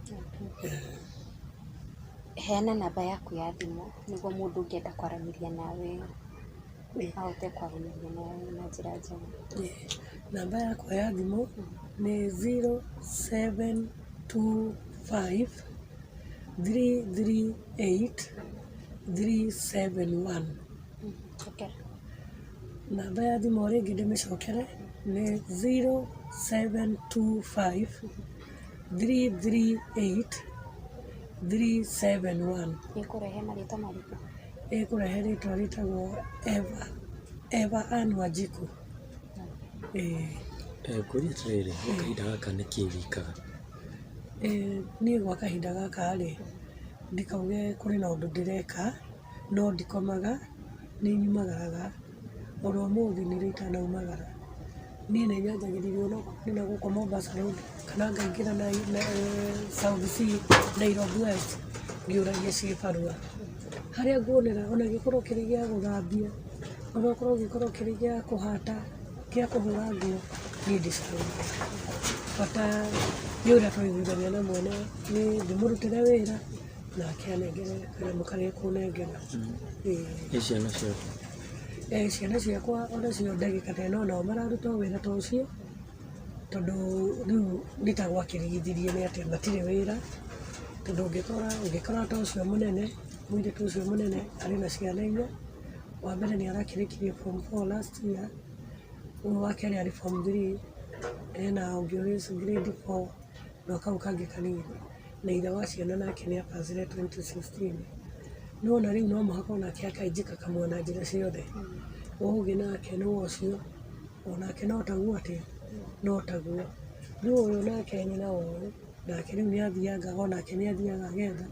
Heana namba yaku ya thimũ nĩguo mũndũ ũngĩenda kwaranĩria nawe ahote kwaranĩria nawe na njĩra njega. Namba yakwa ya thimũ nĩ 0725 338 371. Cokera. Namba ya thimũ o rĩngĩ ndĩmĩcokere nĩ 0725 338 371. Ĩkũrehe marĩtwa marĩkũ? Ĩkũrehe rĩtwa rĩtagwo Eva, Eva Ann Wanjikũ. Ĩĩ. Ngũrie atĩrĩrĩ, gwa kahinda gaka nĩkĩĩ wĩkaga? Niĩ gwa kahinda gaka rĩ, ndikauge kũrĩ na ũndũ ndĩreka, no ndikomaga, nĩ nyumagaraga, ona ũmũthĩ nĩrĩo itanaumagara. Niĩ nĩ nyanjagĩrĩria onokorwo nĩ nagũkũ Mombasa Road, kana ngaingĩra South C, Nairobi West, ngĩũragia cibarũa. Harĩa nguonera ona gĩkorwo kĩrĩ gĩa gũthambia, onokorwo gĩkorwo kĩrĩ gĩa kũhata, gĩa kũhũra nguo, niĩ ndicagũraga. Bata nĩ ũrĩa twaiguithania na mwene, niĩ ndĩmũrutĩre wĩra, nake anengere kanyamũ karĩa ekũnengera. Ĩĩ. Ĩ ciana ciaku? Ciana ciakwa onacio ndagĩka ta ĩno onao mararuta o wĩra ta ũcio, tondũ rĩu nĩ ta gwakĩrigithirie nĩ atĩ matirĩ wĩra, tondũ ũngĩkora ũngĩkora ta ũcio mũnene, mũirĩtu ũcio mũnene arĩ na ciana inya, wa mbere nĩ arakĩrĩkirie form four last year, ũyũ wa kerĩ arĩ form three, hena ũngĩ wĩ grade four na kau kangĩ kanini, na ithe wa ciana nake nĩ a pass ire 2016. Nĩwona rĩu no mũhaka onake akainjika kamwe na njĩra ciothe, ũyũ ũngĩ nake nĩ ũcio, onake no taguo atĩ, no taguo. Rĩu ũyũ nake nyina wa ũyũ, nake rĩu nĩ athiangaga onake nĩ athiaga agetha,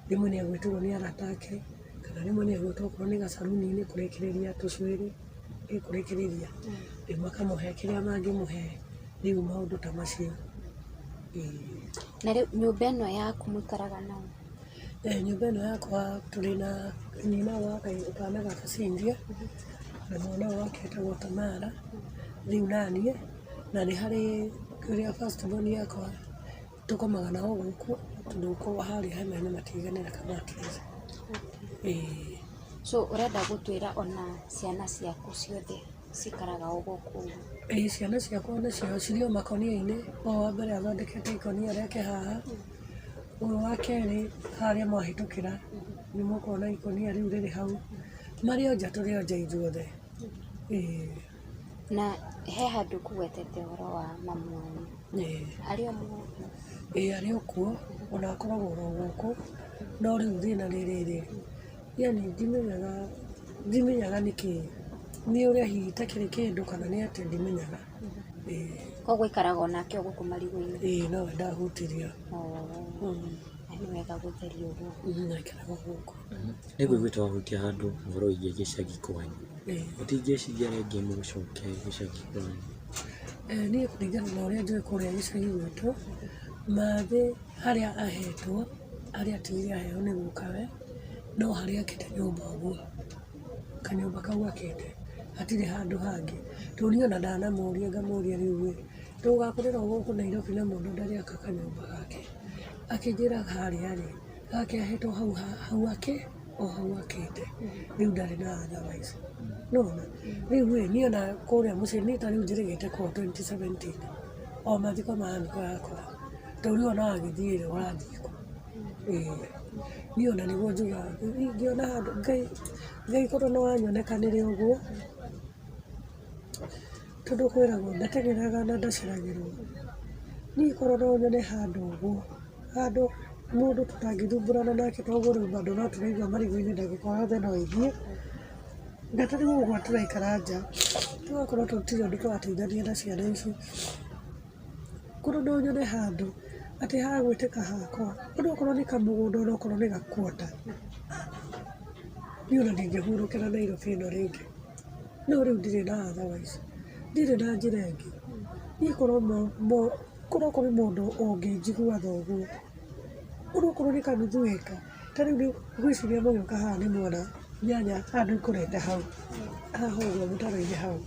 rĩmwe nĩ egwĩtĩrwo nĩ arata ake, kana rĩmwe nĩ egwĩtwo okorwo nĩ gacaruni-inĩ kũrĩkĩrĩria tũcuĩrĩ, kũrĩkĩrĩria, rĩu makamũhe kĩrĩa mangĩmũhe, rĩu maũndũ ta macio, ĩĩ. Na rĩu nyũmba ĩno yaku mũikaraga naũ? Nyũmba ĩno yakwa tũrĩ na nyina wa kana gaka Cynthia, na mwana wake etagwo Tamara, rĩu naniĩ, na nĩ harĩ ũrĩa first born yakwa tũkomaga nao gũkũ, tondũ harĩa hema-inĩ matiiganĩra ka mattress, ĩĩ. So ũrenda gũtwĩra ona ciana ciaku ciothe cikaraga o gũkũ ũguo? Ĩĩ ciana ciakwa nacio cirĩ o makonia-inĩ, ũyũ wa mbere athondekete ikonia rĩake haha, ũyũ wa kerĩ harĩa mwahĩtũkĩra nĩ mũkuona ikonia rĩu rĩrĩ hau, marĩ o nja tũrĩ o nja ithuothe, Ĩĩ. Na he handũ kũgwetete ũhoro wa mamu wanyu. Ĩĩ. Arĩ o muoyo? Ĩĩ arĩ o kuo, ona akoragwo oro gũkũ, no rĩu thĩna nĩ rĩrĩ, yani ndimenyaga, ndimenyaga nĩkĩ, nĩ ũrĩa hihi itakĩrĩ kĩndũ kana nĩ atĩa ndimenyaga. Ĩĩ. Koguo aikaraga onake o gũkũ marigũ-inĩ? Ĩĩ nowe ndahutirio. Oh. Na nĩ wega gũtheria ũguo. Aikaraga gũkũ. Nĩ ngũiguĩte wahutia handũ ũhoro wĩgiĩ gĩcagi kwanyu. Ĩĩ. Mũtingĩciria rĩngĩ mũcoke gĩcagi kwanyu? Niĩ kũringana na ũrĩa njũĩ kũrĩa gĩcagi gwitũ, Mathĩ harĩa ahetwo, harĩa atigire aheo nĩ gukawe, no harĩa akĩte nyũmba ũguo, kanyũmba kau akĩte, hatirĩ handũ hangĩ. Tondũ niĩ ona ndanamũria ngamũria rĩu ĩ, tũgakũrĩra o gũkũ Nairobi na mũndũ ndarĩ aka kanyũmba gake? Akĩnjĩra harĩa rĩ, gake ahetwo hau hau ake o hau akĩte, rĩu ndarĩ na otherwise. Nĩwona? Rĩu ĩ, niĩ ona kũrĩa mũciĩ, niĩ ta rĩu njĩrĩgĩte kwao 2017, o mathiko ma uncle yakwa, tondũ rĩu ona wagĩthiĩ rĩ, ũrathiĩ kũ? Ĩĩ, niĩ ona nĩguo njugaga, ingĩona handũ, Ngai, Ngai korwo nĩ wanyonekanĩre ũguo, tondũ kwĩragwo ndateng'eraga na ndaceragĩrwo, niĩ korwo no nyone handũ ũguo, handũ mũndũ tũtangĩthumbũrana nake tondũ rĩu bado no tũraigua marigũ-inĩ ndagĩka o yothe no ĩthiĩ, na ta rĩu ũguo tũraikara nja, tũgakorwo tũtirĩ ũndũ tũrateithania na ciana ici, korwo no nyone handũ atĩ ha gwĩtĩka hakwa, onokorwo nĩ kamũgũnda onokorwo nĩ ga quarter, niĩ ona ndingĩhurũkĩra Nairobi ĩno rĩngĩ, no rĩu ndirĩ na otherwise, ndirĩ na njĩra ĩngĩ, niĩ korwo korwo kũrĩ mũndũ ũngĩnjigua tha ũguo, onokorwo nĩ kanuthu ĩka, ta rĩu ngwĩciria mũgĩũka haha nĩ muona nyanya handũ ikũrĩte hau, haha ũguo mũtaro-inĩ hau.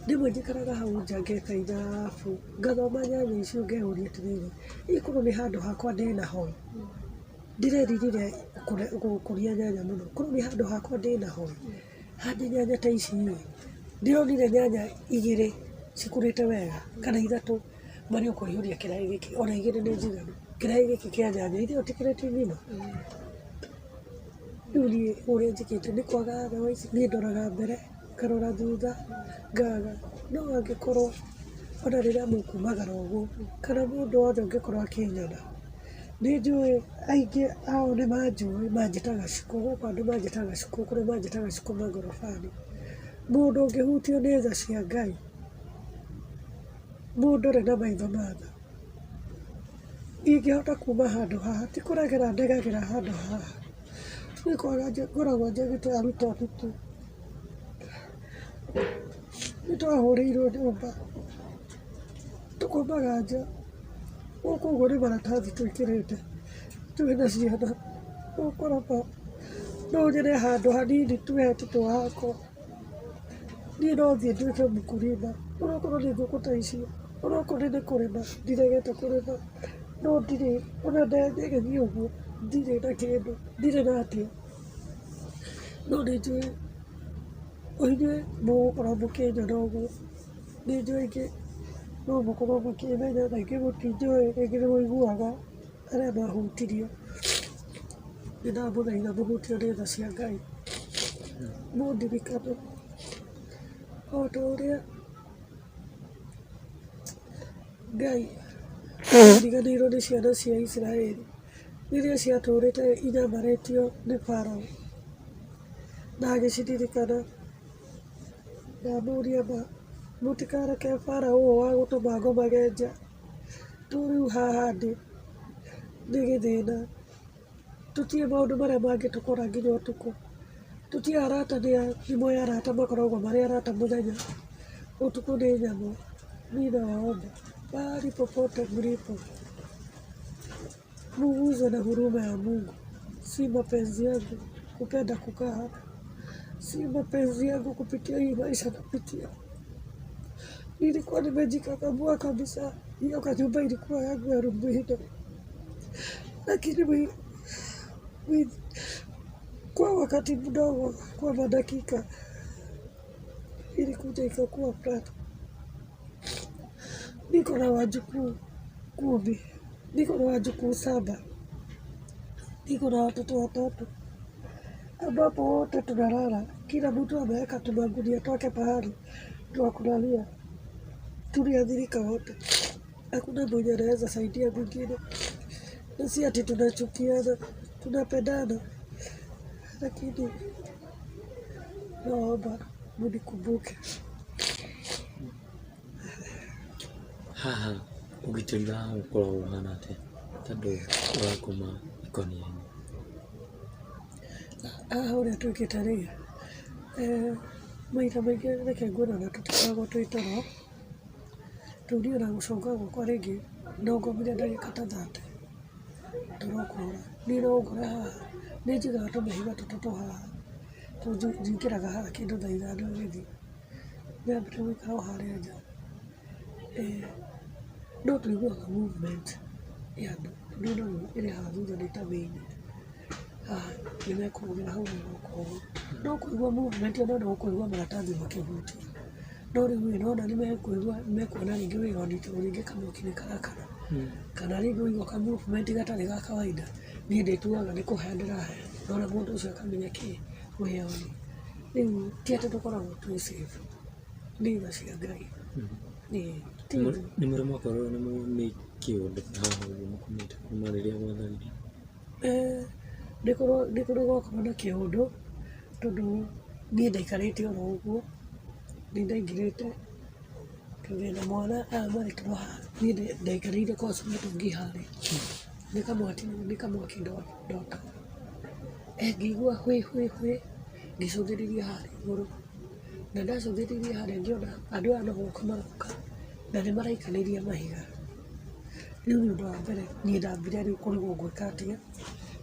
Rĩmwe njikaraga hau nja ngeka ithabu, ngathoma nyanya icio ngeyũria atĩrĩrĩ, ĩ korwo nĩ handũ hakwa ndĩnaho, ndireririre gũkũria nyanya mũno, korwo nĩ handũ hakwa ndĩnaho, hande nyanya ta ici ĩ, ndĩronire nyanya igĩrĩ cikũrĩte wega kana ithatũ, marĩ o kũihũria kĩraĩ gĩkĩ, ona igĩrĩ nĩ njiganu, kĩraĩ gĩkĩ kĩa nyanya, ithe ũtikĩrĩte ng'ima? Rĩu niĩ ũrĩa njĩkĩte nĩ kwaga otherwise, niĩ ndoraga mbere, ngarora thutha, ngaga, no angĩkorwo ona rĩrĩa mũkumagara ũguo, kana mũndũ wothe ũngĩkorwo akĩnyona, nĩ njũĩ aingĩ ao nĩ manjũĩ manjĩtaga Shiko, gũkũ andũ manjĩtaga Shiko, kũrĩa manjĩtaga Shiko Magorobani. Mũndũ ũngĩhutio nĩ tha cia Ngai, mũndore na maitho ma tha. Ingĩhota kuma handũ haha, ti kũregera ndegagĩra handũ haha, nĩ kwaga ngoragwo njagĩte arutwo tu. Nĩ twahũrĩirwo nyũmba, tũkomaga nja, gũkũ ũguo nĩ maratathi twĩkĩrĩte twĩna ciana, ũgakora no nyone handũ hanini tu hetĩtwo hakwa, niĩ no thiĩ nduĩke mkulima, onokorwo nĩ ngũkũ ta icio, onokorwo nĩ kũrĩma, ndiregete kũrĩma, no ndirĩ ona ndenyegeria ũguo, ndirĩ na kĩndũ, ndirĩ na atĩa, no nĩ njũĩ o inyuĩ mũgũkorwo mũkĩnyona ũguo, nĩ njũĩ aingĩ no mũkorwo mũkĩmenya na aingĩ mũtinjũĩ, rĩngĩ nĩ mũiguaga arĩa mahutirio, nĩ ndamũthaitha mũhutio nĩ tha cia Ngai, mũndirikane o ta ũrĩa Ngai ariganĩirwo nĩ ciana cia Isiraeli rĩrĩa ciatũrĩte inyamarĩtio nĩ Pharaoh na agĩciririkana. Ndamũria ma, mũtikareke Pharaoh ũyũ wa gũtũma ngomage nja, to rĩu haha ndĩ nĩ gĩthĩna. Tũtiũĩ maũndũ marĩa mangĩtũkora nginya ũtukũ. Tũtiũĩ arata nĩ a, nĩmoĩ arata makoragwo marĩ arata mũthenya, ũtukũ nĩ nyamũ. Mimi nawaomba pahali popote mlipo, muguswe na huruma ya Mungu. Si mapenzi yangu kupenda kukaa hapa, si mapenzi yangu kupitia hii maisha napitia. Nilikuwa nimejikakamua kabisa, hiyo kanyumba ilikuwa yangu ya Rumuhino, lakini kwa wakati mdogo, kwa madakika ilikuja ikakuwa flat. Niko na wajukuu 10, niko na wajukuu 7, niko na watoto 3, ambapo wote tunalala. Kila mtu ameweka tumagunia twake pahali twa kulalia. Tuliathirika wote, hakuna mwenye anaweza saidia mwingine, na si ati tunachukiana, tunapendana, lakini naomba munikumbuke. Haha ũgitĩri wa haha ũkoragwo ũhana atĩa tondũ ũrakoma ikũnia-inĩ? Haha ũrĩa twĩkĩte rĩ, maita maingĩ reke nguona na tũtikoragwo twĩ toro, rĩu niĩ ona gũcũnga gwakwa rĩngĩ no ngomire ndagĩka ta 30 toro ũkora. Niĩ no ũngore haha, nĩ njigaga tũmahiga tũtatũ haha, tondũ njingĩraga haha kĩndũ thaa 5 gĩthiĩ, nyambĩte gũikara o harĩa nja. No tũiguaga movement ya andũ, tondũ ĩno rĩu ĩrĩ haha thutha nĩ ta main, haha nĩ mekũrũgĩra hau megũka ũguo. No kũigua movement ona no ũkũigua maratathi makĩhutio, no rĩu ĩ, nĩwona nĩ mekũigua nĩmekuona rĩngĩ wĩ on tondũ rĩngĩ kamwaki nĩ karakana, kana rĩngĩ waigua ka movement gatarĩ ga kawaida, niĩ ndĩtuaga nĩ kũhĩa ndĩrahĩa, nona mũndũ ũcio akamenya kĩ, wĩ on. Rĩu ti atĩ tũkoragwo twĩ safe, nĩ tha cia Ngai. Ti Nĩ mũrĩ mwakorwo nĩ kĩũndũ haha ũguo mũkomete kuma rĩrĩa gwatharire? Nĩ kũrĩ gwakorwo na kĩũndũ, tondũ niĩ ndaikarĩte oro ũguo, nĩ ndaingĩrĩte, tondũ ndĩna mwana aya marĩ toro haha, niĩ ndaikarĩire mĩtũngi harĩa, nĩ kamwaki ndotaga. Ngĩigua hwĩ hwĩ hwĩ, ngĩcũthĩrĩria harĩa igũrũ, na ndacũthĩrĩria harĩa ngĩona andũ aya no gũka maroka, na nĩ maraikanĩria mahiga. Rĩu nĩ ũndũ wa mbere niĩ ndambire rĩu kũrigwo ngwĩka atĩa,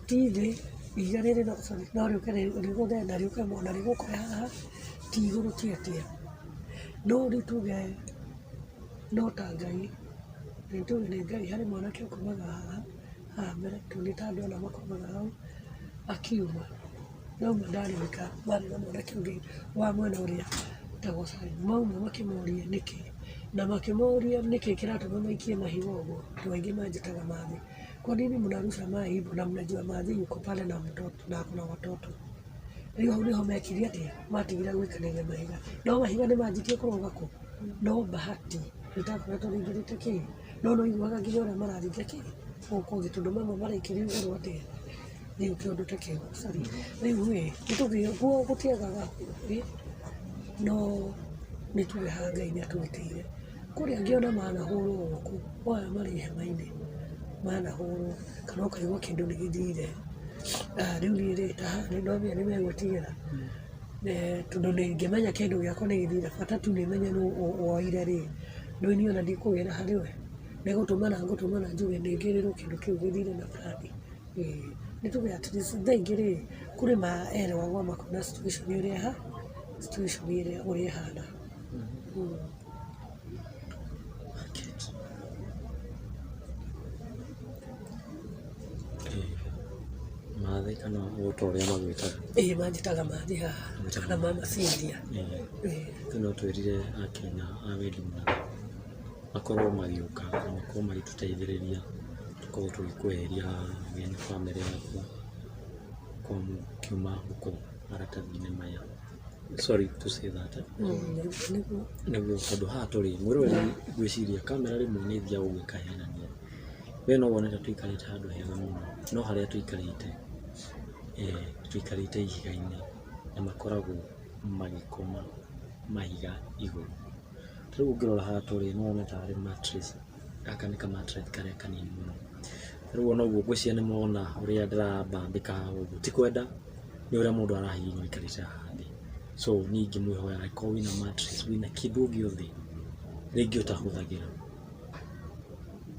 ti thĩ ihiga rĩrĩ no sorry no rĩũke rĩgũthe na rĩũke na rĩgũkore haha, ti igũrũ ti atĩa. No rĩu tuge no ta Ngai, nĩ tuge nĩ Ngai, harĩ mwanake ũkomaga haha, haha mbere tondũ nĩ ta andũ ana makomaga hau, akiuma. Mauma ndarĩ wika, marĩ na mwanake ũngĩ wa mwena ũrĩa wĩtagwo Salim. Mauma makĩmoria nĩkĩ, na makĩmoria nĩkĩ kĩratũma maikie mahiga ũguo, andũ aingĩ manjĩtaga Mathi. Kwa nini mnarusha mawe hivyo na mnajua Mathi yuko pale na mtoto na kuna watoto? Rĩu hau nĩho mekire atĩa, matigire gũikanĩria mahiga. No mahiga nĩ manjitie kũrũga kũ, no bahati rĩtakoretwo rĩingĩrĩte kĩ, no nĩ ũiguaga nginya ũrĩa mararinga kĩ, gũkũ kũngĩ tondũ mamwe maraikĩrio igũrũ atĩa, rĩu kĩũndũ ta kĩu, sorry. Rĩu ĩ, nĩ tuge guo gũtiagaga ĩ, no nĩ tuge haha Ngai nĩ atũgitĩire. Kũrĩa angĩ ona manahũrwo gũkũ, aya marĩ hema-inĩ, manahũrwo kana ũkaigua kĩndũ nĩ gĩthire. Rĩu niĩ rĩ, ta haha nĩ ndamenya nĩ megwĩtigĩra, tondũ ingĩmenya kĩndũ gĩakwa nĩ gĩthire, bata tu nĩ menye nũ woire rĩ, nĩ niĩ ona ndikũgĩra harĩ we, nĩ gũtũmana ngũtũmana njuge nĩngĩrĩrwo kĩndũ kĩu gĩthire na fulani. Nĩ tuge at least thaa ingĩ rĩ, kũrĩ maerewagwo makona situation ũrĩa situation ĩrĩa ũrĩa ĩhana. Mathai kana o ta ũrĩa magwĩtaga? Ĩĩ manjĩtaga Mathi haha, kana Mama Cynthia. Rĩu no twĩrire akenya a wendi mwega makorwo magĩũka na makorwo magĩtũteithĩrĩria tũkorwo tũgĩkweheria haha we na bamĩrĩ yaku korwo mũkiuma gũkũ maratathi-inĩ maya. Sorry to say that. Nĩguo. Nĩguo tondũ haha tũrĩ mwĩroreri ngwĩciria kamera rĩmwe nĩ ĩthiaga ũguo ĩkahenania. We no wone ta tũikarĩte handũ hega mũno, no harĩa tũikarĩte tũikarĩte ihiga-inĩ na makoragwo magĩkoma mahiga igũrũ. Ta rĩu ũngĩrora haha tũrĩ no wone tarĩ mattress, gaka nĩ ka mattress karĩa kanini mũno. Ta rĩu ona ũguo ngwĩciria nĩ mũrona ũrĩa ndĩrabambĩka haha ũguo, ti kwenda nĩ ũrĩa mũndũ arahihinywo aikarĩte haha thĩ. So niĩ ingĩmwĩhoya angĩkorwo wĩna mattress, wĩna kĩndũ o gĩothe rĩngĩ ũtahũthagĩra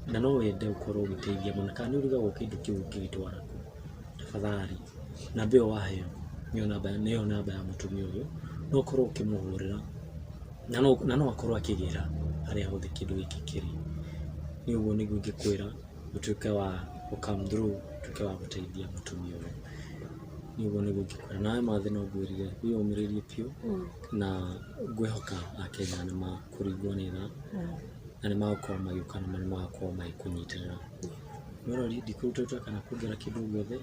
na no wende ũkorwo ũgĩteithia mũno, kana nĩ ũrigagwo kĩndũ kĩu ũngĩgĩtwara kũ, tafadhali namba ĩyo waheo nĩyo namba ya mũtumia ũyũ, no ũkorwo ũkĩmũhũrĩra na no akorwo akĩgĩra harĩa hothe kĩndũ gĩkĩ kĩrĩ. Niĩ ũguo nĩguo ingĩkwĩra ũtuĩke wa gũ come through, ũtuĩke wa gũteithia mũtumia ũyũ. Niĩ ũguo nĩguo ingĩkwĩra. Nawe Mathi no ngwĩrire wĩyũmĩrĩrie biũ na ngwĩhoka akenya nĩ makũringwo nĩ tha na nĩ magũkorwo magĩũka na nĩ magũkorwo magĩkũnyitĩrĩra. Mwĩroreri ndikũrutĩte kana kuongerera kĩndũ o gĩothe.